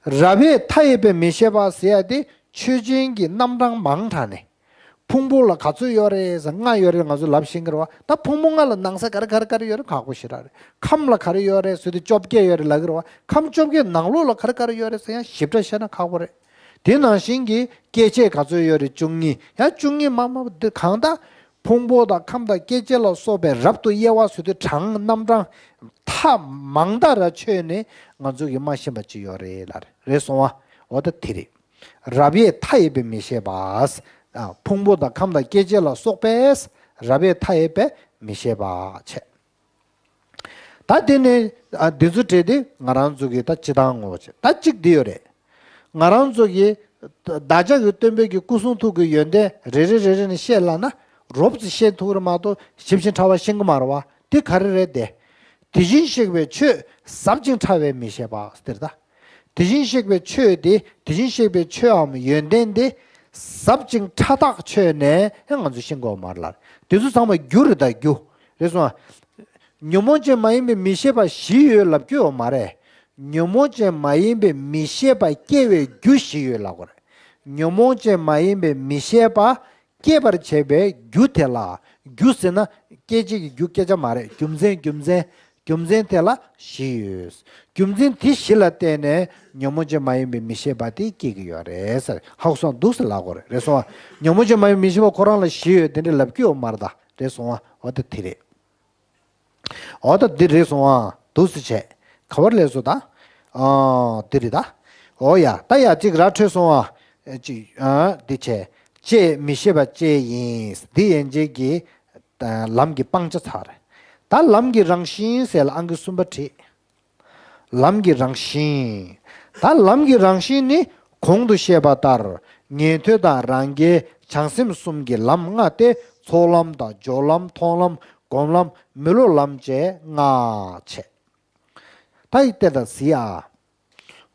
རབ་དབྱེ་མཐའ་ཡས་པས་མི་ཤེས་པ་ཟེར་ཡ་དེ་ཆོས་ཅན་གྱི་རྣམ་གྲངས་མང་དྲགས་ནས། ཕུང་པོ་ལ་ག་ཚོད་ཡོད་རེད་ཟེར་ལྔ་ཡོད་རེད་ང་ཚོས་ལབ་ཤེས་ཀྱི་རེད་བ། ད་ཕུང་པོ་ལྔ་ལ་ནང་གསེས་ག་རེ་ག་རེ་ག་རེ་ཡོད་རེད་ཁག་པོ་ཞེ་དྲག་རེད། ཁམས་ལ་ག་རེ་ཡོད་རེད་ཟེར་དུས་བཅོ་བརྒྱད་ཡོད་རེད་ལབ་ཀྱི་རེད་བ། ཁམས་བཅོ་བརྒྱད་ནང་ལོགས་ལ་ག་རེ་ག་རེ་ཡོད་རེད་ཟེར་ཡང་ཞིབ་ཕྲ་བཤད་ན་ཁག་པོ་རེད། དེ་ནང་བཞིན་གྱི་སྐྱེ་མཆེད་ག་ཚོད་ཡོད་རེད། བཅུ་གཉིས། ཡང་བཅུ་གཉིས་མ་མ་དེ་གང་ལྟར་ཕུང་པོ་དང་ཁམས་དང་སྐྱེ་མཆེད་ལ་སོགས་པའི་རབ་ཏུ་དབྱེ་བ་ཟེར་དུས་གྲངས་རྣམ་གྲངས་མཐའ་མང་དག་ར་ཆོད་ནས་ང་ཚོ་གིས་མ་ཤེས་པ་ཅིག་ཡོད་རེད་ལབ་རེད་སོང་བ། འོ་ད་དེ་རེད། རབ་དབྱེ་མཐའ་ཡས་པས་མི་ཤེས་པ། ཕུང་པོ་དང་ཁམས་དང་སྐྱེ་མཆེད་ལ་སོགས་པས་རབ་དབྱེ་མཐའ་ཡས་པས་མི་ཤེས་པ་བྱས། ད་དེ་ནས་འདི་ཚོ་བྲིས་ཏེ་ང་རང་ཚོ་གི་ད་སྤྱི་བཏང་ངོ་བོ་བྱས། ད་གཅིག་འདི་ཡོད་རེད། ང་རང་ཚོ་གི་བདག་ཅག་གི་སྟོན་པའི་གི་སྐུ་གསུང་ཐུགས་ཀྱི་ཡོན་ཏན་རེ་རེ་རེ་རེ་ནས་བཤད་ལབ་ན་རོབ་ཙམ་བཤད་ཐུབ་རེད་མ་གཏོགས་ཞིབ་ཅིང་ཕྲ་བ་ཤེས་ཀྱི་མ་རེད་བ། དེ་ག་རེ་རེད་དེ། དེ་བཞིན་གཤེགས་པའི་ཆོས་ཟབ་ཅིང་ཕྲ་བས་མི་ཤེས་པ་ཟེར་ད། དེ་བཞིན་གཤེགས་པའི་ཆོས་དེ་དེ་བཞིན་གཤེགས་པའི་ཆོས་འམ་ཡོན་ཏན་དེ་ཟབ་ཅིང་ཕྲ་ཐག་ཆོད་ནས་ཡང་ང་ཚོས་ཤེས་དགོས་མ་རེད་ལ། དེ་ཚོ་ཚང་མ་རྒྱུ་རེད་ད་རྒྱུ། རེད་སོང་ཨ། ཉོན་མོངས་ཅན་མ་ཡིན་པའི་མི་ཤེས་པ་བཞི་ཡོད་ལབ་རྒྱུ་ཡོད་མ་རེད། ཉོན་མོངས་ཅན་མ་ཡིན་པའི་མི་ཤེས་པ་སྐྱེ་བའི་རྒྱུ་བཞི་ཡོད་ལབ་དགོས་རེད། ཉོན་མོངས་ཅན་མ་ཡིན་པའི་མི་ཤེས་པ་སྐྱེད་པར་བྱེད་པའི་རྒྱུ་དེ་ལ། རྒྱུ་ཟེར་ན་སྐྱེད་བྱེད་ཀྱི་རྒྱུ་སྐད་ཆ་མ་རེད། རྒྱུ་མཚན་རྒྱུ་མཚན། རྒྱུ་མཚན་དེ་ལ་བཞི་ཡོད། རྒྱུ་མཚན་དེ་བཞི་ལ་བརྟེན་ནས་ཉོན་མོངས་ཅན་མ་ཡིན་པའི་མི་ཤེས་པ་དེ་སྐྱེ་གི་ཡོད་རེད་ཟེར་ཧ་གོ་སོང་འདུག་ཟེར་ལབ་དགོས་རེད། རེད་སོང་ཨ། ཉོན་མོངས་ཅན་མ་ཡིན་པའི་མི་ཤེས་པ་ཁོ་རང་ལ་བཞི་ཡོད་དེ་འདྲ་ལབ་ཀྱི་ཡོད་མ་རེད་ད། རེད་སོང་ཨ། འོ་ད་དེ་རེད། འོ་ད་འདི་རེད་སོང་ཨ། འདུག་སེ་བྱས། ག་བར་ལས་སོ་ད། ཨ་འདི་རེད་ད། འོ་ཡ་ད་ཡ་གཅིག་ར་འཕྲོད་སོང་ཨ། ཨེ་གཅིག་ཨ་འདི་བྱས། ཅེས་མི་ཤེས་པ་ཅེས་ཡིན། འདི་ཡན་ཆད་ཀྱི་ལམ་གྱི་སྤང་བྱ་ཚར་རེད། ད་ལམ་གྱི་རང་བཞིན་ཟེར་ལ་ཨང་ཀི་གསུམ་པ་བྲིས། ལམ་གྱི་རང་བཞིན། ད་ལམ་གྱི་རང་བཞིན་ནི་གོང་དུ་བཤད་པ་ལྟར་ཉན་ཐོས་དང་རང་རྒྱལ་བྱང་སེམས་གསུམ་གྱི་ལམ་ལྔ་སྟེ་ཚོགས་ལམ་དང་སྦྱོར་ལམ་མཐོང་ལམ་སྒོམ་ལམ་མི་སློབ་ལམ་བཅས་ལྔ་བྱས། ད་ཡིག་ཏེ་ད་གཟིགས་ཨ།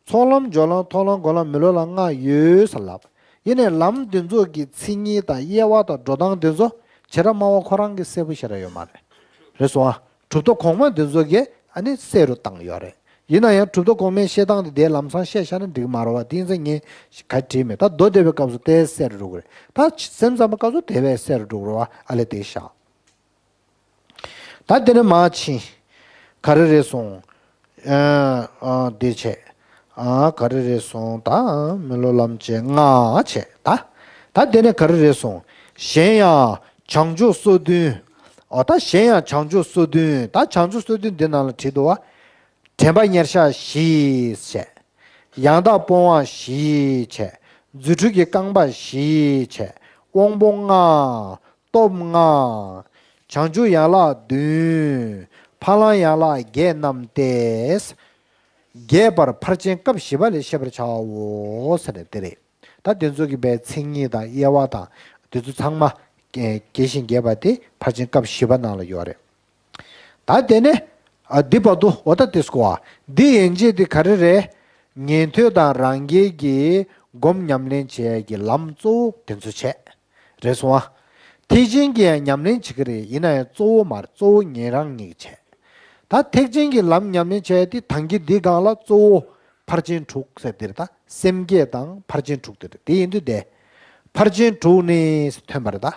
ཚོགས་ལམ་སྦྱོར་ལམ་མཐོང་ལམ་སྒོམ་ལམ་མི་སློབ་ལམ་ལྔ་ཡོད་ཟེར་ལབ། ཡིན་ནའི་ལམ་འདི་ཚོ་གི་མཚན་ཉིད་དང་དབྱེ་བ་དང་འགྲོ་སྟངས་འདི་ཚོ་བྱེ་བྲག་སྨྲ་བ་ཁོ་རང་གི་གསལ་པོ་ཞེ་དྲག་ཡོད་མ་རེད། རེད་སོང་ཨ། གྲུབ་མཐའ་གོང་མ་འདི་ཚོ་གིས་ཨ་ནི་གསལ་རུ་བཏང་ཡོད་རེད། ཡིན་ན་ཡང་གྲུབ་མཐའ་གོང་མའི་བཤད་སྟངས་དེ་དེའི་ལམ་སང་བཤད་བཞག་ན་འགྲིག་མ་རེད་བ། དེ་ཡིན་ཙང་ངས་ག་བྲིས་མེད། ད་མདོ་སྡེ་པའི་སྐབས་སུ་ཏོག་ཙམ་གསལ་རུ་འགྲོ་གི་རེད། ད་སེམས་ཙམ་པའི་སྐབས་སུ་དེ་བས་གསལ་རུ་འགྲོ་གི་རེད་བ། ཨ་ལས་དེ་བཞག་ད་དེ་ནས་མར་ཕྱིན། ག་རེ་རེད་སོང་། ཨ་ཨ་འདི་བྱས། ཨ་ག་རེ་རེད་སོང་ད། མི་སློབ་ལམ་བཅས་ལྔ་བྱས་ད། ད་དེ་ནས་ག་རེ་རེད་སོང་། གཞན་ཡང་བྱང་ཆུབ་སོ་བདུན། ཨོ་ད་གཞན་ཡང་བྱང་ཆུབ་སོ་བདུན། ད་བྱང་ཆུབ་སོ་བདུན་འདི་ནང་ལ་བྲིས་འདུག་བ། དྲན་པ་ཉེར་བཞག་བཞི་བྱས། ཡང་དག་སྤོང་བ་བཞི་བྱས། རྫུ་འཕྲུལ་གྱི་རྐང་པ་བཞི་བྱས། དབང་པོ་ལྔ། སྟོབས་ལྔ། བྱང་ཆུབ་ཡན་ལག་བདུན། ཕ་ལམ་ཡན་ལག་བརྒྱད་རྣམས་ཏེ། རྒྱས་པར་ཕར་ཕྱིན་སྐབས་བཞི་པ་ལས་ཤེས་པར་བྱའོ་ཟེར་ནས་དེ་རེད། ད་དེ་ཚོ་གི་པའི་མཚན་ཉིད་དང་དབྱེ་བ་དང་དེ་ཚོ་ཚང་མ་རྒྱས་ཤིང་རྒྱས་པ་དེ་ཕར་ཕྱིན་སྐབས་བཞི་པ་ནང་ལ་ཡོད་རེད། ད་དེ་ནས་ཨ་འདི་བར་དུ་འོ་ད་དེ་སྐོར་བ་འདི་ཡན་ཆད་དེ་ག་རེ་རེད། ཉན་ཐོས་དང་རང་རྒྱལ་གྱི་སྒོམ་ཉམས་ལེན་བྱེད་ཡས་ཀྱི་ལམ་གཙོ་བོ་དེ་ཚོ་བྱས། རེད་སོང་ཨ། ཐེག་ཆེན་གྱི་ཡང་ཉམས་ལེན་བྱེད་ཀྱི་རེད། ཡིན་ན་ཡང་གཙོ་བོ་མ་རེད། གཙོ་བོ་ཉན་རང་གཉིས་ཀྱིས་བྱས། ད་ཐེག་ཆེན་གྱི་ལམ་ཉམས་ལེན་བྱས་ཏེ་ད་གིན་འདི་སྒང་ལ་གཙོ་བོ་ཕར་ཕྱིན་དྲུག་ཟེར་འདི་རེད། ད་སེམས་བསྐྱེད་དང་ཕར་ཕྱིན་དྲུག་དེ་རེད། དེ་ཡིན་དུས་དེ་ཕར་ཕྱིན་དྲུག་ནི་ཐོན་པ་རེད། ད་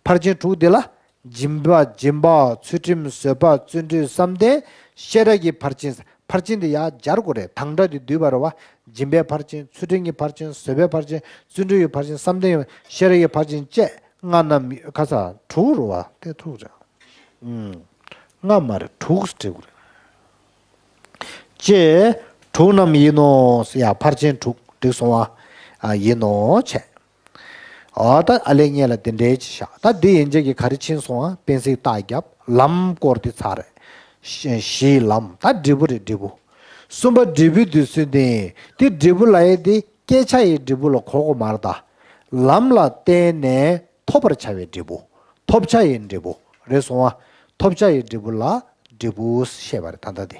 ཕར་ཕྱིན་དྲུག་དེ་ལ་སྦྱིན་པ་སྦྱིན་པ་ཚུལ་ཁྲིམས་བཟོད་པ་བརྩོན་འགྲུས་བསམ་གཏན་ཤེས་རབ་ཀྱི་ཕར་ཕྱིན། ཕར་ཕྱིན་དེ་ཡར་སྦྱར་དགོས་རེད། དང་སྒྲ་དེ་བསྡུས་པ་རེད་བ། སྦྱིན་པའི་ཕར་ཕྱིན། ཚུལ་ཁྲིམས་ཀྱི་ཕར་ཕྱིན། བཟོད་པའི་ཕར་ཕྱིན། བརྩོན་འགྲུས་ཀྱི་ཕར་ཕྱིན། བསམ་གཏན་ཡོད་ཤེས་རབ་ཀྱི་ཕར་ཕྱིན་བཅས་ལྔ་རྣམས་ཡོད། ཁ་ས་དྲུག་རེད་བ། དེ་དྲུག་རེད། ཨུམ། ལྔ་མ་རེད། དྲུག་བྲིས་དགོས་རེད། ཅེས་དྲུག་རྣམས་ཡིན་ནོ། ཡ། ཕར་ཕྱིན་དྲུག་འགྲིག་སོང་བ། ཨ། ཡིན་ནོ་བྱས། ཨ། ད་ཨ་ལས་ངེད་ལ་དེ་འདྲའི་ཅིག་བཞག་ད་འདི་ཡན་ཆད་ཀྱི་ག་རེ་ཕྱིན་སོང་ཨ། དཔེ་གཟིགས་རྟགས་བརྒྱབ། ལམ་སྐོར་དེ་ཚར་རེད། བཞི། བཞི་ལམ། ད་འབྲས་བུ་རེད། འབྲས་བུ། གསུམ་པ་འབྲས་བུའི་བསྡུས་ཚུལ་ནི། དེ་འབྲས་བུ་ལབ་ཡས་དེ་བསྐྱེད་བྱ་ཡི་འབྲས་བུ་ལ་གོ་དགོས་མ་རེད་ད། ལམ་ལ་བརྟེན་ནས་ཐོབ་པར་བྱ་བའི་འབྲས་བུ། ཐོབ་བྱ་ཡི་འབྲས་བུ་རེད་སོང་ཨ། ཐོབ་བྱ་ཡི་འབྲས་བུ་ལ་འབྲས་བུ་བཤད་པ་རེད་ད་ལྟ་དེ།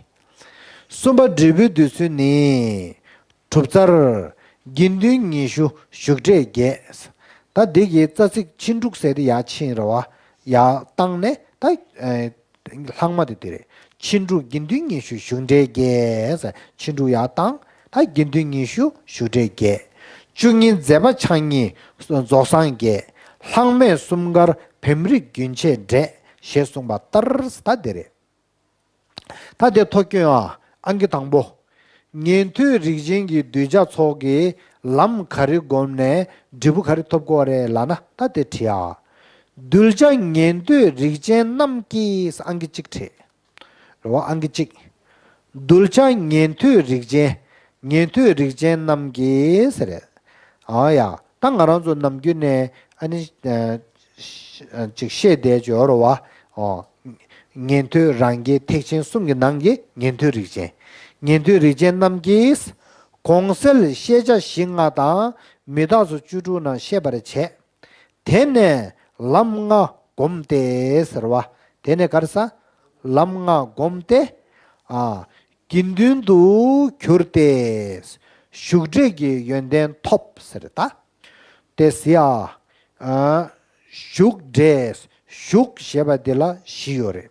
གསུམ་པ་འབྲས་བུའི་བསྡུས་ཚུལ་ནི། གྲུབ་རྩལ། དགེ་འདུན་ཉི་ཤུ་བཞུགས་གྲལ་བརྒྱད། ད་འདི་གི་རྩ་ཚིག་ཕྱིན་དྲུག་ཟེར་དེ་ཡར་ཕྱིན་རེད་བ། ཡར་བཏང་ནས་ད། ཨེ། ལྷག་མ་དེ་དེ་རེད། ཕྱིན་དྲུག་དགེ་འདུན་ཉི་ཤུ་བཞུགས་གྲལ་བརྒྱད་ཟེར། ཕྱིན་དྲུག་ཡར་བཏང་། ད་དགེ་འདུན་ཉི་ཤུ་བཞུགས་གྲལ་བརྒྱད། བཅུ་གཉིས་མཛད་པ་ཕྱག་གཉིས་རྫོགས་སངས་རྒྱས། ལྷག་མས་གསུམ་ཀར་བེམ་རིག་རྒྱུན་ཆད་བསྒྲལ། ཞེས་གསུངས་པ་ལྟར། ད་དེ་རེད། ད་དེ་ཐོ་སྐྱོན་ཨ། ཨང་ཀི་དང་པོ། ཉན་ཐོས་རིགས་ཅན་གྱི་གདུལ་བྱ་ཚོགས་ཀྱིས་ལམ་ག་རེ་བསྒོམས་ནས་འབྲས་བུ་ག་རེ་ཐོབ་དགོས་རེད་ལབ་ན། ད་དེ་བྲིས་ཨ། གདུལ་བྱ་ཉན་ཐོས་རིགས་ཅན་རྣམས་ཀྱིས། ཨང་ཀི་གཅིག་བྲིས། རེད་བ། ཨང་ཀི་གཅིག། གདུལ་བྱ་ཉན་ཐོས་རིགས་ཅན། ཉན་ཐོས་རིགས་ཅན་རྣམས་ཀྱིས་ཟེར། ཨ་ཡ། ད་ང་རང་ཚོ་ནམ་རྒྱུན་ནས་ཨ་ནི། ཨ། ཅིག་བཤད་བསྡད་ཀྱི་ཡོད་རེད་བ། ཨོ། ཉན་ཐོས་རང་རྒྱལ་ཐེག་ཆེན་གསུམ་གྱི་ནང་གི་ཉན་ཐོས་རིགས་ཅན། ཉན་ཐོས་རིགས་ཅན་རྣམས་ཀྱིས། གོང་གསལ་ཤེས་བྱ་བཞི་ལྔ་དང་མི་རྟག་སོགས་བཅུ་དྲུག་རྣམས་ཤེས་པར་བྱས། དེ་ནས་ལམ་ལྔ་བསྒོམས་ཏེ་ཟེར་བ། དེ་ནས་ག་རེ་ཟེར། ལམ་ལྔ་བསྒོམས་ཏེ། ཨ། དགེ་འདུན་དུ་གྱུར་ཏེ། བཞུགས་གྲལ་གྱི་ཡོན་ཏན་ཐོབ་ཟེར་ད། དེ་ཟེར་ཡ། ཨ། བཞུགས་གྲལ། བཞུགས་ཞེས་པ་འདི་ལ་བཞི་ཡོད་རེད།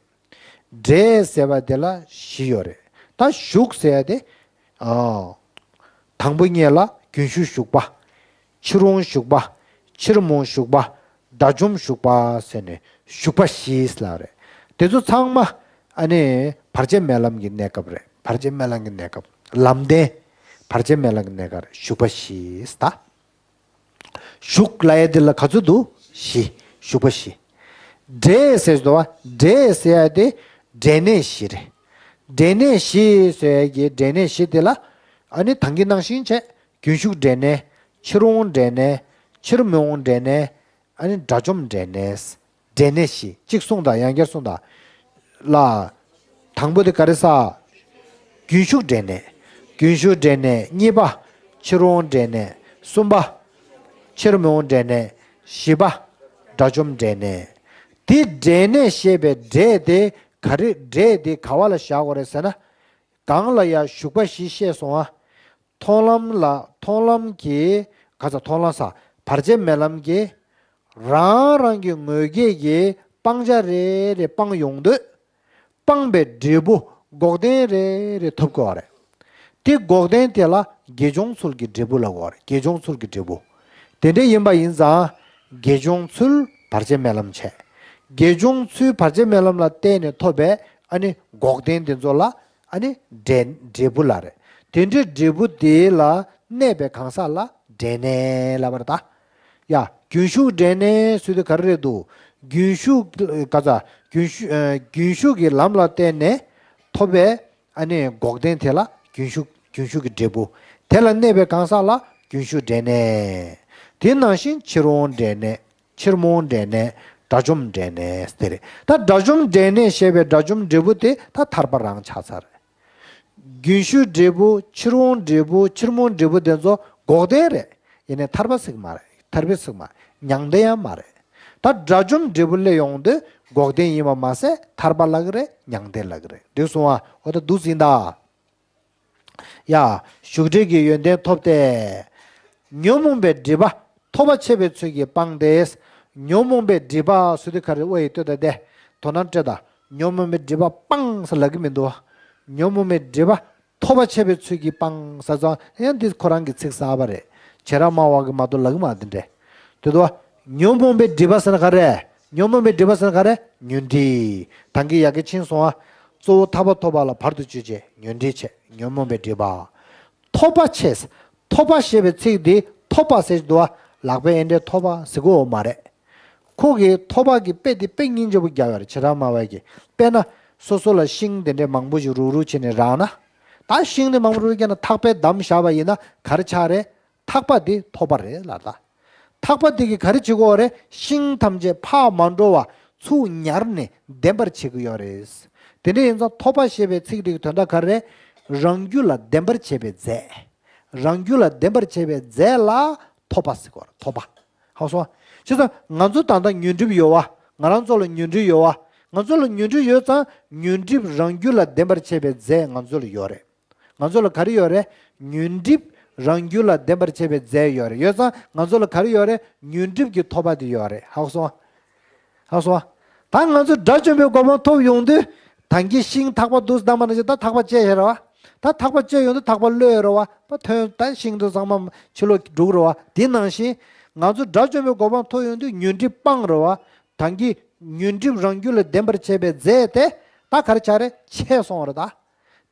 གྲལ་ཟེར་བ་དེ་ལ་བཞི་ཡོད་རེད། ད་བཞུགས་ཟེར་ཡ་དེ། ཨ། དང་པོ་ཉིད་ལ་རྒྱུན་ཞུགས་ཞུགས་པ། ཕྱིར་འོང་ཞུགས་པ། ཕྱིར་མི་འོང་ཞུགས་པ། དགྲ་བཅོམ་ཞུགས་པ་ཟེར་ནས་ཞུགས་པ་བཞི་ལབ་རེད། དེ་ཚོ་ཚང་མ་ཨ་ནི་བར་ཆད་མེད་ལམ་གྱི་གནས་སྐབས་རེད། བར་ཆད་མེད་ལམ་གྱི་གནས་སྐབས། ལམ་བདེན། བར་ཆད་མེད་ལམ་གྱི་གནས་སྐབས་རེད། ཞུགས་པ་བཞི་ད། ཞུགས་ལབ་ཡ་དེ་ལ་ག་ཚོད་འདུག་བཞི། ཞུགས་པ་བཞི། གྲལ་ཟེར་འདུག་བ། གྲལ་ཟེར་ཡ་དེ་འབྲས་གནས་བཞི་རེད། འབྲས་གནས་བཞི་ཟེར་ཡ་གི་འབྲས་གནས་བཞི་དེ་ལ་ཨ་ནི་ད་གིན་ནང་བཞིན་བྱས། རྒྱུན་ཞུགས་འབྲས་གནས། ཕྱིར་འོང་འབྲས་གནས། ཕྱིར་མི་འོང་འབྲས་གནས། ཨ་ནི་དགྲ་བཅོམ་འབྲས་གནས། འབྲས་གནས་བཞི། གཅིག་གསུངས་དང་། ཡང་བསྐྱར་གསུངས་དང་། ལ། དང་པོ་དེ་ག་རེ་ཟེར། རྒྱུན་ཞུགས་འབྲས་གནས། རྒྱུན་ཞུགས་འབྲས་གནས། གཉིས་པ། ཕྱིར་འོང་འབྲས་གནས། གསུམ་པ། ཕྱིར་མི་འོང་འབྲས་གནས། བཞི་པ། དགྲ་བཅོམ་འབྲས་གནས། དེ་འབྲས་གནས་ཞེས་པའི་འབྲས་དེ་ག་རེ། འབྲས་དེ་ག་བ་ལ་བཞག་དགོས་རེད་ཟེར་ན། གང་ལ་ཡང་ཞུགས་པ་བཞི་བཤད་སོང་ཨ། མཐོང་ལམ་ལ། མཐོང་ལམ་གྱི། ག་ས། མཐོང་ལམ་ས། བར་ཆད་མེད་ལམ་གྱི། རང་རང་གི་ངོས་སྐྱེས་ཀྱི་སྤང་བྱ་རེ་རེ་སྤང་ཡོང་དུས། སྤངས་པའི་འབྲས་བུ་འགོག་བདེན་རེ་རེ་ཐོབ་དགོས་པ་རེད། དེ་འགོག་བདེན་དེ་ལ་དགེ་སྦྱོང་ཚུལ་གྱི་འབྲས་བུ་ལབ་དགོས་པ་རེད། དགེ་སྦྱོང་ཚུལ་གྱི་འབྲས་བུ། དེ་འདྲ་ཡིན་པ་ཡིན་ཙང་། དགེ་སྦྱོང་ཚུལ་བར་ཆད་མེད་ལམ་བྱས། དགེ་སྦྱོང་ཚུལ་བར་ཆད་མེད་ལམ་ལ་བརྟེན་ནས་ཐོབ་པའི་ཨ་ནི་འགོག་བདེན་དེ་ཚོ་ལ། ཨ་ནི་འབྲས། འབྲས་བུ་ལབ་རེད། དེ་འདྲའི་འབྲས་བུ་དེ་ལ་གནས་པའི་གང་ཟག་ལ་འབྲས་གནས་ལབ་པ་རེད་ད། ཡ། རྒྱུན་ཞུགས་འབྲས་གནས་ཟེར་དུས་ག་རེ་རེད་འདུག་རྒྱུན་ཞུགས། ག་ས། རྒྱུན་ཞུགས། ཨ། རྒྱུན་ཞུགས་ཀྱི་ལམ་ལ་བརྟེན་ནས་ཐོབ་པའི་ཨ་ནི་འགོག་བདེན་དེ་ལ་རྒྱུན་ཞུགས། རྒྱུན་ཞུགས་ཀྱི་འབྲས་བུ། དེ་ལ་གནས་པའི་གང་ཟག་ལ་རྒྱུན་ཞུགས་འབྲས་གནས། དེ་ནང་བཞིན་ཕྱིར་འོང་འབྲས་གནས། ཕྱིར་མི་འོང་འབྲས་གནས། དགྲ་བཅོམ་འབྲས་གནས་དེ་རེད། ད་དགྲ་བཅོམ་འབྲས་གནས་ཞེས་པའི་དགྲ་བཅོམ་འབྲས་བུ་དེ་ད་ཐར་པ་རང་ཆགས་ཚར་རེད། རྒྱུན་ཞུགས་འབྲས་བུ། ཕྱིར་འོང་འབྲས་བུ། ཕྱིར་མི་འོང་འབྲས་བུ་དེ་ཚོ་འགོག་བདེན་རེད། ཡིན་ནའི་ཐར་པ་ཟིག་མ་རེད། ཐར་པ་ཟིག་མ་རེད། མྱང་འདས་ཡང་མ་རེད། ད་དགྲ་བཅོམ་འབྲས་བུ་སླེབས་ཡོང་དུས་འགོག་བདེན་ཡིན་པ་མ་ཟད་ཐར་པ་ལབ་ཀྱི་རེད། མྱང་འདས་ལབ་ཀྱི་རེད། འགྲིག་སོང་ཨ། འོ་ད་འདུག་ཟིན་ད། ཡ། བཞུགས་གྲལ་གྱི་ཡོན་ཏན་ཐོབ་སྟེ། ཉོན་མོངས་པའི་སྒྲིབ་པ་ཐོབ་པ་ཆད་པའི་ཚུལ་གྱིས་སྤངས་ཏེ། ཉོན་མོངས་པའི་སྒྲིབ་པ་ཟེར་དུས་ག་རེ། ཨོ་ཡེ་ལྟོས་དང་དེ། དོ་སྣང་སྤྲད་དང་། ཉོན་མོངས་པའི་སྒྲིབ་པ་སྤངས་ཟེར་ལབ་ཀྱི་མི་འདུག་ཉོན་མོངས་པའི་སྒྲིབ་པ་ཐོབ་པ་ཆད་པའི་ཚུལ་གྱིས་སྤངས་ཟེར་ཙང་ཡང་འདི་ཁོ་རང་གི་ཚིག་གསར་པ་རེད། བྱེ་བྲག་སྨྲ་བ་གིས་མ་གཏོགས་ལབ་ཀྱི་མ་རེད་དེ་འདྲས། དེ་དུས་ཉོན་མོངས་པའི་སྒྲིབ་པ་ཟེར་ན་ག་རེ། ཉོན་མོངས་པའི་སྒྲིབ་པ་ཟེར་ན་ག་རེ། ཉོན་སྒྲིབ། ད་གིན་ཡ་གི་ཕྱིན་སོང་ཨ། གཙོ་བོ་ཐར་པ་ཐོབ་པ་ལ་བར་དུ་གཅོད་བྱེད་ཉོན་སྒྲིབ་བྱས། ཉོན་མོངས་པའི་སྒྲིབ་པ། ཐོབ་པ་ཆེ། ཐོབ་པ་ཞེས་པའི་ཚིག་འདི་ཐོབ་པ་ཟེར་གྱི་འདུག་བ། ལག་པས་ཨེ་འདྲའི་ཐོབ་པ་ཟེར་གྱི་ཡོད་མ་རེད། ཁོ་གི་ཐོབ་པ་གི་དཔེ་དེ་དཔེ་སྙིང་རྗེ་པོ་རྒྱག་ཡོད་རེད། བྱེ་བྲག་སྨྲ་བ་གི་དཔེར་ན། སོ་སོ་ལ་ཤིང་དེ་འདྲའི་མང་པོ་ཞིག་རུག་རུག་བྱས་ནས་རག་ན། ད་ཤིང་དེ་མང་པོ་རུག་རྒྱག་ན་ཐག་པས་བསྡམས་བཞག་པ་ཡིན་ན་ག་རེ་ཆགས་རེད། ཐག་པ་དེ་ཐོབ་པ་རེད་ལ་ད། ཐག་པ་དེ་གིས་ག་རེ་བྱེད་ཀྱི་ཡོད་རེད། ཤིང་ཐམས་ཅད་ཕར་མ་འགྲོ་བར་ཚུར་ཉར་ནས་བདེན་པར་བྱེད་ཀྱི་ཡོད་རེད། དེ་འདྲ་ཡིན་ཙང་ཐོབ་པ་ཞེས་པའི་ཚིག་དེ་གི་དོན་དག་ག་རེ་རེད། རང་རྒྱུད་ལ་བདེན་པར་བྱེད་པའི་རྫས། རང་རྒྱུད་ལ་བདེན་པར་བྱེད་པའི་རྫས་ལ་ཐོབ་པ་ཟེར་གྱི་ཡོད་རེད། ཐོབ་པ། ཧ་གོ་སོང་ང་། བྱས་ཙང་ང་ཚོ་ད་ལྟ་ཉོན་སྒྲིབ་ཡོད་བ། ང་རང་ཚོ་ལ་ཉོན་སྒྲིབ་ཡོད་བ། ང་ཚོ་ལ་ཉོན་སྒྲིབ་ཡོད་ཙང་ཉོན་སྒྲིབ་རང་རྒྱུད་ལ་བདེན་པར་བྱེད་པའི་རྫས་ང་ཚོ་ལ་ཡོད་རེད། ང་ཚོ་ལ་ག་རེ་ཡོད་རེད། ཉོན་སྒྲིབ་རང་རྒྱུད་ལ་བདེན་པར་བྱེད་པའི་རྫས་ཡོད་རེད། ཡོད་ཙང་ང་ཚོ་ལ་ག་རེ་ཡོད་རེད། ཉོན་སྒྲིབ་ཀྱི་ཐོབ་པ་དེ་ཡོད་རེད། ཧ་གོ་སོང་ང་། ཧ་གོ་སོང་ང་། ད་ང་ཚོ་དགྲ་བཅོམ་པའི་གོ་འཕང་ཐོབ་ཡོང་དུས་ད་གིན་ཤིང་ཐག་པ་འདུག་བསྡམས་པ་ནང་བཞིན་ད་ཐག་པ་བཅད་ཡོད་རེད་བ། ད་ཐག་པ་བཅད་ཡོང་དུས་ཐག་པ་གློད་ཡོད་རེད་བ། ད་ཐོན་ད་ཤིང་དེ་ཚང་མ་ཕྱི་ལོགས་འགྲོ་གི་རེད་བ། དེ་ནང་བཞིན་ང་ཚོ་དགྲ་བཅོམ་པའི་གོ་འཕང་ཐོབ་ཡོང་དུས་ཉོན་སྒྲིབ་སྤངས་རེད་བ། ད་གིན་ཉོན་སྒྲིབ་རང་རྒྱུད་ལ་བདེན་པར་བྱེད་པའི་རྫས་དེ་ད་ག་རེ་ཆགས་རེད། ཆད་སོང་བ་རེད་ད།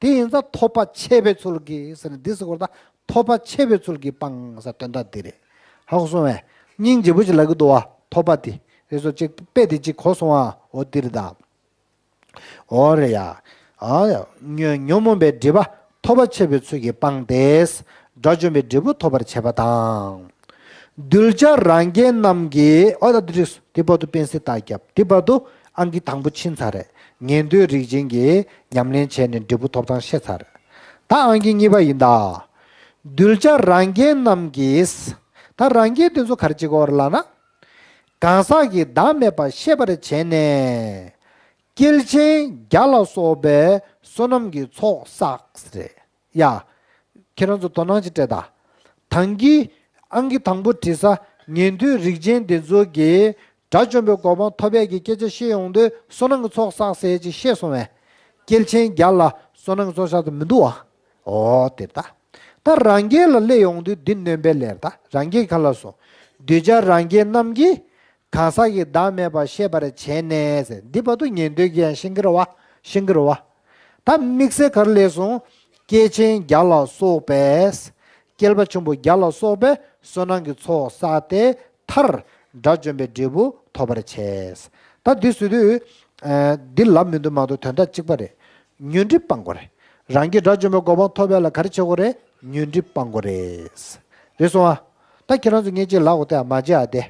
དེ་ཡིན་ཙང་ཐོབ་པ་ཆད་པའི་ཚུལ་གྱིས་ཟེར་ནས་འདི་ཟེར་དགོས་རེད་ད། ཐོབ་པ་ཆད་པའི་ཚུལ་གྱིས་སྤངས་ཟེར་དོན་དག་འདི་རེད། ཧ་གོ་སོང་ངས། སྙིང་རྗེ་པོ་ཅིག་ལབ་ཀྱི་འདུག་བ། ཐོབ་པ་དེ་རེད་སོ་ཅིག་དཔེ་དེ་ཅིག་གོ་སོང་ང་། འོ་འདི་རེད་ད། འོ་རེད་ཡ། ཨ་ཡ། ཉོན་ཉོན་མོངས་པའི་སྒྲིབ་པ་ཐོབ་པ་ཆད་པའི་ཚུལ་གྱིས་སྤངས་ཏེ། དགྲ་བཅོམ་པའི་འབྲས་བུ་ཐོབ་པར་བྱེད་པ་དང་། གདུལ་བྱ་རང་རྒྱལ་རྣམས་ཀྱིས། ཨོ་ད་འདི་རེད། དེ་བར་དུ་པེན་སི་རྟགས་བརྒྱབ། དེ་བར་དུ་ཨང་ཀི་དང་པོ་ཕྱིན་ཚར་རེད། ཉན་ཐོས་རིགས་ཅན་གྱིས་ཉམས་ལེན་བྱས་ནས་འབྲས་བུ་ཐོབ་སྟངས་ཤེས་ཚར་རེད། ད་ཨང་ཀི་གཉིས་པ་ཡིན་ད། གདུལ་བྱ་རང་རྒྱལ་རྣམས་ཀྱིས། ད་རང་རྒྱལ་དེ་ཚོ་ག་རེ་བྱེད་ཀྱི་ཡོད་རེད་ལབ་ན། གང་ཟག་གིས་བདག་མེད་པར་ཤེས་པར་བྱས་ནས། སྐྱེལ་ཆེན་བརྒྱ་ལ་སོགས་པའི་བསོད་ནམས་ཀྱི་ཚོགས་བསགས་རེད། ཡ། ཁྱེད་རང་ཚོ་དོ་སྣང་ཅིག་སྤྲད་དང་། ད་གིན་ཨང་ཀི་དང་པོ་བྲིས་ས་ཉན་ཐོས་རིགས་ཅན་འདི་ཚོ་གིས་དགྲ་བཅོམ་པའི་གོ་འཕང་ཐོབ་ཡས་ཀྱི་སྐད་ཆ་བཤད་ཡོང་དུས་བསོད་ནམས་ཀྱི་ཚོགས་བསགས་ཟེར་ཅིག་བཤད་སོང་བས། སྐྱེལ་ཆེན་བརྒྱ་ལ་བསོད་ནམས་ཀྱི་ཚོགས་བསགས་ཏེ་མི་འདུག་བ། འོ་དེ་ད། ད་རང་རྒྱལ་ལ་སླེབས་ཡོང་དུས་འདི་སྣོན་པའི་ལས་རེད་ད། རང་རྒྱལ་ག་ལ་སོང་། གདུལ་བྱ་རང་རྒྱལ་རྣམས་ཀྱིས། གང་ཟག་གིས་བདག་མེད་པར་ཤེས་པར་བྱས་ནས་ཟེར། འདི་བར་དུ་ཉན་ཐོས་ཀྱིས་ཡང་ཤེས་ཀྱི་རེད་བ། ཤེས་ཀྱི་རེད་བ། ད་དམིགས་བསལ་ག་རེ་སླེབས་སོང་། སྐྱེལ་ཆེན་བརྒྱ་ལ་སོགས་པས། སྐྱེལ་པ་ཆེན་པོ་བརྒྱ་ལ་སོགས་པས་བསོད་ནམས་ཀྱི་ཚོགས་བསགས་ཏེ་མཐར་དགྲ་བཅོམ་པའི་འབྲས་བུ་ཐོབ་པར་བྱས། ད་འདི་ཟེར་དུས། ཨ། འདི་ལབ་མི་འདུག་མ་གཏོགས་དོན་དག་གཅིག་པ་རེད། ཉོན་སྒྲིབ་སྤང་དགོས་རེད། རང་གིས་དགྲ་བཅོམ་པའི་གོ་འཕང་ཐོབ་ཡས་ལ་ག་རེ་བྱེད་དགོས་རེད། ཉོན་སྒྲིབ་སྤང་དགོས་རེད། རེད་སོང་ཨ། ད་ཁྱེད་རང་ཚོ་ངས་ཅིག་ལབ་དགོས་ཏེ་མ་བརྗེད་ཨ་དེ།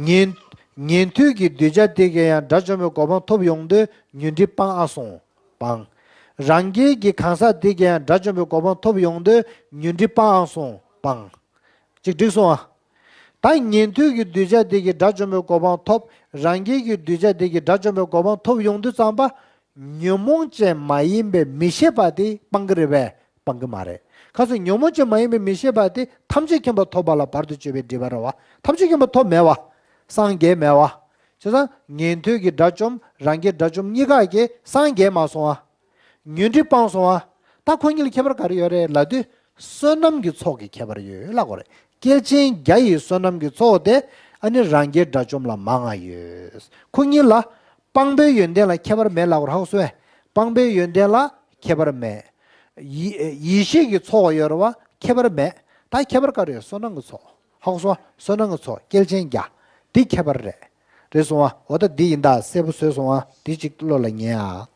ཉན། ཉན་ཐོས་ཀྱི་གདུལ་བྱ་དེ་གས་ཡང་དགྲ་བཅོམ་པའི་གོ་འཕང་ཐོབ་ཡོང་དུས་ཉོན་སྒྲིབ་སྤང་ཨ་སོང་། སྤང་། རང་རྒྱལ་གྱི་གང་ཟག་དེ་གས་ཡང་དགྲ་བཅོམ་པའི་གོ་འཕང་ཐོབ་ཡོང་དུས་ཉོན་སྒྲིབ་སྤང་ཨ་སོང་། སྤང་། ཅིག་འགྲིག་སོང་ཨ། ད་ཉན་ཐོས་ཀྱི་གདུལ་བྱ་དེ་གས་དགྲ་བཅོམ་པའི་གོ་འཕང་ཐོབ། རང་རྒྱལ་གྱི་གདུལ་བྱ་དེ་གས་དགྲ་བཅོམ་པའི་གོ་འཕང་ཐོབ་ཡོང་དུས་ཙམ་པ། ཉོན་མོངས་ཅན་མ་ཡིན་པའི་མི་ཤེས་པ་དེ་སྤང་གི་རེད་པས། སྤང་གི་མ་རེད། ཁ་སང་ཉོན་མོངས་ཅན་མ་ཡིན་པའི་མི་ཤེས་པ་དེ་ཐམས་ཅད་མཁྱེན་པ་ཐོབ་པ་ལ་བར་དུ་གཅོད་པའི་སྒྲིབ་པ་རེད་བ། ཐམས་ཅད་མཁྱེན་པ་ཐོབ་མེད་བ། སངས་རྒྱས་མེད་བ། བྱས་ཙང་ཉན་ཐོས་ཀྱི་དགྲ་བཅོམ་རང་རྒྱལ་དགྲ་བཅོམ་གཉིས་ཀ་གིས་སངས་རྒྱས་མ་སོང་བ། ཉོན་སྒྲིབ་སྤངས་སོང་བ། ད་ཁོ་གཉིས་ལ་ཁྱད་པར་ག་རེ་ཡོད་རེད་ལབ་དུས། བསོད་ནམས་ཀྱི་ཚོགས་ཀྱི་ཁྱད་པར་ཡོད་ལབ་དགོས་རེད། སྐྱེལ་ཆེན་བརྒྱ་ཡི་བསོད་ནམས་ཀྱི་ཚོགས་དེ་ཨ་ནི་རང་རྒྱལ་དགྲ་བཅོམ་ལ་མང་ང་ཡོད། ཁོ་གཉིས་ལ་སྤང་པའི་ཡོན་ཏན་ལ་ཁྱད་པར་མེད་ལབ་དགོས་རེད། ཧ་གོ་སོང་ངས། སྤང་པའི་ཡོན་ཏན་ལ་ཁྱད་པར་མེད། ཡེ་ཡེ་ཤེས་ཀྱི་ཚོགས་ཡོད་རེད་བ། ཁྱད་པར་མེད། ད་ཁྱད་པར་ག་རེ་ཡོད། བསོད་ནམས་ཀྱི་ཚོགས། ཧ་གོ་སོང་ངས། བསོད་ནམས་ཀྱི་ཚོགས་སྐྱེལ་ཆེན་བརྒྱ། འདི་ཁྱད་པར་རེད། རེད་སོང་ཨ། འོ་ད་འདི་ཡིན་ད། གསལ་པོ་བཟོས་སོང་ཨ། འདི་གཅིག་བློ་ལ་ངེས་ཨ།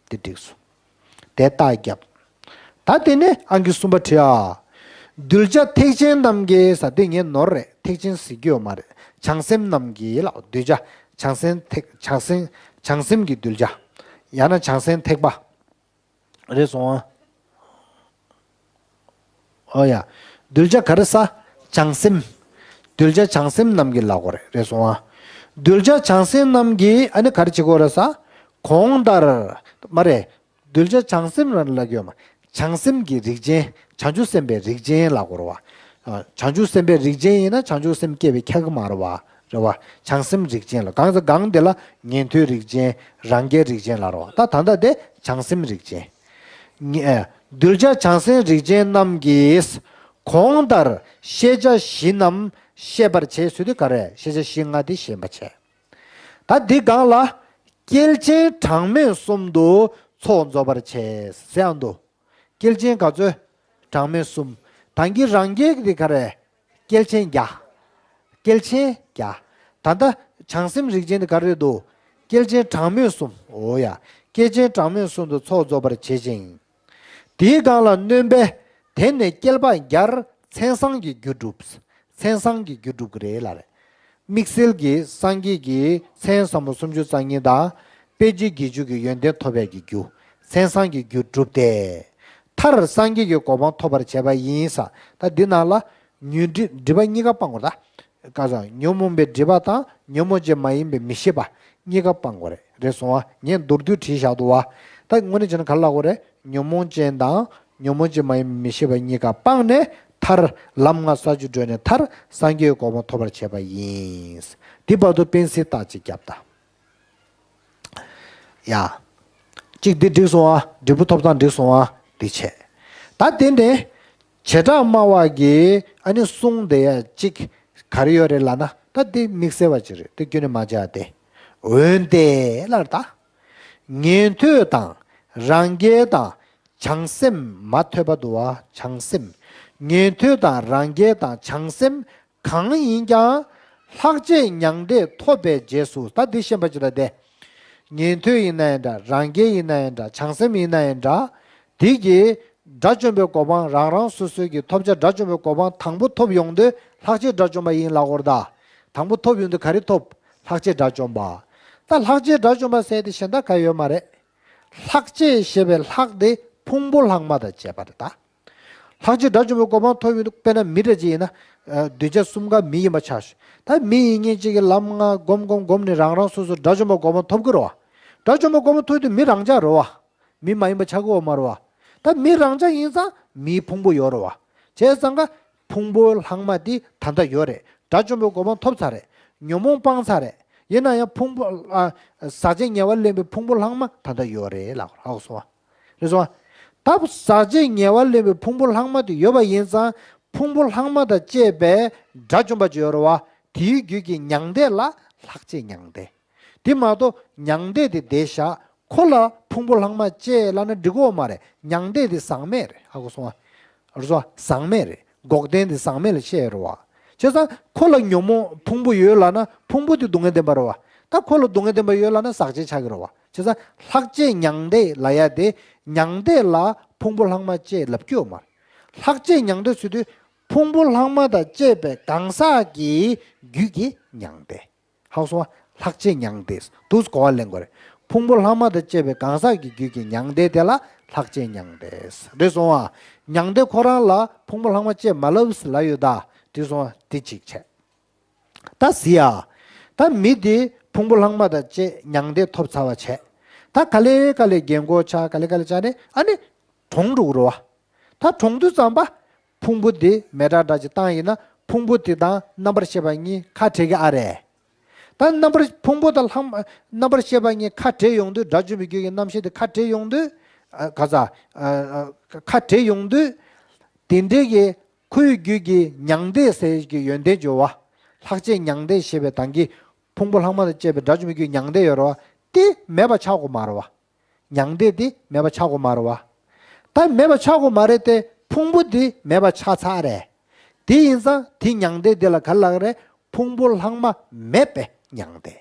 འདི་འགྲིག་སོང་། དེ་རྟགས་བརྒྱབ། ད་དེ་ནས་ཨང་ཀི་གསུམ་པ་བྲིས་ཨ། གདུལ་བྱ་ཐེག་ཆེན་རྣམས་ཀྱིས་ཟེར་དེ་ངས་ནོར་རེད། ཐེག་ཆེན་ཟེར་གྱི་ཡོད་མ་རེད། བྱང་སེམས་རྣམས་ཀྱིས་ལ། གདུལ་བྱ་བྱང་སེམས་ཐེག་བྱང་སེམས་བྱང་སེམས་ཀྱི་གདུལ་བྱ། ཡང་ན་བྱང་སེམས་ཐེག་པ། རེད་སོང་ཨ། ཨོ་ཡ། གདུལ་བྱ་ག་རེ་ཟ། བྱང་སེམས། གདུལ་བྱ་བྱང་སེམས་རྣམས་ཀྱིས་ལབ་དགོས་རེད། རེད་སོང་ཨ། གདུལ་བྱ་བྱང་སེམས་རྣམས་ཀྱིས་ཨ་ནི་ག་རེ་བྱེད་དགོས་རེད་ཟ། གོང་ལྟར། མ་རེད། གདུལ་བྱ་བྱང་སེམས་རྣམས་ལབ་ཀྱི་ཡོད་མ། བྱང་སེམས་ཀྱི་རིགས་ཅན། བྱང་ཆུབ་སེམས་དཔའི་རིགས་ཅན་ལབ་དགོས་རེད་བ། ཨ། བྱང་ཆུབ་སེམས་དཔའི་རིགས་ཅན་ཡིན་ན་བྱང་ཆུབ་སེམས་སྐྱེ་བའི་ཁྱད་གི་མ་རེད་བ། རེད་བ། བྱང་སེམས་རིགས་ཅན་ལ། གང་ཟེར་གང་དེ་ལ་ཉན་ཐོས་རིགས་ཅན། རང་རྒྱལ་རིགས་ཅན་ལ་རེད་བ། ད་ད་ལྟ་དེ་བྱང་སེམས་རིགས་ཅན། ཉེ་གདུལ་བྱ་བྱང་སེམས་རིགས་ཅན་རྣམས་ཀྱིས་གོང་ལྟར་ཤེས་བྱ་བཞི་རྣམས་ཤེས་པར་བྱེད་ཟེར་དུས་ག་རེ། ཤེས་བྱ་བཞི་ལྔ་དེ་ཤེས་པར་བྱེད། ད་འདི་སྒང་ལ་སྐྱེལ་ཆེན་གྲངས་མེད་གསུམ་དུ་ཚོགས་རྫོགས་པར་བྱེད་ཟེར་ཡང་འདུག་སྐྱེལ་ཆེན་ག་ཚོད། གྲངས་མེད་གསུམ། ད་གིན་རང་རྒྱལ་གྱི་དེ་ག་རེ། སྐྱེས་ཆེན་བརྒྱ། སྐྱེས་ཆེན་བརྒྱ། ད་ལྟ་བྱང་སེམས་རིགས་ཅན་དེ་ག་རེ་འདུག་སྐྱེས་ཆེན་གྲངས་མེད་གསུམ། འོ་ཡ། སྐྱེས་ཆེན་གྲངས་མེད་གསུམ་དུ་ཚོགས་རྫོགས་པར་བྱེད་ཅིང་། དེའི་སྒང་ལ་གནོན་པས་དེ་ནས་བསྐལ་པ་བརྒྱར་མཚན་བཟང་གི་རྒྱུ་སྒྲུབ། མཚན་བཟང་གི་རྒྱུ་སྒྲུབ་ཀྱི་རེད་ལབ་རེད། དམིགས་བསལ་གྱི་སངས་རྒྱས་ཀྱི་མཚན་ཟབ་མོ་སུམ་ཅུ་རྩ་གཉིས་དང་། དཔེ་བྱད་བརྒྱད་ཅུ་གི་ཡོན་ཏན་ཐོབ་པའི་གི་རྒྱུ། མཚན་བཟང་གི་རྒྱུ་སྒྲུབ་སྟེ། མཐར་སངས་རྒྱས་ཀྱི་གོ་འཕང་ཐོབ་པར་བྱེད་པ་ཡིན་ས། ད་འདི་ནང་ལ་ཉོན་སྒྲིབ་སྒྲིབ་པ་གཉིས་ཀ་སྤང་དགོས་ད། ག་ས་ཉོན་མོངས་པའི་སྒྲིབ་པ་དང་ཉོན་མོངས་ཅན་མ་ཡིན་པའི་མི་ཤེས་པ་གཉིས་ཀ་སྤང་དགོས་རེད། རེད་སོང་བ། ངས་མདོར་བསྡུས་བྲིས་བཞག་འདུག་བ། ད་དངོས་གནས་བྱས་ན་ག་རེ་ལབ་དགོས་རེད། ཉོན་མོངས་ཅན་དང་ཉོན་མོངས་ཅན་མ་ཡིན་པའི་མི་ཤེས་པ་གཉིས་ཀ་སྤངས་ནས། མཐར་ལམ་ལྔ་ས་བཅུ་བགྲོད་ནས་མཐར་སངས་རྒྱས་ཀྱི་གོ་འཕང་ཐོབ་པར་བྱེད་པ་ཡིན། འདི་བར་དུ་དཔེ་གཟིགས་རྟགས་གཅིག་བརྒྱབ་ད། ཡ། གཅིག་འདི་འགྲིག་སོང་ཨ། འབྲས་བུ་ཐོབ་སྟངས་འགྲིག་སོང་ཨ། འདི་བྱས། ད་དེ་ནས་བྱེ་བྲག་སྨྲ་བ་གིས་ཨ་ནི་གསུངས་བསྡད་ཡ་གཅིག་ག་རེ་ཡོད་རེད་ལབ་ན། ད་འདི་དམིགས་བསལ་བ་གཅིག་རེད། འདི་ཁྱོན་ནས་མ་བྱ་སྟེ། འོན་ཏེ་ལབ་རེད་ད། ཉན་ཐོས་དང་རང་རྒྱལ་དང་བྱང་སེམས་མ་ཐོས་པ་འདུག་བ། བྱང་སེམས། ཉན་ཐོས་དང་རང་རྒྱལ་དང་བྱང་སེམས་གང་ཡིན་ཀྱང་ལྷག་བཅས་མྱང་འདས་ཐོབ་པའི་རྗེས་སུ། ད་འདི་ཤེས་པ་ཅིག་ལ་བསྡད། ཉན་ཐོས་ཡིན་ན་ཡང་འདྲ། རང་རྒྱལ་ཡིན་ན་ཡང་འདྲ། བྱང་སེམས་ཡིན་ན་ཡང་འདྲ། དེ་གིས་དགྲ་བཅོམ་པའི་གོ་འཕང་། རང་རང་སོ་སོའི་གི་ཐོབ་བྱ་དགྲ་བཅོམ་པའི་གོ་འཕང་དང་པོ་ཐོབ་ཡོང་དུས་ལྷག་བཅས་དགྲ་བཅོམ་པ་ཡིན་ལབ་དགོས་རེད་ད། དང་པོ་ཐོབ་ཡོང་དུས་ག་རེ་ཐོབ། ལྷག་བཅས་དགྲ་བཅོམ་པ། ད་ལྷག་བཅས་དགྲ་བཅོམ་པ་ཟེར་དེ་གཞན་དག་ག་ཡོད་མ་རེད། ལྷག་བཅས་ཞེས་པའི་ལྷག་དེ་ཕུང་པོ་ལྷག་མ་དང་བཅས་པ་རེད་ད། ལྷག་བཅས་དགྲ་བཅོམ་པའི་གོ་འཕང་ཐོབ་ཡོང་དུས། དཔེར་ན་མི་འདྲ་ཅིག་ཡིན་ན། ཨ། གདུལ་བྱ་གསུམ་ཀ་མི་ཡིན་པ་ཆགས་ཤིག་ད་མི་ཡིན་མཁན་ཅིག་གིས་ལམ་ལྔ་སྒོམ་སྒོམ་སྒོམ་ནས་རང་རང་སོ་སོ་དགྲ་བཅོམ་པའི་གོ་འཕང་ཐོབ་ཀྱི་རེད་བ། དགྲ་བཅོམ་པའི་གོ་འཕང་ཐོབ་དུས་མི་རང་འཇགས་རེད་བ། མི་མ་ཡིན་པ་ཆགས་ཀྱི་ཡོད་མ་རེད་བ། ད་མི་རང་འཇགས་ཡིན་ཙང་མིའི་ཕུང་པོ་ཡོད་རེད་བ། བྱས་ཙང་ཀ་ཕུང་པོ་ལྷག་མ་དེ་ད་ལྟ་ཡོད་རེད། དགྲ་བཅོམ་པའི་གོ་འཕང་ཐོབ་ཚར་རེད། ཉོན་མོངས་སྤངས་ཚར་རེད། ཡིན་ན་ཡང་ཕུང་པོ། ཨ། ཟག་བཅས་ཉེ་བར་ལེན་པའི་ཕུང་པོ་ལྷག་མ་ད་ལྟ་ཡོད་རེད་ལབ། ཧ་གོ་སོང་བ། རེད་སོང་བ། ད་ཟག་བཅས་ཉེ་བར་ལེན་པའི་ཕུང་པོ་ལྷག་མ་དེ་ཡོད་པ་ཡིན་ཙང་ཕུང་པོ་ལྷག་མ་དང་བཅས་པའི་དགྲ་བཅོམ་པ་ཅིག་ཡོད་རེད་བ། དེའི་རྒྱུད་ཀྱི་མྱང་འདས་ལ་ལྷག་བཅས་མྱང་འདས། དེ་མ་གཏོགས་མྱང་འདས་དེ་བསྡད་བཞག་ཁོ་ལ་ཕུང་པོ་ལྷག་མ་བཅས་ལབ་ན་འགྲིག་གི་ཡོད་མ་རེད། མྱང་འདས་དེ་ཟག་མེད་རེད། ཧ་གོ་སོང་བ། རེད་སོང་བ། ཟག་མེད་རེད། འགོག་བདེན་དེ་ཟག་མེད་ལ་བཤད་ཡོད་རེད་བ། བྱས་ཙང་ཁོ་ལ་ཉོན་མོངས་ཕུང་པོ་ཡོད་ལབ་ན་ཕུང་པོ་དེ་སྡུག་བསྔལ་བདེན་པ་རེད་བ། ད་ཁོ་ལ་སྡུག་བསྔལ་བདེན་པ་ཡོད་ལབ་ན་ཟག་བཅས་ཆགས་ཀྱི་རེད་བ། བྱས་ཙང་ལྷག་བཅས་མྱང་འདས་ལབ་ཡ་དེ་མྱང་འདས་ལ་ཕུང་པོ་ལྷག་མ་བཅས་ལབ་ཀྱི་ཡོད་མ་རེད། ལྷག་བཅས་མྱང་འདས་ཟེར་དུས་ཕུང་པོ་ལྷག་མ་དང་བཅས་པའི་གང་ཟག་གི་རྒྱུད་ཀྱི་མྱང་འདས། ཧ་གོ་སོང་བ། ལྷག་བཅས་མྱང་འདས། འདུག་སེ་གོ་བ་ལེན་དགོས་རེད། ཕུང་པོ་ལྷག་མ་དང་བཅས་པའི་གང་ཟག་གི་རྒྱུད་ཀྱི་མྱང་འདས་དེ་ལ་ལྷག་བཅས་མྱང་འདས། རེད་སོང་བ། མྱང་འདས་ཁོ་རང་ལ་ཕུང་པོ་ལྷག་མ་བཅས་མ་ལབ་ཟེར་ལབ་ཡོད་ད། རེད་སོང་བ། དེ་གཅིག་བྱས། ད་གཟིགས་ཡ། ད་མི་དེ་ཕུང་པོ་ལྷག་མ་དང་བཅས་མྱང་འདས་ཐོབ་ཚར་བ་བྱས། ད་ག་ལེ་ག་ལེ་རྒན་གོག་ཆགས། ག་ལེ་ག་ལེ་ཆགས་ནས་ཨ་ནི་གྲོངས་འགྲོ་གི་རེད་བ། ད་གྲོངས་དུས་ཙམ་པ། ཕུང་པོ་དེ་མེ་སྲེག་འདྲ་ཅིག་བཏང་ཡིན་ན་ཕུང་པོ་དེ་དང་རྣམ་པར་ཤེས་པ་གཉིས་ཁ་བྲལ་གི་ཨ་རེད། ད་རྣམ་པར་ཕུང་པོ་དང་ལྷག་མ་རྣམ་པར་ཤེས་པ་གཉིས་ཁ་བྲལ་ཡོང་དུས། དགྲ་བཅོམ་པའི་རྒྱུད་ཀྱི་རྣམ་ཤེས་དེ་ཁ་བྲལ་ཡོང་དུས། ཨ། ག་ས། ཨ། ཨ། ཁ་བྲལ་ཡོང་དུས། དེ་འདྲའི་གི་ཁོའི་རྒྱུད་ཀྱི་མྱང་འདས་ཟེར་གྱི་ཡོན་ཏན་འབྱོར་བ། ལྷག་བཅས་མྱང་འདས་ཞེས་པའི་དང་གི་ཕུང་པོ་ལྷག་མ་དང་བཅས་པའི་དགྲ་བཅོམ་པའི་རྒྱུད་མྱང་འདས་ཡོད་རེད་བ། དེ་མེད་པ་ཆགས་དགོས་མ་རེད་བ། མྱང་འདས་དེ་མེད་པ་ཆགས་དགོས་མ་རེད་བ། ད་མེད་པ་ཆགས་དགོས་མ་རེད་དེ། ཕུང་པོ་དེ་མེད་པ་ཆགས་ཚར་རེད། དེ་ཡིན་ཙང་དེ་མྱང་འདས་དེ་ལ་ག་རེ་ལབ་ཀྱི་རེད། ཕུང་པོ་ལྷག་མ་མེད་པའི་མྱང་འདས།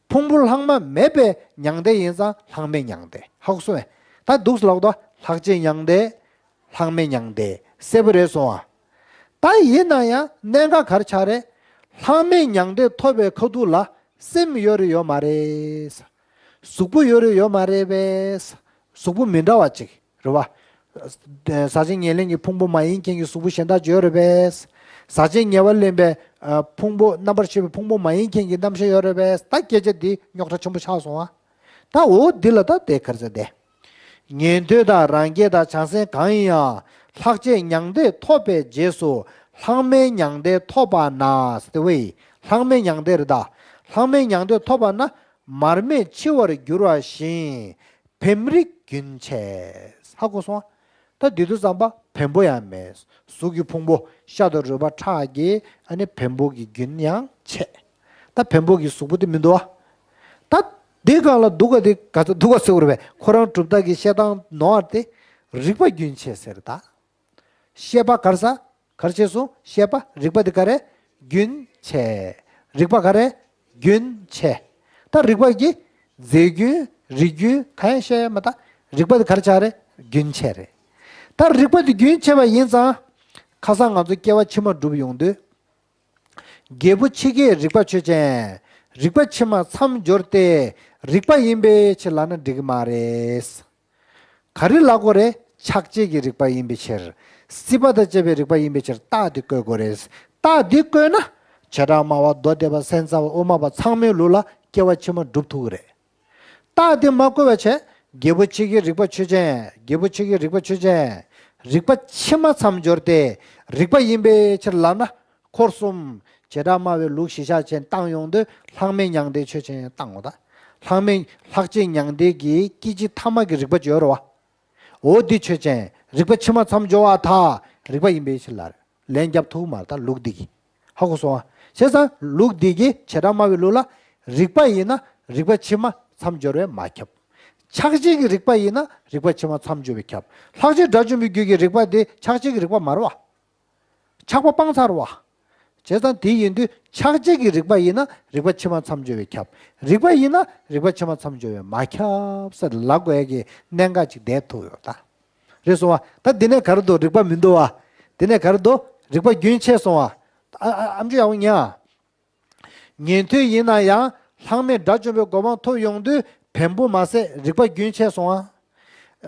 ཕུང་པོ་ལྷག་མ་མེད་པའི་མྱང་འདས་ཡིན་ཙང་ལྷག་མེད་མྱང་འདས། ཧ་གོ་སོང་ངས། ད་འདུག་སེ་ལབ་དོ། ལྷག་བཅས་མྱང་འདས། ལྷག་མེད་མྱང་འདས། གསལ་པོ་རེད་སོང་ཨ། ད་ཡིན་ན་ཡང་གནད་འགག་ག་རེ་ཆགས་རེད། ལྷག་མེད་མྱང་འདས་ཐོབ་པའི་ཁ་ཐུག་ལ་སེམས་ཡོད་རེད་ཡོད་མ་རེད། གཟུགས་པོ་ཡོད་རེད་ཡོད་མ་རེད་པས། གཟུགས་པོ་མི་འདྲ་བ་ཅིག་རེད་བ། ཟག་བཅས་ཉེར་ལེན་གྱི་ཕུང་པོ་མ་ཡིན་མཁན་གྱི་གཟུགས་པོ་གཞན་དག་ཅིག་ཡོད་རེད་པས། ཟག་བཅས་ཉེ་བར་ལེན་པའི་ཕུང་པོ། རྣམ་པར་ཤེས་པའི་ཕུང་པོ་མ་ཡིན་མཁན་གྱི་རྣམ་ཤེས་ཡོད་རེད་པས། ད་སྐད་ཆ་འདི་རྙོག་དྲ་ཆེན་པོ་ཆགས་སོང་ཨ། ད་འོ་འདི་ལ་ད་དེ་ག་རེ་ཟེར་དེ། ཉན་ཐོས་དང་རང་རྒྱལ་དང་བྱང་སེམས་གང་ཡིན་ཡང་། ལྷག་བཅས་མྱང་འདས་ཐོབ་པའི་རྗེས་སུ། ལྷག་མེད་མྱང་འདས་ཐོབ་པ་ན་ཟེར་ཏེ་བས། ལྷག་མེད་མྱང་འདས་རེད་ད། ལྷག་མེད་མྱང་འདས་ཐོབ་པ་ན། མར་མེ་མཆེད་པར་འགྱུར་བ་བཞིན། བེམ་རིག་རྒྱུན་ཆད། ཧ་གོ་སོང་ཨ། ད་འདི་དུས་ཙམ་པ་བེམ་པོ་ཡང་མེད། གཟུགས་ཀྱི་ཕུང་པོ་ཤ་དང་རུས་པ་ཁྲག་གི་ཨ་ནི་བེམ་པོ་གི་རྒྱུན་ཡང་ཆད། ད་བེམ་པོ་གི་གཟུགས་པོ་དེ་མི་འདུག་ཨ། ད་འདི་སྒང་ལ་འདུག་ག་དེ་ག་ཚོད་འདུག་ག་ཟེར་བ་རེད་པས། ཁོ་རང་གྲུབ་མཐའ་གི་བཤད་སྟངས་ནོར་བ་དེ། རིག་པ་རྒྱུན་ཆད་ཟེར་ད། བཤད་པ་ག་རེ་ཟ། ག་རེ་བྱས་སོང་། བཤད་པ། རིགས་པ་དེ་ག་རེ། རྒྱུན་ཆད། རིགས་པ་ག་རེ། རྒྱུན་ཆད། ད་རིགས་པ་གི་རྫས་རྒྱུན་རིགས་རྒྱུན་གང་ཡང་བཤད་ཡ་མེད། ད་རིགས་པ་དེ་ག་རེ་ཆགས་རེད། རྒྱུན་ཆད་རེད། ད་རིགས་པ་དེ་རྒྱུན་ཆད་པ་ཡིན་ཙང་། ཁ་སང་ང་ཚོ་སྐྱེ་བ་ཕྱི་མ་སྒྲུབ་ཡོང་དུས། རྒྱལ་པོ་ཁྱི་ཁའི་རིག་པ་ཆོས་ཅན། རིག་པ་ཕྱི་མ་མཚམས་སྦྱོར་ཏེ། རིག་པ་ཡིན་པའི་ཕྱིར་ལབ་ན་འགྲིག་གི་མ་རེད། ག་རེ་ལབ་དགོས་རེད། ཆགས་བྱེད་ཀྱི་རིག་པ་ཡིན་པའི་ཕྱིར། སྲིད་པ་དང་བཅས་པའི་རིག་པ་ཡིན་པའི་ཕྱིར་རྟགས་འདི་བཀོད་དགོས་རེད། རྟགས་འདི་བཀོད་ན། བྱེ་བྲག་སྨྲ་བ་མདོ་སྡེ་པ་སེམས་ཙམ་པ་དབུ་མ་པ་ཚང་མའི་ལུགས་ལ་སྐྱེ་བ་ཕྱི་མ་སྒྲུབ་ཐུབ་ཀྱི་རེད། རྟགས་འདི་མ་བཀོད་པ་བྱས། རྒྱལ་པོ་ཁྱི་ཁའི་རིག་པ་ཆོས་ཅན། རྒྱལ་པོ་ཁྱི་ཁའི་རིག་པ་ཆོས་ཅན། རིག་པ་ཕྱི་མ་མཚམས་སྦྱོར་ཏེ། རིག་པ་ཡིན་པའི་ཕྱིར་ལབ་ན། འཁོར་གསུམ། བྱེ་བྲག་སྨྲ་བའི་ལུགས་གཞི་བཞག་བྱས་བཏང་ཡོང་དུས་ལྷག་མེད་མྱང་འདས་ཆོས་ཅན་བཏང་ངོ་། ད་ལྷག་མེད་ལྷག་བཅས་མྱང་འདས་ཀྱི་སྐད་ཅིག་ཐ་མ་གི་རིག་པ་སྦྱོར་བ། འོ་འདི་ཆོས་ཅན། རིག་པ་ཕྱི་མ་མཚམས་སྦྱོར་བ་དག་རིག་པ་ཡིན་པའི་ཕྱིར་ལ། ལན་རྒྱབ་ཐུབ་མ་རེད། ད་ལུགས་འདི་གིས། ཧ་གོ་སོང་ཨ། བྱས་ཙང་ལུགས་འདི་གིས་བྱེ་བྲག་སྨྲ་བའི་ལུགས་ལ། རིག་པ་ཡིན་ན་རིག་པ་ཕྱི་མ་མཚམས་སྦྱོར་བས་མ་ཁྱབ། ཆགས་བྱེད་ཀྱི་རིག་པ་ཡིན་ན་རིག་པ་ཕྱི་མ་མཚམས་སྦྱོར་བས་ཁྱབ། ལྷག་བཅས་དགྲ་བཅོམ་པའི་རྒྱུད་ཀྱི་རིག་པ་དེ་ཆགས་བྱེད་ཀྱི་རིག་པ་མ་རེད་བ། ཆགས་པ་སྤངས་ཚར་བ། བྱས་ཙང་དེ་ཡིན་དུས་ཆགས་བྱེད་ཀྱི་རིག་པ་ཡིན་ན་རིག་པ་ཕྱི་མ་མཚམས་སྦྱོར་བས་ཁྱབ། རིག་པ་ཡིན་ན་རིག་པ་ཕྱི་མ་མཚམས་སྦྱོར་བས་མ་ཁྱབ་ཟེར་ལབ་དགོས་ཡ་གི་གནད་འགག་ཅིག་བསྡད་ཐུབ་ཡོད་ད། རེད་སོང་བ། ད་འདི་ནས་ག་རེ་འདུག་རིག་པ་མི་འདུག་བ། འདི་ནས་ག་རེ་འདུག་རིག་པ་རྒྱུན་ཆད་སོང་བ། ཨ་ཨ་ཨ་མཆོག་ཡག་པོ་ཉན། ཉན་ཐོས་ཡིན་ན་ཡང་ལྷག་མེད་དགྲ་བཅོམ་པའི་གོ་འཕང་ཐོབ་ཡོང་དུས་བེམ་པོ་མ་ཟད་རིག་པ་རྒྱུན་ཆད་སོང་ཨ།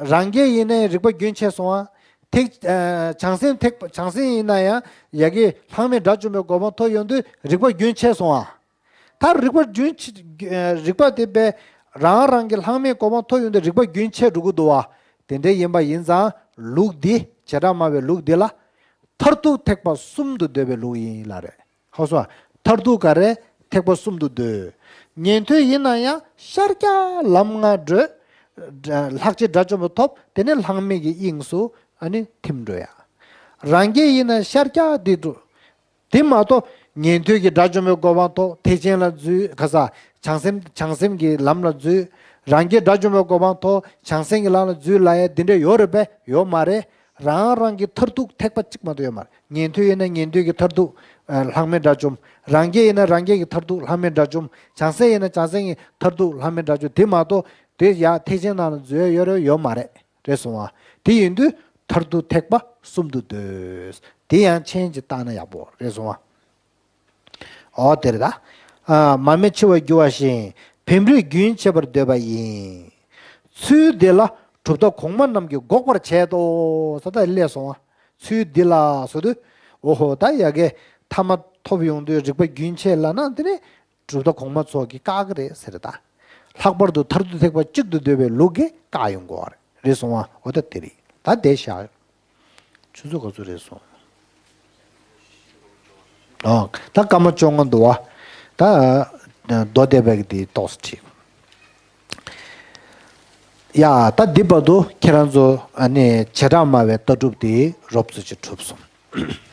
རང་རྒྱལ་ཡིན་ནའི་རིག་པ་རྒྱུན་ཆད་སོང་ཨ། ཐེག་ཨ་བྱང་སེམས་ཐེག་བྱང་སེམས་ཡིན་ན་ཡང་ཡ་གི་ལྷག་མེད་དགྲ་བཅོམ་པའི་གོ་འཕང་ཐོབ་ཡོང་དུས་རིག་པ་རྒྱུན་ཆད་སོང་ཨ། ད་རིག་པ་རྒྱུན་ཆད་རིག་པ་དེ་པས་རང་རང་གི་ལྷག་མེད་གོ་འཕང་ཐོབ་ཡོང་དུས་རིག་པ་རྒྱུན་ཆད་འགྲོ་གི་འདུག་བ། དེ་འདྲ་ཡིན་པ་ཡིན་ཙང་ལུགས་འདི་བྱེ་བྲག་སྨྲ་བའི་ལུགས་འདི་ལ། མཐར་ཐུག་ཐེག་པ་གསུམ་དུ་འདོད་པའི་ལུགས་ཡིན་ལ་རེད། ཧ་གོ་སོང་། མཐར་ཐུག་ག་རེ། ཐེག་པ་གསུམ་དུ་འདོད། ཉན་ཐོས་ཡིན་ན་ཡང་ཤར་རྒྱག་ལམ་ལྔ་བགྲོད། ལྷག་བཅས་དགྲ་བཅོམ་པ་ཐོབ། དེ་ནས་ལྷག་མེད་ཀྱི་དབྱིངས་སུ་ཨ་ནི་ཐིམ་འགྲོ་ཡ། རང་རྒྱལ་ཡིན་ན་ཤར་རྒྱག་འདི་འགྲོ། དེ་མ་གཏོགས་ཉན་ཐོས་ཀྱི་དགྲ་བཅོམ་པའི་གོ་འཕང་ཐོབ། ཐེག་ཆེན་ལ་འཛུལ། ག་ས་བྱང་སེམས་བྱང་སེམས་ཀྱི་ལམ་ལ་འཛུལ། རང་རྒྱལ་དགྲ་བཅོམ་པའི་གོ་འཕང་ཐོབ། བྱང་སེམས་ཀྱི་ལམ་ལ་འཛུལ་ལ་ཡ་འདི་འདྲ་ཡོད་རེད་པས། ཡོད་མ་རེད། རང་རང་གི་མཐར་ཐུག་ཐེག་པ་གཅིག་མ་གཏོགས་ཡོད་མ་རེད། ཉན་ཐོས་ཡིན་ན་ཉན་ཐོས་ཀྱི་མཐར་ཐུག་ལྷག་མེད་དགྲ་བཅོམ། རང་རྒྱལ་ཡིན་ན་རང་རྒྱལ་གྱི་མཐར་ཐུག་ལྷག་མེད་དགྲ་བཅོམ། བྱང་སེམས་ཡིན་ན་བྱང་སེམས་ཀྱི་མཐར་ཐུག་ལྷག་མེད་དགྲ་བཅོམ། དེ་མ་གཏོགས་དེ་ཡ་ཐེག་ཆེན་ནང་ལ་འཛུལ་ཡ་ཡོད་རེད། ཡོད་མ་རེད། རེད་སོང་བ། དེ་ཡིན་དུས་མཐར་ཐུག་ཐེག་པ་གསུམ་དུ་འདོད། དེ་ཡང་མཆན་གྱིས་བཏགས་ན་ཡག་པོ་རེད་སོང་བ། ཨོ་དེ་རེད་ད། ཨ་མར་མེ་མཆེ་བར་འགྱུར་བ་བཞིན་བེམ་རིག་རྒྱུན་ཆད་པར་འདོད་པ་ཡིན། ཚུལ་འདི་ལ་གྲུབ་མཐའ་གོང་མ་རྣམས་ཀྱིས་འགོག་པར་བྱེད་དོ། ས་ད་སླེབས་སོང་བ། ཚུལ་འདི་ལ་ཟེར་དུས། ཨོ་ཧོ། ད་ཡ་གི་ཐ་མ་ཐོབ་ཡོང་དུས་རིག་པ་རྒྱུན་ཆད་ལབ་ན་དེ་ནི་གྲུབ་མཐའ་གོང་མ་ཚོ་གིས་བཀག་གི་རེད་ཟེར་ད། ལྷག་པར་དུ་མཐར་ཐུག་ཐེག་པ་གཅིག་ཏུ་འདོད་པའི་ལུགས་ཀྱིས་བཀག་ཡོང་གི་རེད། རེད་སོང་བ། འོ་ད་དེ་རེད། ད་དེ་བཞག་ཆུ་ཚོད་ག་ཚོད་རེད་སོང་། ཨོ། ད་སྐར་མ་བཅོ་ལྔ་འདུག་བ། ད་མདོ་སྡེ་པ་གི་དེ་ཏོག་ཙམ་ཁྲིད། ཡ། ད་འདི་བར་དུ་ཁྱེད་རང་ཚོ་ཨ་ནི་བྱེ་བྲག་སྨྲ་བའི་ལྟ་གྲུབ་དེ་རོབ་ཙམ་ཅིག་གྲུབ་སོང་།